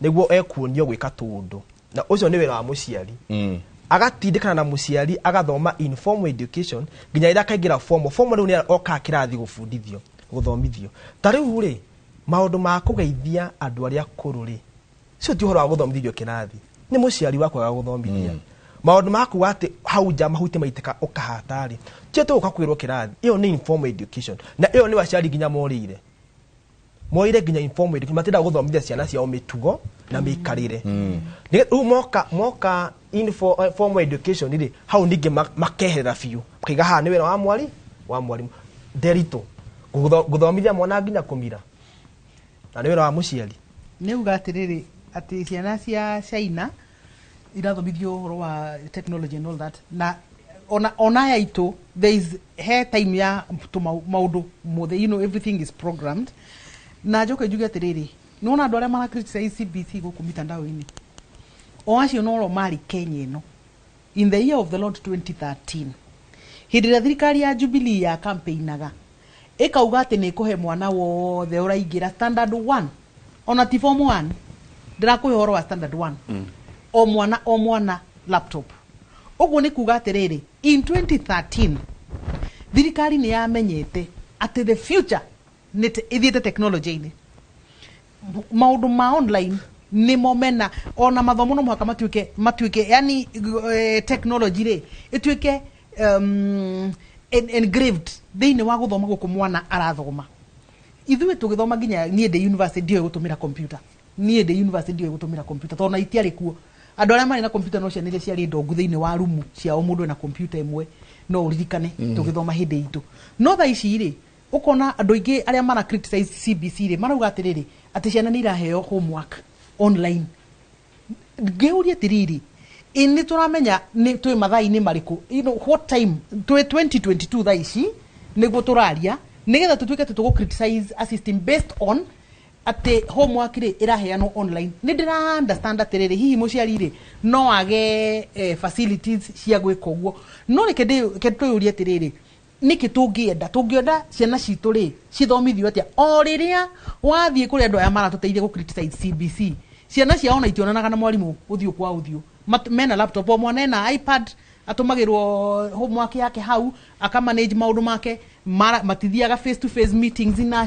nĩguo ekuonio gwĩka tũũndũ, na ũcio nĩ wĩra wa mũciari. Agatindĩkana na mũciari agathoma informal education nginya rĩrĩa akaingĩra formal. Formal rĩu nĩ okaga kĩrathi gũbundithio, gũthomithio. Ta rĩu rĩ, maũndũ ma kũgeithia andũ arĩa akũrũ rĩ, cio ti ũhoro wa gũthomithio kĩrathi, nĩ mũciari waku agagũthomithia. Maũndũ ma kuga atĩ hau nja mahuti maitĩka ũkahata rĩ, tio tũgũka kwĩrwo kĩrathi. Ĩyo nĩ informal education, na ĩyo nĩ aciari nginya morĩire nginya informal education, matindaga gũthomithia ciana ciao mĩtugo na mĩikarĩre. Rĩu moka formal education rĩ, hau ningĩ makeherera biũ, makaiga haha nĩ wĩra wa mwari wa mwarimũ. Nderitũ gũthomithia mwana nginya kũmira, na nĩ wĩra wa mũciari. Nĩ uga atĩrĩrĩ, atĩ ciana cia China irathomithio ũhoro wa technology and all that, na ona aya itũ there is he time ya maũndũ mothe, everything is programmed. Na njoke njuge atĩrĩrĩ, nĩwona andũ arĩa mara criticize CBC gũkũ mitandao-inĩ, o acio noro marĩ Kenya ĩno in the year of the Lord 2013, hĩndĩ ĩrĩa thirikari ya Jubilee ya campaignaga ĩkauga atĩ nĩ ĩkũhe mwana wothe ũraingĩra standard 1 Ona ti form 1 ndĩrakũhe ũhoro wa standard 1, o mwana o mwana laptop. Ũguo nĩ kuga atĩrĩrĩ, in 2013 thirikari nĩ yamenyete atĩ the future nĩ ĩthiĩte technology-inĩ, maũndũ ma online nĩmo mena ona mathomo no mũhaka matuĩke yani technology rĩ ĩtuĩke engraved thĩinĩ wa gũthoma gũkũ mwana arathoma. Ithuĩ tũgĩthoma nginya niĩ ndĩ university ndioĩ gũtũmĩra computer, niĩ ndĩ university ndioĩ gũtũmĩra computer tondũ na itiarĩ kuo. Andũ arĩa marĩ na computer no ciana iria ciarĩ ndongu thĩinĩ wa rumu ciao, mũndũ ena computer ĩmwe, no ũririkane tũgĩthoma hĩndĩ itũ. No thaa ici rĩ, ũkona andũ aingĩ arĩa mara criticize CBC rĩ marauga atĩrĩrĩ, atĩ ciana nĩ iraheo homework online. Ngĩũria atĩrĩrĩ, ĩ nĩ tũramenya nĩ twĩ mathaa-inĩ marĩkũ, what time twĩ 2022 thaa ici nĩguo tũraria, nĩgetha tũtuĩke atĩ tũgũ criticize a system based on atĩ homework rĩ ĩraheanwo online. Nĩ ndĩra understand atĩrĩrĩ, hihi mũciari rĩ no age facilities cia gwĩka ũguo, no reke twĩyũrie atĩrĩrĩ, nĩkĩ tũngĩenda ciana citũ rĩ cithomithio atĩa? O rĩrĩa wathiĩ kũrĩ andũ aya maratũteithia gũ criticize CBC, ciana ciao ona itionanaga na mwarimũ ũthiũ kwa ũthiũ. Mena laptop, o mwana ena iPad, atũmagĩrwo homework yake hau, akamanage maũndũ make. Matithiaga face to face meetings na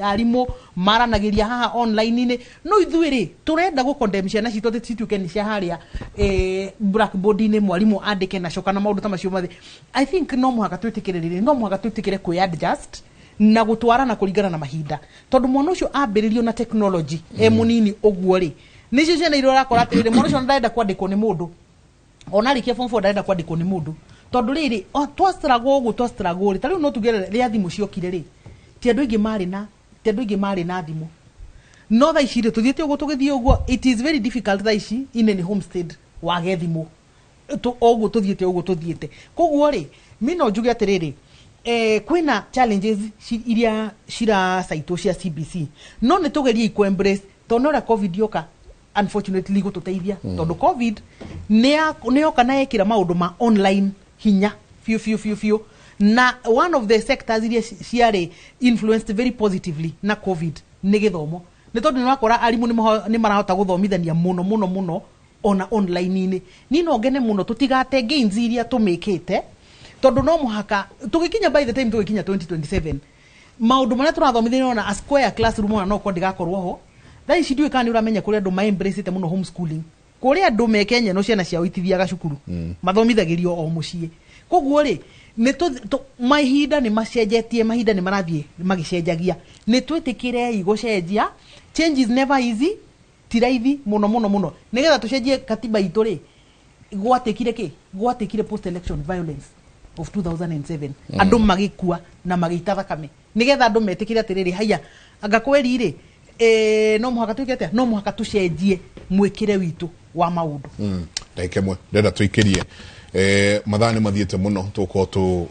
arimũ, maranagĩria haha online-inĩ. No ithuĩ rĩ tũrenda gũ condemn ciana citũ atĩ cituĩke nĩ cia harĩa blackboard-inĩ, mwarimũ andĩke na coka na maũndũ ta macio mothe. I think no mũhaka twĩtĩkĩre rĩrĩ, no mũhaka twĩtĩkĩre kwĩ adjust na gũtwarana kũringana na mahinda, tondũ mwana ũcio ambĩrĩrio na technology e mũnini ũguo rĩ, nĩcio ciana iria ũrakora atĩrĩrĩ, mwana ũcio ndarenda kwandĩkwo nĩ mũndũ, ona arĩkia form 4 ndarenda kwandĩkwo nĩ mũndũ, tondũ rĩrĩ twa struggle ũguo twa struggle rĩ, ta rĩu no tuge rĩrĩa thimũ ciokire rĩ, ti andũ aingĩ marĩ na thimũ. No thaa ici rĩ tũthiĩte ũguo tũgĩthiĩ ũguo, it is very difficult thaa ici in any homestead wage thimũ, ũguo tũthiĩte ũguo tũthiĩte. Koguo rĩ mi no njuge atĩrĩrĩ, kwĩna challenges iria ciracaitwo cia CBC, no nĩ tũgerie ku embrace, tondũ ũrĩa COVID yoka unfortunately gũtũteithia, tondũ COVID nĩ yoka na yekĩra maũndũ ma online hinya biũ biũ biũ biũ, na one of the sectors iria ciarĩ influenced very positively na COVID nĩ gĩthomo, nĩ tondũ nĩ ũrakora arimũ nĩ marahota gũthomithania mũno mũno mũno ona online-inĩ. Niĩ no ngene mũno tũtigate gains iria tũmĩkĩte, tondũ no mũhaka tũgĩkinya, by the time tũgĩkinya 2027, maũndũ marĩa tũrathomithania ona a square classroom ona no korwo ndĩgakorwo ho. Thaa ici ndiũĩ kana nĩ ũramenya kũrĩa andũ ma-embrace-ĩte mũno homeschooling, kũrĩa andũ me Kenya no ciana ciao itithiaga cukuru, mathomithagĩrio o mũciĩ. Koguo rĩ mahinda nĩ macenjetie, mahinda nĩ marathiĩ magĩcenjagia, nĩ twĩtĩkĩrei gũcenjia. Change is never easy, ti raithi mũno mũno mũno. Nĩgetha tũcenjie katiba itũ rĩ, gwatĩkire kĩ? Gwatĩkire post election violence of 2007, andũ magĩkua na magĩita thakame, nĩgetha andũ metĩkĩre atĩrĩrĩ, haiya anga kweri rĩ, no mũhaka twĩke atĩa? No mũhaka tũcenjie mwĩkĩre witũ wa maũndũ. Ndagĩka ĩmwe ndĩrenda tũikĩrie, mathaa nĩ mathiĩte mũno, tũgũkorwo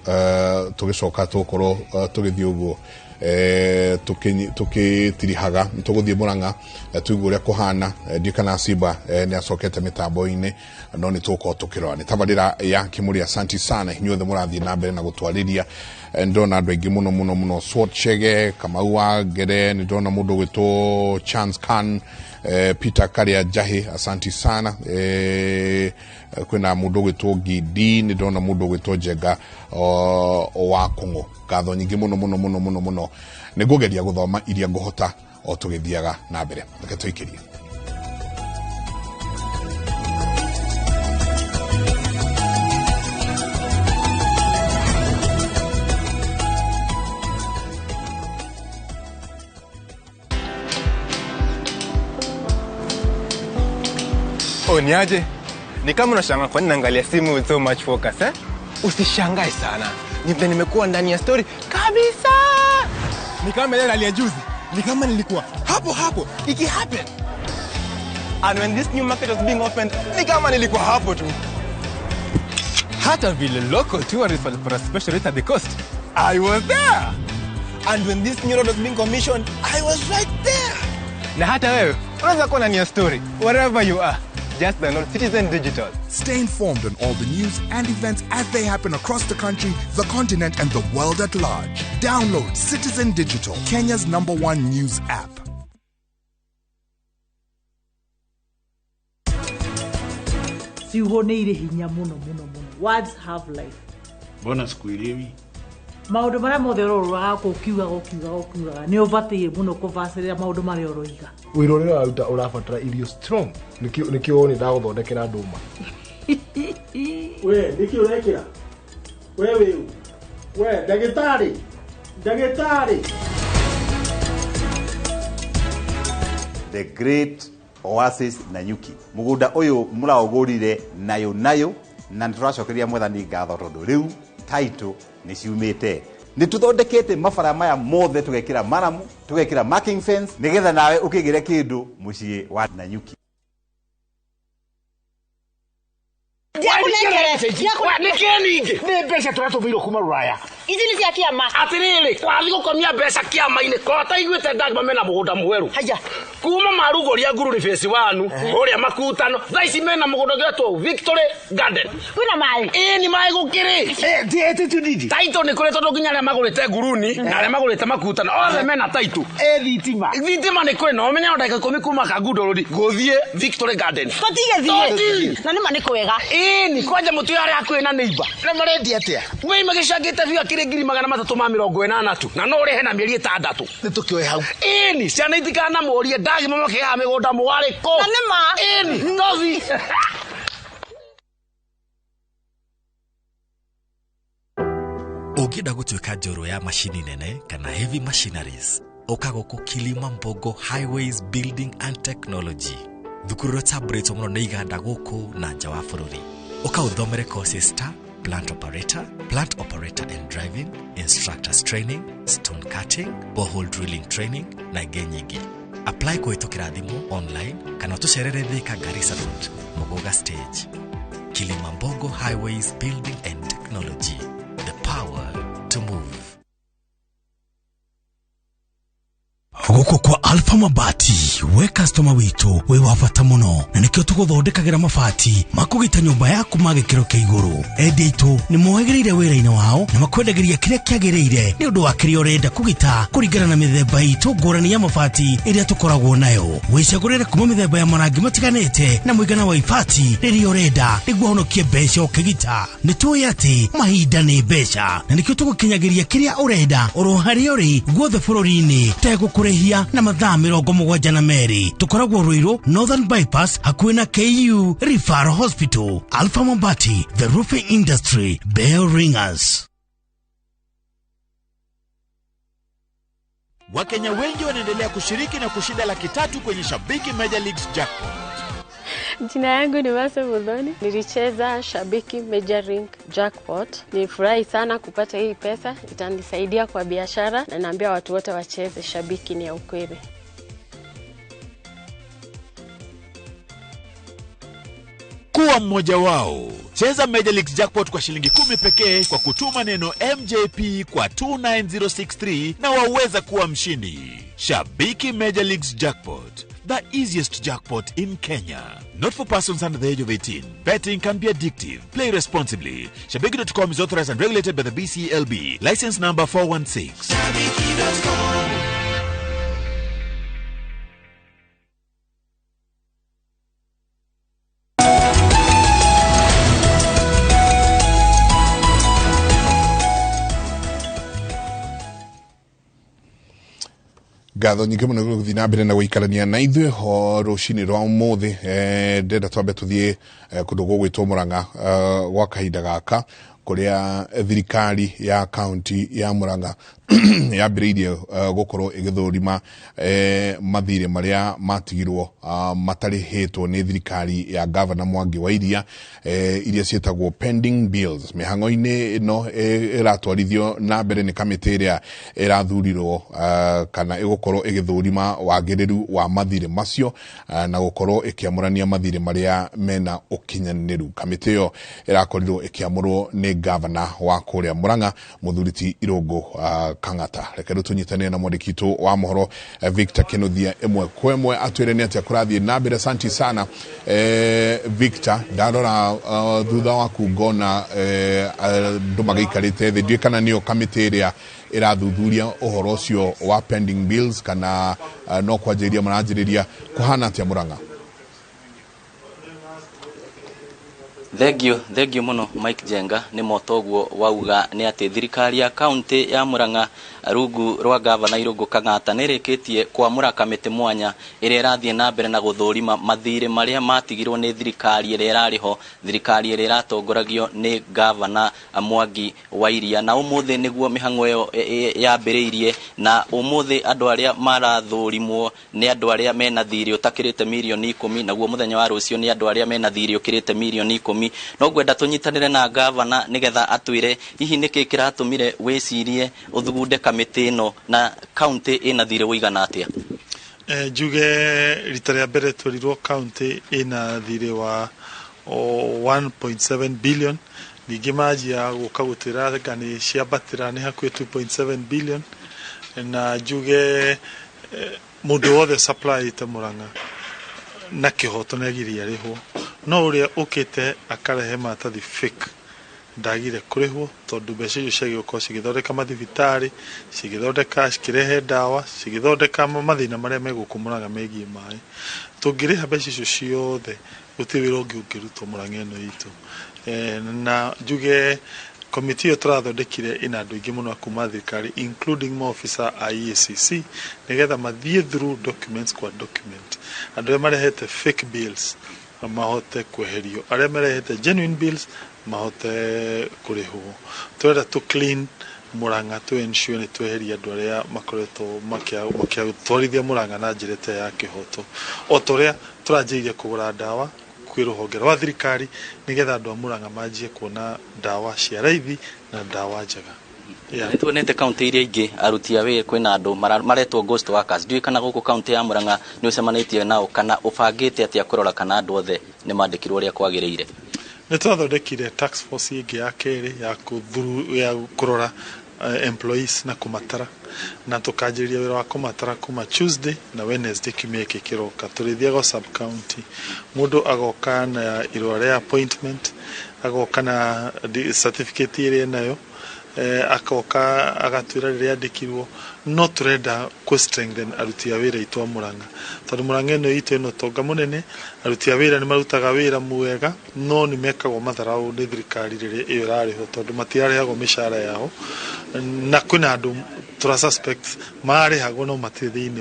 tũgĩcoka tũgũkorwo tũgĩthiĩ ũguo tũkĩtirihaga, tũgũthiĩ Mũrang'a tũigue ũrĩa kũhana. Ndiũĩ kana Simba nĩ acokete mĩtambo-inĩ, no nĩ tũgũkorwo tũkĩrora. Nĩ tabarĩra ya Kĩmũrĩ. Asanti sana inyuothe mũrathiĩ na mbere na gũtwarĩria. Ndĩrona andũ aingĩ mũno mũno mũno, Swat Chege, Kamau wa Ngere, nĩ ndĩrona mũndũ ũgwĩtwo Chance Khan, Peter Karia Njahi, asanti sana. Kwĩna mũndũ ũgwĩtwo Ngindi, nĩ ndĩrona mũndũ ũgwĩtwo Njenga wa Kũng'ũ. Ngatho nyingĩ mũno mũno mũno mũno mũno, nĩ ngũgeria gũthoma iria ngũhota o tũgĩthiaga na mbere. Reke tũikĩrie. Oh, ni aje? Ni kama unashangaa kwa nini naangalia simu with so much focus, eh? Usishangae sana. Ni vile nimekuwa ndani ya story kabisa. Ni kama ile rally ya juzi. Ni kama nilikuwa hapo hapo iki happen. And when this new market was being opened, ni kama nilikuwa hapo tu. Hata vile local tourists walipata special rate at the coast, I was there. And when this new road was being commissioned, I was right there. Na hata wewe unaweza kuwa ndani ya story wherever you are. Just download Citizen Digital. Stay informed on all the news and events as they happen across the country, the continent, and the world at large. Download Citizen Digital, Kenya's #1 news app. Ciugo nĩ irĩ hinya mũno mũno mũno. Words have life. Mbona sikuelewi? Maũndũ marĩa mothe ũrorũraga kũ ũkiugaga ũkiugaga ũkiugaga nĩ ũbataire mũno kũbacĩrĩra maũndũ marĩa ũroiga. Wĩra ũrĩa ũraruta ũrabatara irio strong nĩkĩo nĩ ndagũthondekera ndũma. We nĩkĩ ũrekĩra? We wĩu. We ndagĩtarĩ. Ndagĩtarĩ. The Great Oasis Nanyuki. Mũgũnda ũyũ mũraũgũrire nayo nayo na nĩ tũracokeria mwathani ngatho tondũ rĩu title nĩ ciumĩte. Nĩ tũthondekete mabara maya mothe tũgekĩra maramu, tũgekĩra marking fence nĩgetha nawe ũkĩgĩre kĩndũ mũciĩ wa Nanyuki. Nĩkĩ ningĩ nĩ mbeca tũratũmĩirwo kuma rũraya ici nĩ cia kĩama. Atĩrĩrĩ, wathiĩ gũkomia mbeca kĩama-inĩ ko ũtaiguĩte ndagma mena mũgũnda mwerũ kuma marugũria ngururi phase 1 ũrĩa makutano thaa ici mena mũgũnda ũgĩtwo Victory Garden. Kwĩna maĩ? Ĩĩ nĩ maĩ gũkĩrĩ taitũ nĩ kũrĩ tondũ nginya arĩa magũrĩte nguruni na arĩa magũrĩte makutano othe mena taitũ. Thitima thitima nĩ kũrĩ na ũmenye no ndagĩka 10 kuma Kangundo Road gũthiĩ Victory Garden. Tũtigĩthiĩ na nĩma nĩ kwega. Ĩĩ kwanja mũtu arĩa hakuhĩ na neighbor na marendia atĩa? Wei magĩcangĩte biũ akĩrĩ 380,000 tu na no ũrĩhe na mĩeri 6. Nĩ tũkĩoe hau. Ĩni ciana itikanamũrie ndagima makĩgaga mĩgũnda mũwarĩ kũ. Na nĩma. Ĩni tothi. Ũngĩenda gũtuĩka njorua ya macini nene kana heavy machineries, ũka gũkũ Kilimambogo Highways Building and Technology. Thukuru ũrĩa ũtambũrĩtwo mũno nĩ iganda gũkũ na nja wa bũrũri. Ũka ũthomere courses ta plant operator, plant operator and driving, instructors training, stone cutting, borehole drilling training na ingĩ nyingĩ. Apply kũhĩtũkĩra thimũ online kana ũtũcerere Thika Garissa Road, Muguga Stage. Kilimambogo Highways Building and Technology, the power to move. Gũkũ kwa Alpha Mabati, we customer witũ wĩ wa bata mũno na nĩkĩo tũgũthondekagĩra mabati makũgita nyũmba yaku ma gĩkĩro kĩa igũrũ. Endia aitũ nĩ mohĩgĩrĩire wĩra-inĩ wao na makwendagĩria kĩrĩa kĩagĩrĩire nĩ ũndũ wa kĩrĩa ũrenda kũgita kũringana na mĩthemba itũ ngũrani ya mabati ĩrĩa tũkoragwo nayo. Wĩcagũrĩre kuma mĩthemba ya marangi matiganĩte na mũigana wa ibati rĩrĩa ũrenda nĩguo ũhonokie mbeca ũkĩgita. Nĩ tũĩ atĩ mahinda nĩ mbeca na nĩkĩo tũgũkinyagĩria kĩrĩa ũrenda oro harĩa ũrĩ guothe bũrũri-inĩ tegũkũrĩhia na mathaa 72. Tũkoragwo Ruiru Northern Bypass hakuhĩ na KU Referral Hospital. Alpha Mabati, the roofing industry bell ringers. Wakenya wengi wanaendelea kushiriki na kushinda 300,000 kwenye Shabiki Major Leagues Jackpot. Jina yangu ni Wase Muthoni. Nilicheza Shabiki Major League Jackpot. Nilifurahi sana kupata hii pesa, itanisaidia kwa biashara na naambia watu wote wacheze. Shabiki ni ya ukweli. Kuwa mmoja wao. Cheza Major League Jackpot kwa shilingi 10 pekee kwa kutuma neno MJP kwa 29063 na waweza kuwa mshindi. Shabiki Major Leagues Jackpot, the easiest jackpot in Kenya. Not for persons under the age of 18. Betting can be addictive. Play responsibly. Shabiki.com is authorized and regulated by the BCLB. License number 416. Shabiki.com. Ngatho nyingĩ mũno gũthiĩ na mbere na gũikarania na ithuĩ ho rũcinĩ rwa ũmũthĩ. Ndĩrenda twambe tũthiĩ kũndũ gũgwĩtwo Murang'a gwa kahinda gaka kũrĩa thirikari ya kaunti ya Murang'a yambĩrĩirie gũkorwo ĩgĩthũrima mathirĩ marĩa matigirwo matarĩhĩtwo nĩ thirikari ya Gavana Mwangi wa Iria, iria ciĩtagwo pending bills. Mĩhang'o-inĩ ĩno ĩratwarithio na mbere nĩ kamĩtĩ ĩrĩa ĩrathurirwo kana ĩgũkorwo ĩgĩthũrima wagĩrĩru wa mathirĩ macio na gũkorwo ĩkĩamũrania mathirĩ marĩa mena ũkinyanĩru. Kamĩtĩ ĩyo ĩrakorirwo ĩkĩamũrwo nĩ gavana wa kũrĩa Murang'a mũthuri ti Irũngũ Kang'ata. Reke rĩu tũnyitanĩre na mwandĩki witũ wa mohoro Victor Kinuthia ĩmwe kwa ĩmwe atwĩre nĩ atĩa kũrathiĩ na mbere. Asante sana Victor. Ndarora thutha waku ngona andũ magĩikarĩte thĩ, ndiũĩ kana nĩyo kamĩtĩ ĩrĩa ĩrathuthuria ũhoro ũcio wa pending bills kana no kwanjĩrĩria maranjĩrĩria. Kũhana atĩa Murang'a? Thengio, thengio muno Mike Jenga. Nĩ motoguo wauga nĩ atĩ thirikari ya kaunti ya Murang'a rungu rwa gavana Irũngũ Kang'ata nĩ ĩrĩkĩtie kwamũra kamĩtĩ mwanya ĩrĩa ĩrathiĩ na mbere na gũthũrima mathirĩ marĩa matigirwo nĩ thirikari ĩrĩa ĩrarĩ ho, thirikari ĩrĩa ĩratongoragio nĩ gavana Mwangi wa Iria. Na ũmũthĩ nĩguo mĩhang'o ĩyo yambĩrĩirie, na ũmũthĩ andũ arĩa marathũrimwo nĩ andũ arĩa mena thirĩ ũtakĩrĩte mirioni 10, naguo mũthenya wa rũciũ nĩ andũ arĩa mena thirĩ ũkĩrĩte mirioni 10. No ngwenda tũnyitanĩre na gavana nĩgetha atwĩre hihi nĩkĩ kĩratũmire wĩcirie ũthugunde kamĩtĩ ĩno, na kaunti ĩna thirĩ ũigana atĩa? Njuge rita rĩa mbere twerirwo kaunti ĩna thirĩ wa 1.7 billion, ningĩ manjia gũka gũtwĩra anga nĩ ciambatĩra, nĩ hakuhĩ 2.7 billion. Na njuge mũndũ wothe supplyĩte Murang'a na kĩhoto nĩ agirie arĩhwo, no ũrĩa ũkĩte akarehe maratathi fake ndagire kũrĩhwo, tondũ mbeca icio ciagĩrĩirwo gũkorwo cigĩthondeka mathibitarĩ, cigĩthondeka, cikĩrehe ndawa, cigĩthondeka mathĩna marĩa me gũkũ Murang'a megiĩ maĩ. Tũngĩrĩha mbeca icio ciothe, gũtirĩ wĩra ũngĩ ũngĩrutwo Murang'a ĩno itũ. Na njuge komiti ĩyo tũrathondekire ĩna andũ aingĩ mũno a kuma thirikari, including maofisa a EACC, nĩgetha mathiĩ through documents kwa document, andũ arĩa marehete fake bills mahote kweherio, arĩa marehete genuine bills mahote kũrĩhwo. Tũrenda tũ clean Murang'a, tũ ensure nĩ tweheria andũ arĩa makoretwo makĩtwarithia Murang'a na njĩra ĩtarĩ ya kĩhoto, o ta ũrĩa tũranjĩrĩirie kũgũra ndawa kwĩ rũhonge rwa thirikari nĩgetha andũ a Murang'a manjie kuona ndawa cia raithi na ndawa njega. Nĩ tuonete kaunti iria ingĩ aruti a wĩra kwĩna andũ maretwo ghost workers. Ndiũĩ kana gũkũ kaunti ya Murang'a nĩ ũcemanĩtie nao, kana ũbangĩte atĩa kũrora kana andũ othe nĩ mandĩkirwo ũrĩa kwagĩrĩire? Nĩ twathondekire task force ĩngĩ ya kerĩ ya kũrora employees na kũmatara, na tũkanjĩrĩria wĩra wa kũmatara kuma Tuesday na Wednesday kiumia gĩkĩ kĩroka. Tũrĩthiaga sub county, mũndũ agoka na irũa rĩa appointment, agoka na certificate ĩrĩa enayo, akoka agatwĩra rĩrĩa andĩkirwo. No tũrenda kũ strengthen aruti a wĩra aitũ a Murang'a, tondũ Murang'a ĩno itũ ĩna ũtonga mũnene. Aruti a wĩra nĩ marutaga wĩra mwega, no nĩ mekagwo matharaũ nĩ thirikari rĩrĩa ĩyo ĩrarĩhwo, tondũ matirarĩhagwo mĩcara yao, na kwĩna andũ tũra suspect mararĩhagwo no matirĩ thĩinĩ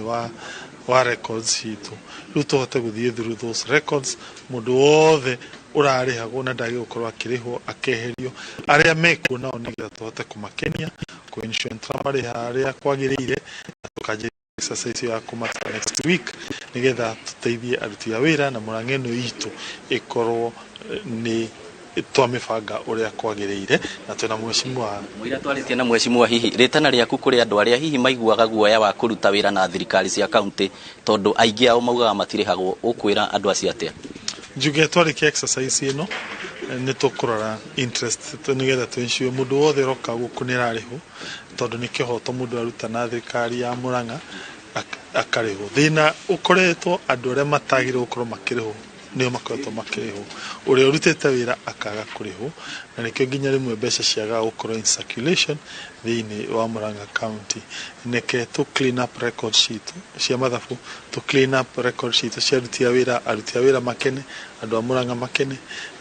wa records citũ. Rĩu tũhote gũthiĩ through those records, mũndũ wothe ũrarĩhagwo na ndagĩrĩirwo gũkorwo akĩrĩhwo akeherio, arĩa mekuo nao nĩgetha tũhote kũmakenia, kũ ensure nĩtũramarĩha arĩa kwagĩrĩire, na tũkanjĩrĩria exercise ya kũmatara next week nĩgetha tũteithie aruti a wĩra na Murang'a ĩno itũ ĩkorwo nĩ twamĩbanga ũrĩa kwagĩrĩire, na twĩna mheshimiwa. Mũira twarĩtie na mheshimiwa, hihi rĩtana rĩaku kũrĩ andũ arĩa hihi maiguaga guoya wa kũruta wĩra na thirikari cia kaunti, tondũ aingĩ ao maugaga matirĩhagwo, ũkwĩra andũ acio atĩa? Njuge twarĩkia exercise ĩno nĩ tũkũrora interest nĩgetha tũ ensure mũndũ wothe ũroka gũkũ nĩ ararĩhwo, tondũ nĩ kĩhoto mũndũ aruta na thirikari ya Murang'a akarĩhwo. Thĩna ũkoretwo andũ arĩa matagĩrĩirwo gũkorwo makĩrĩhwo nĩo makoretwo makĩrĩhwo, ũrĩa ũrutĩte wĩra akaga kũrĩhwo, na nĩkĩo nginya rĩmwe mbeca ciagaga gũkorwo in circulation thĩinĩ wa Murang'a County. Neke tũ clean up record citũ cia mathabu, tũ clean up record citũ cia aruti a wĩra, aruti a wĩra makene, andũ a Murang'a makene,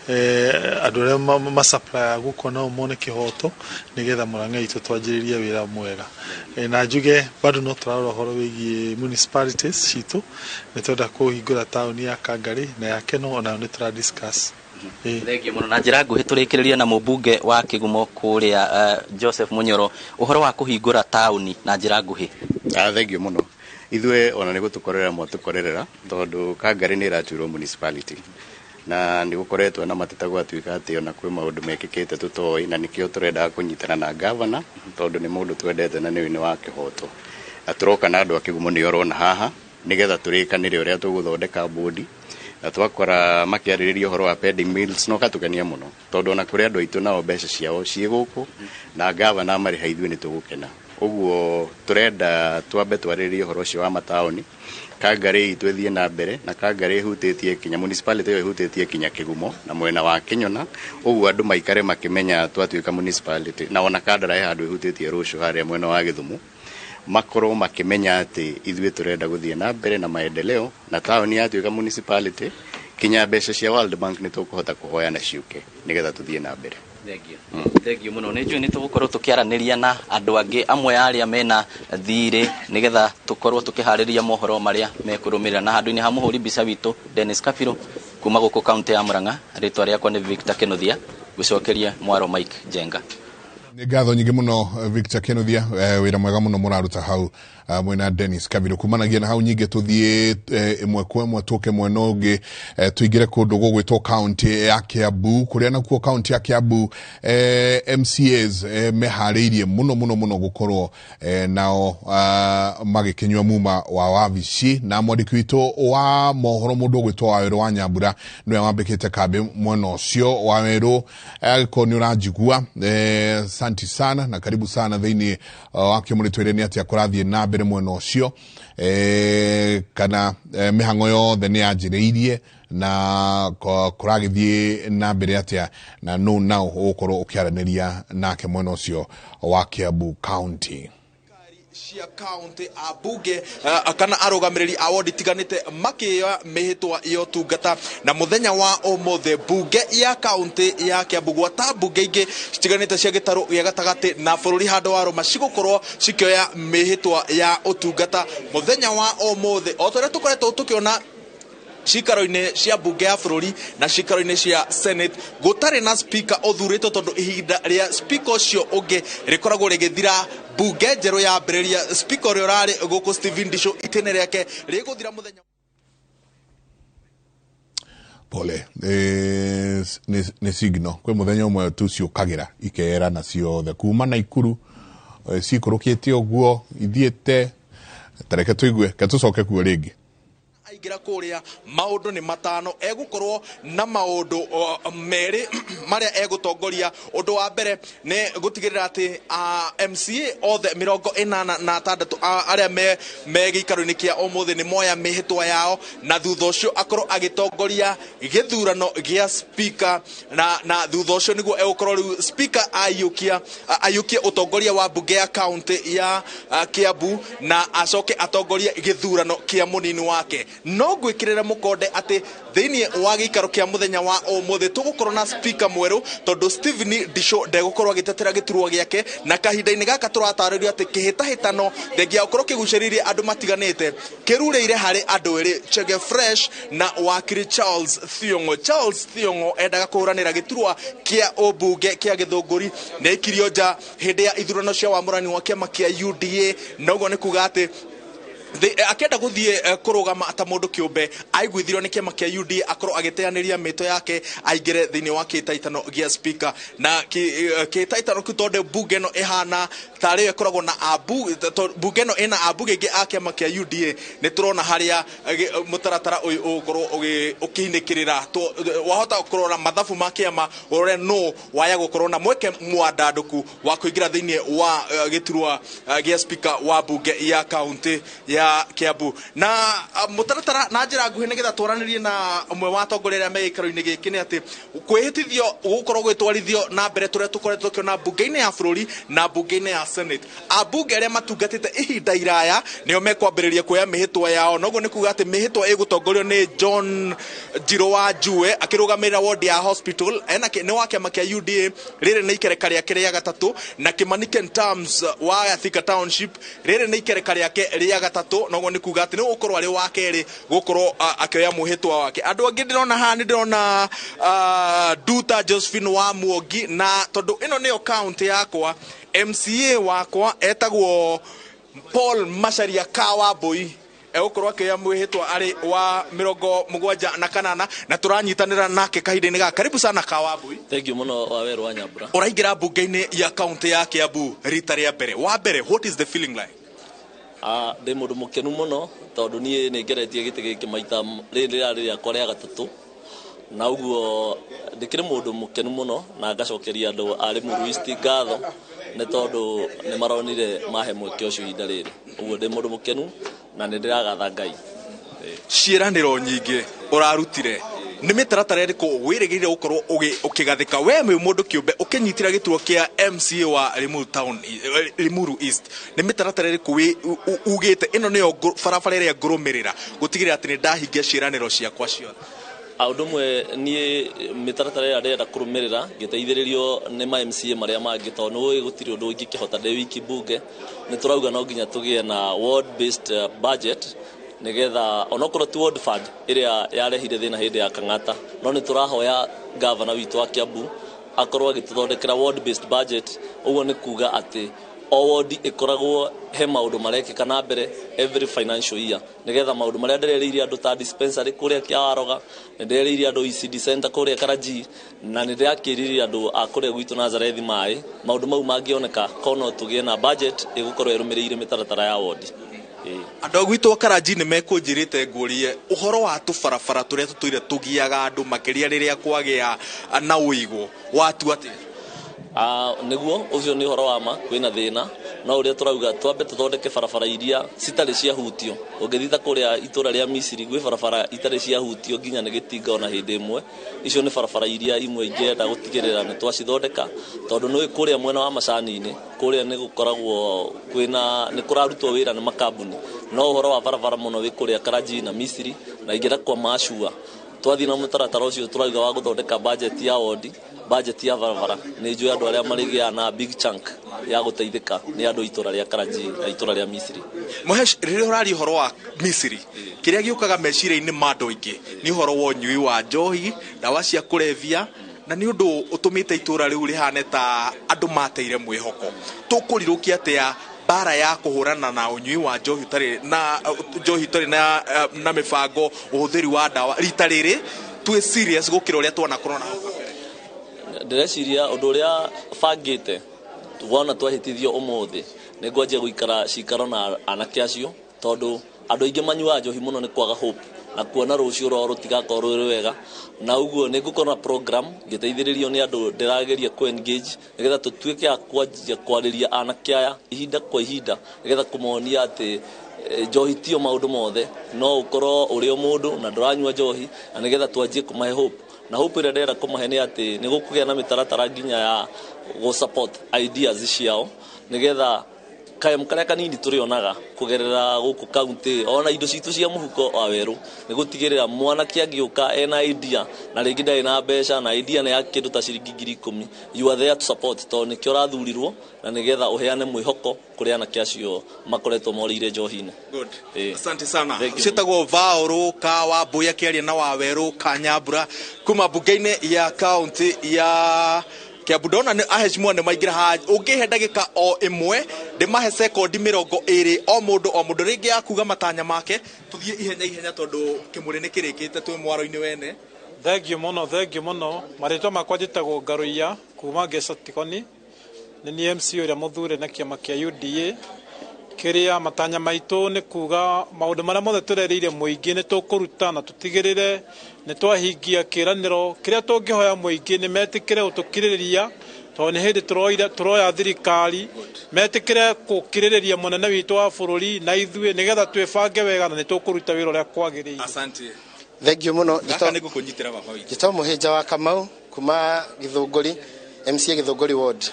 andũ arĩa masupplyaga gũkũ nao mone kĩhoto, nĩgetha Murang'a itũ twanjĩrĩrie wĩra mwega. Na njuge bado no tũrarora ũhoro wĩgiĩ municipalities citũ. Nĩ twenda kũhingũra taũni ya Kangarĩ na ya Keno, onayo nĩ tũra discuss. Thengio mũno. Na njĩra nguhĩ tũrĩkĩrĩrie na mũmbunge wa Kĩgumo kũrĩa, Joseph Mũnyoro, ũhoro wa kũhingũra taũni na njĩra nguhĩ. Thengio mũno. Ithuĩ ona nĩ gũtũkorerera mwatũkorerera, tondũ Kangarĩ nĩ ĩratuirwo municipality, na nĩ gũkoretwo na mateta, gwatuĩka atĩ ona kwĩ maũndũ mekĩkĩte tũtoĩ, na nĩkĩo tũrendaga kũnyitana na gavana, tondũ nĩ mũndũ twendete na nĩ wa kĩhoto, na tũroka na andũ a Kĩgumo nĩo ũrona haha, nĩgetha tũrĩkanĩre ũrĩa tũgũthondeka bodi. Na twakora makĩarĩrĩria ũhoro wa pending bills, no gatũkenia mũno, tondũ ona kũrĩ andũ aitũ nao mbeca ciao ciĩ gũkũ, na gavana marĩha ithuĩ nĩ tũgũkena. Ũguo tũrenda twambe twarĩrĩrie ũhoro ũcio wa mataũni, Kangarĩ itũ ĩthiĩ na mbere, na Kangarĩ ĩhutĩtie kinya municipality ĩyo, ĩhutĩtie kinya Kĩgumo na mwena wa Kĩnyona. Ũguo andũ maikare makĩmenya twatuĩka municipality, na ona Kandara he handũ ĩhutĩtie rũciũ harĩa mwena wa Gĩthumo, makorwo makĩmenya atĩ ithuĩ tũrenda gũthiĩ na mbere na maendeleo, na taũni yatuĩka municipality Kinya mbeca cia World Bank nĩ tũkũhota kũhoya na ciũke nĩgetha tũthiĩ na mbere. Thengio muno. Nĩ njũĩ nĩ tũgũkorwo tũkĩaranĩria na andũ angĩ amwe arĩa mena thirĩ nĩgetha tũkorwo tũkĩharĩria mohoro marĩa mekũrũmĩrĩra. Na handũ-inĩ ha mũhũri mbica witũ Dennis Kapiro kuma gũkũ kaunti ya Murang'a, rĩtwa rĩakwa nĩ Victor Kinuthia, gũcokeria mwaro Mike Njenga. Nĩ ngatho nyingĩ mũno Victor Kinuthia, wĩra mwega mũno mũraruta hau mwĩna Dennis Kabiro. Kumanagia na hau nyingĩ tũthiĩ ĩmwe kwa ĩmwe tũke mwena ũngĩ, tũingĩre kũndũ gũgwĩtwo kaunti ya Kiambu, kũrĩa nakuo kaunti ya Kiambu MCAs meharĩirie mũno mũno mũno gũkorwo nao magĩkĩnyua muma wa wabici. Na mwandĩki witũ wa mohoro mũndũ ũgwĩtwo Wawerũ wa Nyambura nĩwe wambĩkĩte kambĩ mwena ũcio. Wawerũ, angĩkorwo nĩ ũranjigua, santi sana na karibu sana thĩinĩ wa kĩmũrĩ. Twĩre nĩ atĩa kũrathiĩ na mbere mwena ũcio, kana mĩhang'o yothe nĩ yanjĩrĩirie na kũragĩthiĩ na mbere atĩa, na nũ nao ũgũkorwo ũkĩaranĩria nake mwena ũcio wa Kiambu County. Cia kaunti, ambunge kana arũgamĩrĩri a wodi tiganĩte makĩoya mĩhĩtwa ya ũtungata. Na mũthenya wa ũmũthĩ mbunge ya kaunti ya Kiambu gwata mbunge ingĩ citiganĩte cia gĩtarũ gĩa gatagatĩ na bũrũri handũ wa rũma cigũkorwo cikĩoya mĩhĩtwa ya ũtungata mũthenya wa ũmũthĩ, o ta ũrĩa tũkoretwo tũkĩona cikaro-inĩ cia mbunge ya bũrũri na cikaro-inĩ cia Senate gũtarĩ na speaker ũthurĩtwo, tondũ ihinda rĩa speaker ũcio ũngĩ rĩkoragwo rĩgĩthira mbunge njerũ yambĩrĩria. Speaker ũrĩa ũrarĩ gũkũ, Stephen Ndisho, itĩna rĩake rĩgũthira mũthenya Pole, nĩ signal kwĩ mũthenya ũmwe tu ciũkagĩra ikerana ciothe kuma Naikuru, cikũrũkĩte ũguo ithiĩte. Tareke tũigue, ke tũcoke kuo rĩngĩ. Aingĩra kũrĩa maũndũ nĩ matano egũkorwo na maũndũ merĩ marĩa egũtongoria. Ũndũ wa mbere nĩ gũtigĩrĩra atĩ MCA othe 86 arĩa me gĩikaro-inĩ kĩa ũmũthĩ nĩ moya mĩhĩtwa yao, na thutha ũcio akorwo agĩtongoria gĩthurano gĩa speaker, na thutha ũcio nĩguo egũkorwo rĩu speaker aiyũkie ũtongoria wa mbunge ya kaunti ya Kiambu, na acoke atongorie gĩthurano kĩa mũnini wake. No ngwĩkĩrĩra mũkonde atĩ thĩinĩ wa gĩikaro kĩa mũthenya wa ũmũthĩ tũgũkorwo na speaker mwerũ, tondũ Stephen Ndisho ndegũkorwo agĩtetera gĩturwa gĩake, na kahinda-inĩ gaka tũratarĩrio atĩ kĩhĩtahĩtano thengia gũkorwo kĩgucĩrĩirie andũ matiganĩte kĩrurĩire harĩ andũ erĩ, Chege Fresh na wakiri Charles Thiong'o. Charles Thiong'o endaga kũhũranĩra gĩturwa kĩa ũmbunge kĩa Gĩthũngũri, nĩ aikirio nja hĩndĩ ya ithurano cia wamũrani wa kĩama kĩa UDA, na ũguo nĩ kuga atĩ akĩenda gũthiĩ kũrũgama ta mũndũ kĩũmbe aiguithirio nĩ kĩama kĩa UDA akorwo agĩteanĩria mĩto yake aingĩre thĩinĩ wa kĩhĩtahĩtano gĩa speaker. Na kĩhĩtahĩtano kĩu, tondũ mbunge ĩno ĩhana tarĩ yo ĩkoragwo na mbunge ĩno ĩna ambunge aingĩ a kĩama kĩa UDA, nĩ tũrona harĩa mũtaratara ũyũ ũgũkorwo ũkĩinĩkĩrĩra. Wahota kũrora mathabu ma kĩama ũrore nũ waya gũkorwo na mweke mwandandũku wa kũingĩra thĩinĩ wa gĩturwa gĩa speaker wa mbunge ya kaunti ya Kiambu. Na mũtaratara na njĩra nguhĩ nĩgetha twaranĩrie na ũmwe wa atongoria arĩa me gĩikaro-inĩ gĩkĩ nĩ atĩ kwĩhĩtithio gũgũkorwo gwĩtwarithio na mbere tũrĩa tũkoretwo tũkĩona mbunge-inĩ ya bũrũri na mbunge-inĩ ya Senate. Ambunge arĩa matungatĩte ihinda iraya nĩo mekwambĩrĩria kuoya mĩhĩtwa yao, na ũguo nĩ kuga atĩ mĩhĩtwa ĩgũtongorio nĩ John Njirũ wa Njue akĩrũgamĩrĩra ward ya hospital, ena nĩ wa kĩama kĩa UDA, rĩrĩ nĩ ikereka rĩake rĩa gatatũ, na Kimani Ken Terms wa Thika Township, rĩrĩ nĩ ikereka rĩake rĩa gatatũ, na ũguo nĩ kuga atĩ nĩ gũkorwo arĩ wa kerĩ gũkorwo akĩoya mwĩhĩtwa wake. Andũ angĩ ndĩrona haha nĩ ndĩrona Nduta Josephine wa Muongi, na tondũ ĩno nĩyo kaunti yakwa, MCA wakwa etagwo Paul Macharia Kawambui egũkorwo akĩoya mwĩhĩtwa arĩ wa 78, na tũranyitanĩra nake kahinda-inĩ gaka. Karibu sana Kawambui. Thank you mũno Wawerũ wa Nyambura. Ũraingĩra mbunge-inĩ ya kaunti ya Kiambu rita rĩa mbere. Wa mbere, what is the feeling like? Ndĩ mũndũ mũkenu mũno tondũ niĩ nĩ ngeretie gĩtĩ gĩkĩ maita rĩrĩ rĩrarĩ rĩakwa rĩa gatatũ, na ũguo ndĩkĩrĩ mũndũ mũkenu mũno, na ngacokeria andũ a Limuru East ngatho nĩ tondũ nĩ maronire mahe mweke ũcio ihinda rĩrĩ. Ũguo ndĩ mũndũ mũkenu na nĩ ndĩragatha Ngai. Ciĩranĩro nyingĩ ũrarutire, nĩ mĩtaratara ĩrĩkũ wĩrĩgĩrĩire gũkorwo ũkĩgathĩka we wĩ mũndũ kĩũmbe ũkĩnyitĩra gĩturwa kĩa MCA wa Limuru Town, Limuru East? Nĩ mĩtaratara ĩrĩkũ ugĩte ĩno nĩyo barabara ĩrĩa ngũrũmĩrĩra gũtigĩrĩra atĩ nĩ ndahingia ciĩranĩro ciakwa ciothe? Ũndũ ũmwe niĩ mĩtaratara ĩrĩa ndĩrenda kũrũmĩrĩra ngĩteithĩrĩrio nĩ ma MCA marĩa mangĩ, tondũ nĩ ũĩ gũtirĩ ũndũ ingĩkĩhota ndĩ wiki bunge, nĩ tũrauga no nginya tũgĩe na ward based budget, nĩgetha onokorwo ti ward fund ĩrĩa yarehire thĩna hĩndĩ ya Kang'ata, no nĩ tũrahoya gavana witũ wa Kiambu akorwo agĩtũthondekera ward based budget. Ũguo nĩ kuga atĩ o ward ĩkoragwo he maũndũ marekĩka na mbere every financial year, nĩgetha maũndũ marĩa ndĩrerĩire andũ ta dispensary kũrĩa Kĩawaroga, nĩ ndĩrerĩire andũ ECD center kũrĩa Karanjii, na nĩ ndĩrakĩrĩire andũ a kũrĩa gwitũ Nazarethi maĩ, maũndũ mau mangĩoneka kono tũgĩe na budget ĩgũkorwo ĩrũmĩrĩire mĩtaratara ya ward. Andũ a gwitũ a Karanjii nĩ mekũnjĩrĩte ngũrie ũhoro wa tũbarabara tũrĩa tũtũire tũgiaga andũ makĩria rĩrĩa kwagĩa na ũigũ watu atĩa? Nĩguo ũcio nĩ ũhoro wa ma, kwĩna thĩna, no ũrĩa tũrauga twambe tũthondeke barabara iria citarĩ ciahutio. Ũngĩthiĩ ta kũrĩa itũra rĩa Misiri gwĩ barabara itarĩ ciahutio nginya nĩ gĩtinga ona hĩndĩ ĩmwe. Icio nĩ barabara iria imwe ingĩenda gũtigĩrĩra nĩ twacithondeka, tondũ nĩ kũrĩa mwena wa macani-inĩ kũrĩa nĩ gũkoragwo kwĩna nĩ kũrarutwo wĩra nĩ makambuni, no ũhoro wa barabara mũno wĩ kũrĩa Karanjii na Misiri, na ingĩenda kwa Mashua. Twathiĩ na mũtaratara ũcio tũrauga wa gũthondeka budget ya wodi, budget ya barabara, nĩ njũĩ andũ arĩa marĩgĩaga na big chunk ya gũteithĩka nĩ andũ itũra rĩa Karanjii na itũra rĩa Misiri. Mũhesh, rĩrĩa ũraria ũhoro wa Misiri, kĩrĩa gĩũkaga meciria-inĩ ma andũ aingĩ nĩ ũhoro wa ũnyui wa njohi, ndawa cia kũrebia, na nĩ ũndũ ũtũmĩte itũra rĩu rĩhane ta andũ mateire mwĩhoko. Tũkũrirũkia atĩa bara ya kũhũrana na ũnyui wa njohi ũtarĩ na njohi ũtarĩ na mĩbango, ũhũthĩri wa ndawa rita rĩrĩ twĩ serious gũkĩra ũrĩa twanakorwo na hau kabere? Ndĩreciria ũndũ ũrĩa bangĩte wona twahĩtithio ũmũthĩ nĩ ngwanjia gũikara cikaro na anake acio, tondũ andũ aingĩ manyuaga njohi mũno nĩ kwaga hope na kuona rũciũ rwao rũtigakorwo rwĩ rwega, na ũguo nĩ ngũkorwo na program ngĩteithĩrĩrio nĩ andũ ndĩrageria kũ engage nĩgetha tũtuĩke a kwanjia kwarĩria anake aya ihinda kwa ihinda, nĩgetha kũmonia atĩ njohi tiyo maũndũ mothe, no ũkorwo ũrĩ o mũndũ na ndũranyua njohi, na nĩgetha twanjie kũmahe hope. Na hope ĩrĩa ndĩrenda kũmahe nĩ atĩ nĩ gũkũgĩa na mĩtaratara nginya ya gũ support ideas ciao, nĩgetha kayamũ karĩa kanini tũrĩonaga kũgerera gũkũ kaunti ona indo citũ cia mũhuko wa werũ, nĩ gũtigĩrĩra mwanake angĩũka ena idea na rĩngĩ ndarĩ na mbeca na idea nĩ ya kĩndũ ta ciringi 10,000, you are there to support, tondũ nĩkĩo ũrathurirwo na nĩgetha ũheane mwĩhoko kũrĩ anake acio makoretwo morĩire njohi-inĩ. Good. Asante sana. Thank you. Ciĩtagwo Vaũrũ ka Wambũi akĩaria na Wawerũ Kanyambura kuma mbunge-inĩ ya kaunti ya Kiambu. Ndona nĩ aheshimiwa nĩ maingĩra haha, ũngĩhe ndagĩka o ĩmwe ndĩmahe sekondi 20 o mũndũ o mũndũ rĩngĩ ya kuga matanya make, tũthiĩ ihenya ihenya tondũ kĩmũrĩ nĩ kĩrĩkĩte twĩ mwaro-inĩ wene. Thengiũ mũno, thengiũ mũno. Marĩtwa makwa njĩtagwo Ngaruiya kuma Ngeca Tigoni, nĩ niĩ MC ũrĩa mũthure na kĩama kĩa UDA. Kĩrĩa matanya maitũ nĩ kuga maũndũ marĩa mothe tũrerĩire mũingĩ nĩ tũkũruta na tũtigĩrĩre nĩ twahingia kĩĩranĩro kĩrĩa tũngĩhoya mũingĩ nĩ metĩkĩre gũtũkirĩrĩria, tondũ nĩ hĩndĩ tũroya thirikari, metĩkĩre gũkirĩrĩria mũnene witũ wa bũrũri na ithuĩ nĩgetha twĩbange wega na nĩ tũkũruta wĩra ũrĩa kwagĩrĩire. Asante. Thengiũ mũno. Gaka nĩ ngũkũnyitĩra baba witũ. Njĩtagwo Mũhĩnja wa Kamau kuma Gĩthũngũri, MCA Gĩthũngũri ward.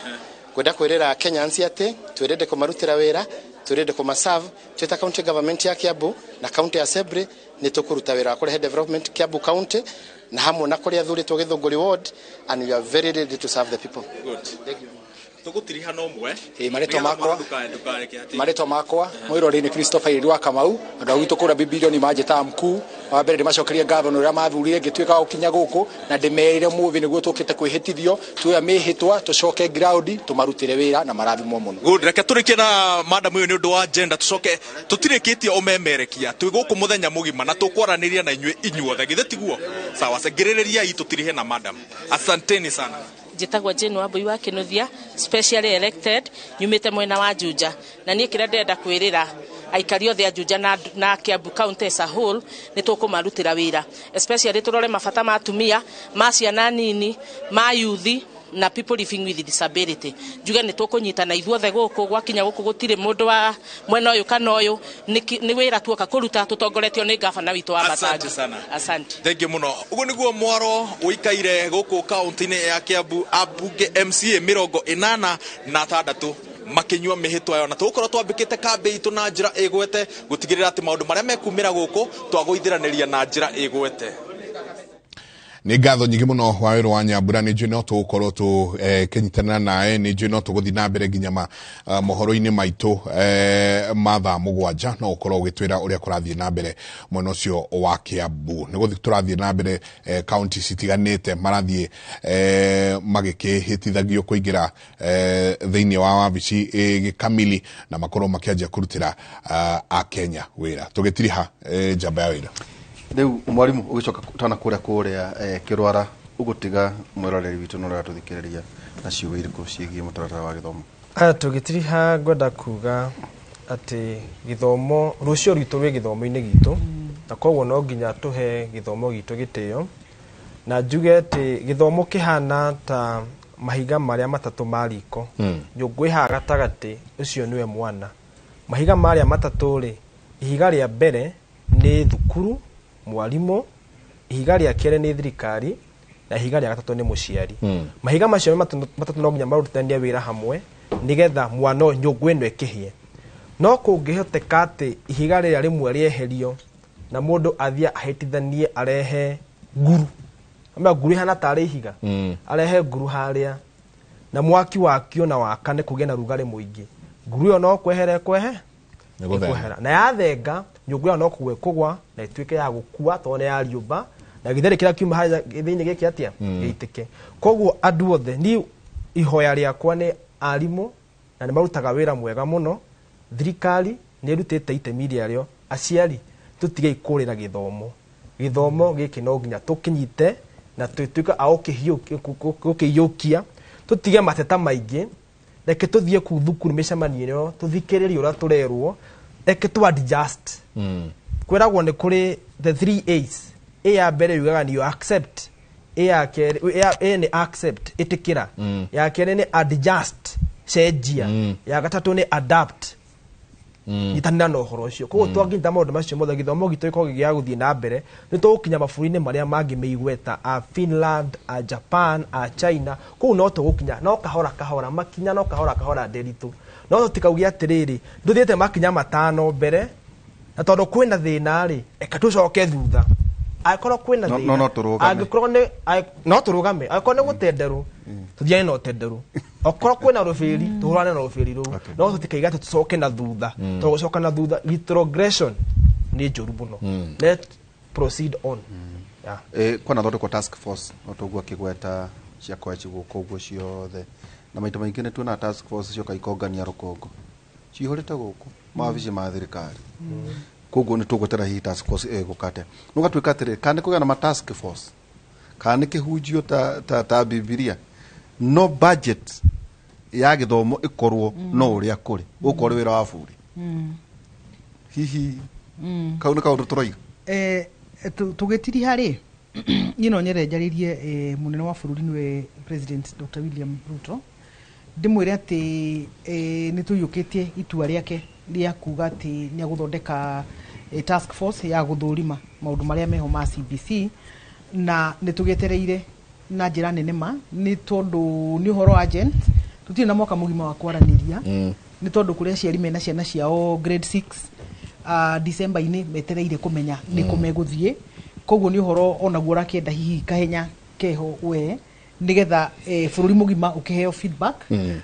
Ngwenda kwĩrĩra Kenyans atĩ twĩrende kũmarutĩra wĩra, twĩrende kũmaserve, twĩ ta county government ya Kiambu na county assembly nĩ tũkũruta wĩra wa kũrehe development Kiambu county na hamwe na kũrĩa thurĩtwo Gĩthũngũri ward, and we are very ready to serve the people. Good. Thank you. Tũgũtiriha no ũmwe. Ĩ, marĩtwa makwa. Ndũkareke atĩ. Marĩtwa makwa mwĩroreri nĩ Christopher Ireri wa Kamau. Andũ a gwitũ kũrĩa Bibilioni manjĩtaga mkuu. Wa mbere ndĩmacokerie ngatho nĩ ũrĩa mathurire ngĩtuĩka wa gũkinya gũkũ, na ndĩmerĩre mũthĩ nĩguo tũkĩte kwĩhĩtithio, tuoya mĩhĩtwa tũcoke ground tũmarutĩre wĩra na marathimwo mũno. Good, reke tũrĩkie na madam ũyũ nĩ ũndũ wa agenda, tũcoke tũtirĩkĩtie ũmemerekia, twĩ gũkũ mũthenya mũgima na tũkwaranĩria na inyuĩ inyuothe, githĩ tiguo? Sawa, ngĩrĩrĩriai tũtirihe na madam. Asanteni sana. Njĩtagwo Jane Wambui wa Kĩnuthia, specially elected, nyumĩte mwena wa Juja, na niĩ kĩrĩa ndĩrenda kwĩrĩra aikari othe a Juja na Kiambu County as a whole, nĩ tũkũmarutĩra wĩra, especially tũrore mabata ma atumia, ma ciana nini, ma yuthi na people living with disability. Njuge nĩ tũkũnyitana ithuothe gũkũ, gwakinya gũkũ gũtirĩ mũndũ wa mwena ũyũ kana ũyũ, nĩ wĩra tuoka kũruta tũtongoretio nĩ gavana witũ wa Asante Matangi. sana. Asante. Thank you mũno. Ũguo nĩguo mwaro ũikaire gũkũ kaunti-inĩ ya Kiambu, ambunge MCA 86 makĩnyua mĩhĩtwa yao, na tũgũkorwo twambĩkĩte kambĩ itũ na njĩra ĩgwete gũtigĩrĩra atĩ maũndũ marĩa mekumĩra gũkũ twagũithĩranĩria na njĩra ĩgwete. Nĩ ngatho nyingĩ mũno Wawerũ wa Nyambura. Nĩ njũĩ no tũgũkorwo tũkĩnyitanĩra nawe, nĩ njũĩ no tũgũthiĩ na mbere nginya mohoro-inĩ maitũ ma thaa 7, no ũkorwo ũgĩtwĩra ũrĩa kũrathiĩ na mbere mwena ũcio wa Kiambu. Nĩ gũthiĩ tũrathiĩ na mbere, kaunti citiganĩte marathiĩ magĩkĩhĩtithagio kũingĩra thĩinĩ wa wabici gĩkamili na makorwo makĩanjia kũrutĩra akenya wĩra. Tũgĩtiriha njamba ya wĩra. Rĩu mwarimũ, ũgĩcoka tana kũrĩa kĩrwara, ũgũtiga mwĩroreri witũ na ũrĩa ũratũthikĩrĩria na ciugo irĩkũ ciĩgiĩ mũtaratara wa gĩthomo? Aya, tũgĩtiriha ngwenda kuga atĩ gĩthomo, rũciũ rwitũ rwĩ gĩthomo-inĩ gitũ, na koguo no nginya tũhe gĩthomo gitũ gĩtĩo, na njuge atĩ gĩthomo kĩhana ta mahiga marĩa matatũ ma riko. Nyũngũ ĩ haha gatagatĩ, ũcio nĩwe mwana. Mahiga marĩa matatũ rĩ, ihiga rĩa mbere nĩ thukuru, mwarimũ, ihiga rĩa kerĩ nĩ thirikari, na ihiga rĩa gatatũ nĩ mũciari. Mahiga macio matatũ no nginya marutithanie wĩra hamwe nĩgetha mwana ũyũ, nyũngũ ĩno ĩkĩhĩe. No kũngĩhoteka atĩ ihiga rĩrĩa rĩmwe rĩeherio na mũndũ athiĩ ahĩtithanie arehe nguru, ama nguru ĩhana tarĩ ihiga, arehe nguru harĩa na mwaki wakio na wakane kũgĩe na rugarĩ mũingĩ, nguru ĩyo no kwehera ĩkwehe. Nĩ gũthenga. Ĩkwehera na yathenga, nyũngũ ĩyo no kũgwa ĩkũgwa na ĩtuĩke ya gũkua tondũ nĩ ya riũmba, na gĩtheri kĩrĩa kiuma harĩa thĩinĩ gĩke atĩa? Gĩitĩke. Koguo andũ othe, ni ihoya rĩakwa nĩ arimũ, na nĩ marutaga wĩra mwega mũno, thirikari nĩ ĩrutĩte itemi rĩarĩo, aciari tũtigei kũrĩra gĩthomo. Gĩthomo gĩkĩ no nginya tũkĩnyite na tũtuĩke a gũkĩiyũkia, tũtige mateta maingĩ. Reke tũthiĩ kũu thukuru mĩcemanio ĩyo, tũthikĩrĩrie ũrĩa tũrerwo, reke tũ adjust. Kwĩragwo nĩ kũrĩ the three A's. A ya mbere yugaga ni you accept, A ya kerĩ, A nĩ accept, ĩtĩkĩra. Ya kerĩ nĩ adjust, cenjia. Ya gatatũ nĩ adapt, nyitanĩra na ũhoro ũcio. Koguo twangĩnyita maũndũ macio mothe, gĩthomo gitũ gĩkorwo gĩa gũthiĩ na mbere, nĩ tũgũkinya mabũrũri-inĩ marĩa mangĩ meigweta, a Finland, a Japan, a China. Kũu no tũgũkinya, no kahora kahora, makinya no kahora kahora ndĩritũ. No tũtikauge atĩrĩrĩ, tũthiĩte makinya 5 mbere, na tondũ kwĩna thĩna rĩ, reke tũcoke thutha. Angĩkorwo kwĩna No- thĩna, no tũrũgame. Angĩkorwo nĩ no tũrũgame, angĩkorwo nĩ gũtenderũ, tũthiane na ũtenderũ. Okorwo kwĩna rũbĩri, tũhũrane na rũbĩri rũu. No tũtikaiga atĩ tũcoke na thutha. Tondũ gũcoka na thutha, retrogression nĩ njũru mũno. Let proceed on. Yeah. Kwana thondekwo task force no toguo akĩgweta cia Koech gũkũ ũguo ciothe, na maita maingĩ nĩ tuonaga task force cioka ikongania rũkũngũ cihũrĩte gũkũ mawabici ma thirikari. Koguo nĩ tũgwetera hihi task force ĩgũka atĩa. No gatuĩka atĩrĩrĩ, kana nĩ kũgĩa na ma task force, kana nĩ kĩhunjio ta Bibilia, no budget ya gĩthomo ĩkorwo no ũrĩa kũrĩ gũkũ ũrĩ wĩra wa buri. Hihi kau nĩ kaũndũ tũroiga? Tũgĩtiriha rĩ, niĩ no nyende njarĩrie mũnene wa bũrũri nĩwe President Dr. William Ruto, ndĩmwĩre atĩ nĩ tũiyũkĩtie itua rĩake rĩa kuga atĩ nĩ agũthondeka task force ya gũthũrima maũndũ marĩa meho ma CBC, na nĩ tũgĩetereire na njĩra nene ma, nĩ tondũ nĩ ũhoro urgent, tũtirĩ na mwaka mũgima wa kwaranĩria. Nĩ tondũ kũrĩ aciari mena ciana ciao grade 6, December-inĩ metereire kũmenya nĩ kũ megũthiĩ. Koguo nĩ ũhoro onaguo ũrakĩenda hihi kahenya keho we, nĩgetha bũrũri mũgima ũkĩheo feedback,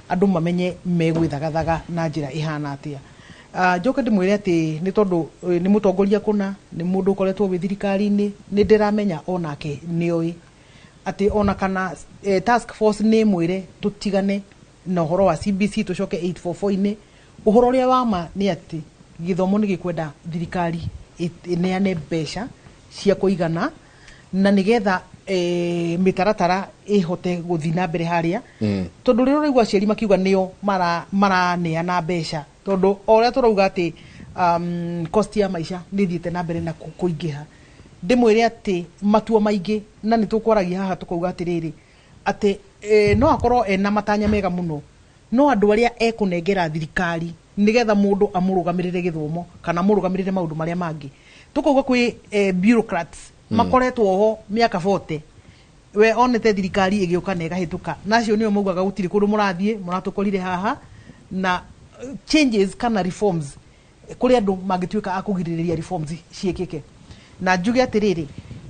andũ mamenye megwĩthagathaga na njĩra ĩhana atĩa. Njoke ndĩmwĩre atĩ nĩ tondũ nĩ mũtongoria kũna, nĩ mũndũ ũkoretwo wĩ thirikari-inĩ, nĩ ndĩramenya onake nĩoĩ atĩ ona kana task force nĩ ĩmwĩre tũtigane na ũhoro wa CBC tũcoke 844-inĩ. Ũhoro ũrĩa wa ma nĩ atĩ gĩthomo nĩ gĩkwenda thirikari ĩneane mbeca cia kũigana, na nĩgetha mĩtaratara ĩhote gũthiĩ na mbere harĩa. Tondũ rĩrĩa ũraigua aciari makiuga nĩo maraneana mbeca, tondũ o ũrĩa tũrauga atĩ cost ya maica nĩ ĩthiĩte na mbere na kũingĩha, ndĩmwĩre atĩ matua maingĩ, na nĩ tũkwaragia haha tũkauga atĩrĩrĩ, atĩ no akorwo ena matanya mega mũno, no andũ arĩa ekũnengera thirikari nĩgetha mũndũ amũrũgamĩrĩre gĩthomo kana amũrũgamĩrĩre maũndũ marĩa mangĩ, tũkauga kwĩ bureaucrats makoretwo ho mĩaka 40, we onete thirikari ĩgĩũka na ĩgahĩtũka, na acio nĩo maugaga gũtirĩ kũndũ mũrathiĩ, mũratũkorire haha, na changes kana reforms kũrĩ andũ mangĩtuĩka a kũgirĩrĩria reforms ciĩkĩke. Na njuge atĩrĩrĩ,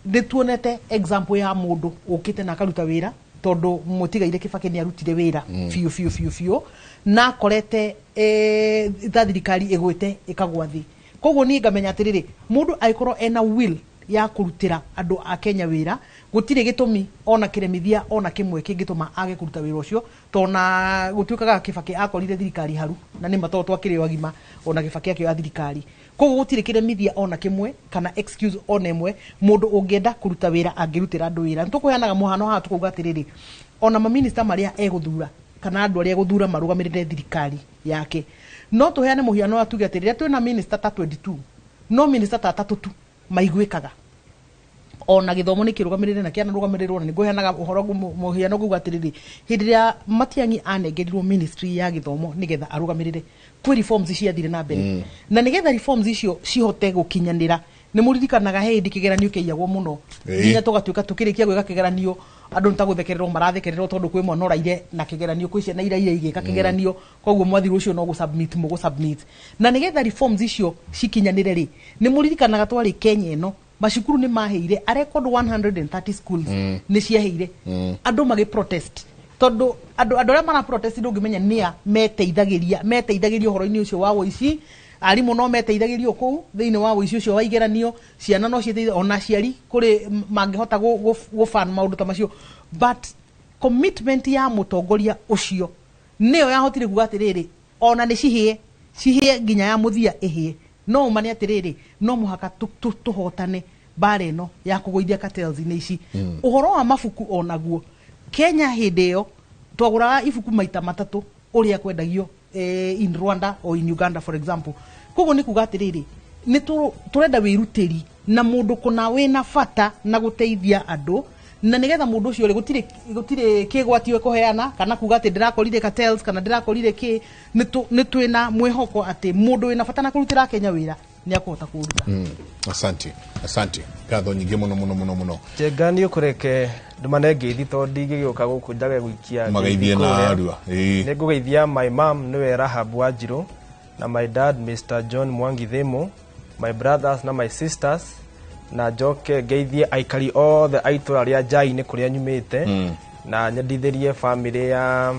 Nĩ tuonete example ya mũndũ ũkĩte na akaruta wĩra, tondũ mũtigaire Kibaki nĩ arutire wĩra biũ biũ biũ biũ, na akorete ta thirikari ĩgwĩte ĩkagwa thĩ. Koguo niĩ ngamenya atĩrĩrĩ, mũndũ angĩkorwo ena will ya kũrutĩra andũ a Kenya wĩra, gũtirĩ gĩtũmi ona kĩremithia ona kĩmwe kĩngĩtũma age kũruta wĩra ũcio, tona gũtuĩkaga Kibaki akorire thirikari haru na nĩ matoo twakĩrĩ o agima, ona Kibaki akĩoya thirikari. Koguo gũtirĩ kĩremithia ona kĩmwe kana excuse ona ĩmwe mũndũ ũngĩenda kũruta wĩra angĩrutĩra andũ wĩra. Nĩ tũkũheanaga mũhano haha tũkauga atĩrĩrĩ, ona maminista marĩa egũthura kana andũ arĩa egũthura marũgamĩrĩre thirikari yake, no tũheane mũhiano wa tuge atĩ rĩrĩa twĩna minista ta 22, no minista ta atatũ tu maiguĩkaga. Ona gĩthomo nĩ kĩrũgamĩrĩre na kĩanarũgamĩrĩrwo, na nĩngũheanaga ũhoro mũhiano ngauga atĩrĩrĩ, hĩndĩ ĩrĩa Matiang'i anengerirwo ministry ya gĩthomo nĩgetha arũgamĩrĩre, kwĩ reforms ciathire na mbere, na nĩgetha reforms icio cihote gũkinyanĩra, nĩ mũririkanaga he hĩndĩ kĩgeranio kĩaiyagwo mũno, nginya tũgatuĩka tũkĩrĩkia gwĩka kĩgeranio andũ nĩ ta gũthekererwo marathekererwo, tondũ kwĩ mwana ũraire na kĩgeranio, kwĩ ciana iraire igĩka kĩgeranio, koguo mwathirwo ũcio no gũ-submit mũgũ-submit. Na nĩgetha reforms icio cikinyanĩre rĩ, nĩ mũririkanaga twarĩ Kenya ĩno macukuru nĩ maheire a record 130 schools nĩ ciaheire, andũ magĩ protest, tondũ andũ arĩa mara protest ndũngĩmenya nĩa meteithagĩria ũhoro-inĩ ũcio wa ũici. Arimũ no meteithagĩrio kũu thĩinĩ wa ũici ũcio wa igeranio, ciana no cieteithie, ona aciari kũrĩ mangĩhota gũ-fund maũndũ ta macio, but commitment ya mũtongoria ũcio nĩyo yahotire kuga atĩrĩrĩ, ona nĩ cihĩe cihĩe nginya ya mũthia ĩhĩe, no ũma nĩ atĩrĩrĩ, no mũhaka tũhotane mbara ĩno ya kũgũithia cartels-inĩ ici. Ũhoro wa mabuku onaguo Kenya hĩndĩ ĩyo twagũraga ibuku maita matatũ ũrĩa kwendagio in Rwanda or in Uganda, for example. Koguo nĩ kuga atĩrĩrĩ, nĩ tũrenda wĩrutĩri na mũndũ kũna wĩna bata na gũteithia andũ, na nĩgetha mũndũ ũcio rĩ, gũtirĩ kĩgwatio kũheana kana kuga atĩ ndĩrakorire cartels kana ndĩrakorire kĩ. Nĩ twĩna mwĩhoko atĩ mũndũ wĩna bata na kũrutĩra Kenya wĩra nĩ akũhota kũũruta. Asante, asante, ngatho nyingĩ mũno mũno mũno mũno. Njenga nĩ ũkũreke ndũmane ngeithi, tondũ ndingĩgĩũka gũkũ njage gũikia mageithie ngeithi na kũrĩa. Arua. Nĩ ngũgeithia my mom nĩwe Rahab Wanjirũ, na my dad Mr John Mwangi Thimo, my brothers na my sisters, na njoke ngeithie aikari othe a itũra rĩa Njai-inĩ kũrĩa nyumĩte, na nyendithĩrie family ya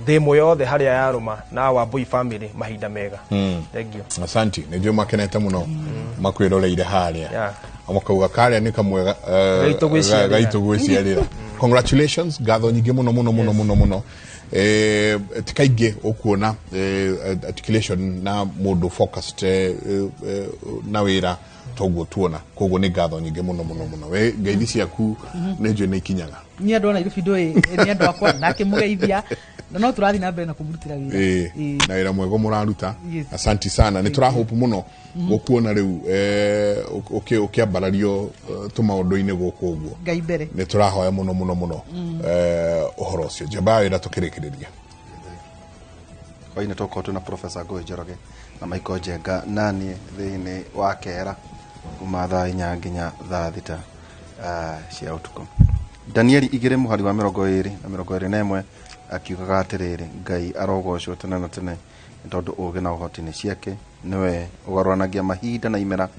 Thimo yothe harĩa yarũma na Wambui family mahinda mega. Thank you. Asante, nĩ njũĩ makenete mũno makwĩroreire harĩa, makauga karĩa nĩ kamwe Gaitũ gwĩciarĩra. Gaitũ gwĩciarĩra. Congratulations, ngatho nyingĩ mũno mũno mũno mũno mũno. Ti kaingĩ ũkuona articulation na mũndũ focused na wĩra toguo tuona, koguo nĩ ngatho nyingĩ mũno mũno mũno. We ngeithi ciaku nĩ njũĩ nĩ ikinyaga. Niĩ andũ a Nairobi ndũĩ nĩ andũ akwa ndakĩmũgeithia, na no tũrathiĩ na mbere na kũmũrutĩra wĩra. Na wĩra mwega mũraruta. Yes. Asanti sana, nĩ tũrahope mũno gũkuona rĩu ũkĩambarario tũmaũndũ-inĩ gũkũ ũguo. Ngai mbere. Nĩ tũrahoya mũno mũno mũno ũhoro ũcio. Njamba wĩra tũkĩrĩkĩrĩria. Hwainĩ tũgũkorwo twĩna Professor Ngũĩ Njoroge na Michael Njenga naniĩ thĩinĩ wa kera kuma thaa 4 nginya thaa 6 cia ũtukũ. Danieli 2 mũhari wa 21 akiugaga atĩrĩrĩ, Ngai arogocwo tene na tene, nĩ tondũ ũũgĩ na ũhoti nĩ ciake, nĩwe ũgarũranagia mahinda na imera,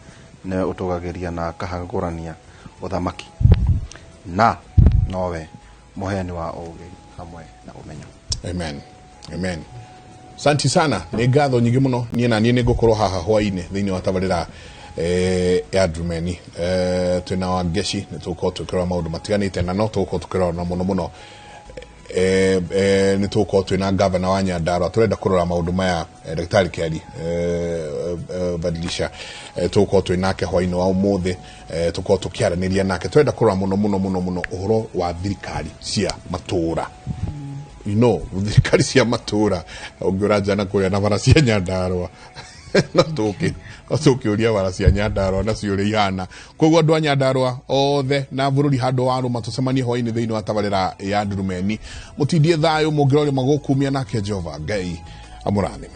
nĩwe ũtũgagĩria na akahagũrania ũthamaki, na nowe mũheani wa ũũgĩ hamwe na ũmenyo. Amen, amen. Asante sana, nĩ ngatho nyingĩ mũno. Niĩ na niĩ nĩ ngũkorwo haha hwainĩ thĩinĩ wa tabarĩra ya Ndumeni, twĩna Wangeci, nĩ tũgũkorwo tũkĩrora maũndũ matiganĩte, na no tũgũkorwo tũkĩrora na mũno mũno nĩ tũgũkorwo twĩna gavana wa Nyandarua, tũrenda kũrora maũndũ maya, Ndagĩtarĩ Kĩari Badilisha, tũgũkorwo twĩ nake hwainĩ wa ũmũthĩ, tũkorwo tũkĩaranĩria nake. Tũrenda kũrora mũno mũno mũno mũno ũhoro wa thirikari cia matũũra, thirikari cia matũũra ũngĩũra njana kũrĩa na bara cia Nyandarua, no tũkĩũria bara cia Nyandarua nacio ũrĩa ihana. Koguo andũ a Nyandarua othe na bũrũri handũ wa rũma, tũcemanie hwainĩ thĩinĩ wa tabarĩra ya Ndurumeni. Mũtindie thayũ, mũngĩrorĩma gũkumia nake Jehova Ngai amũrathime.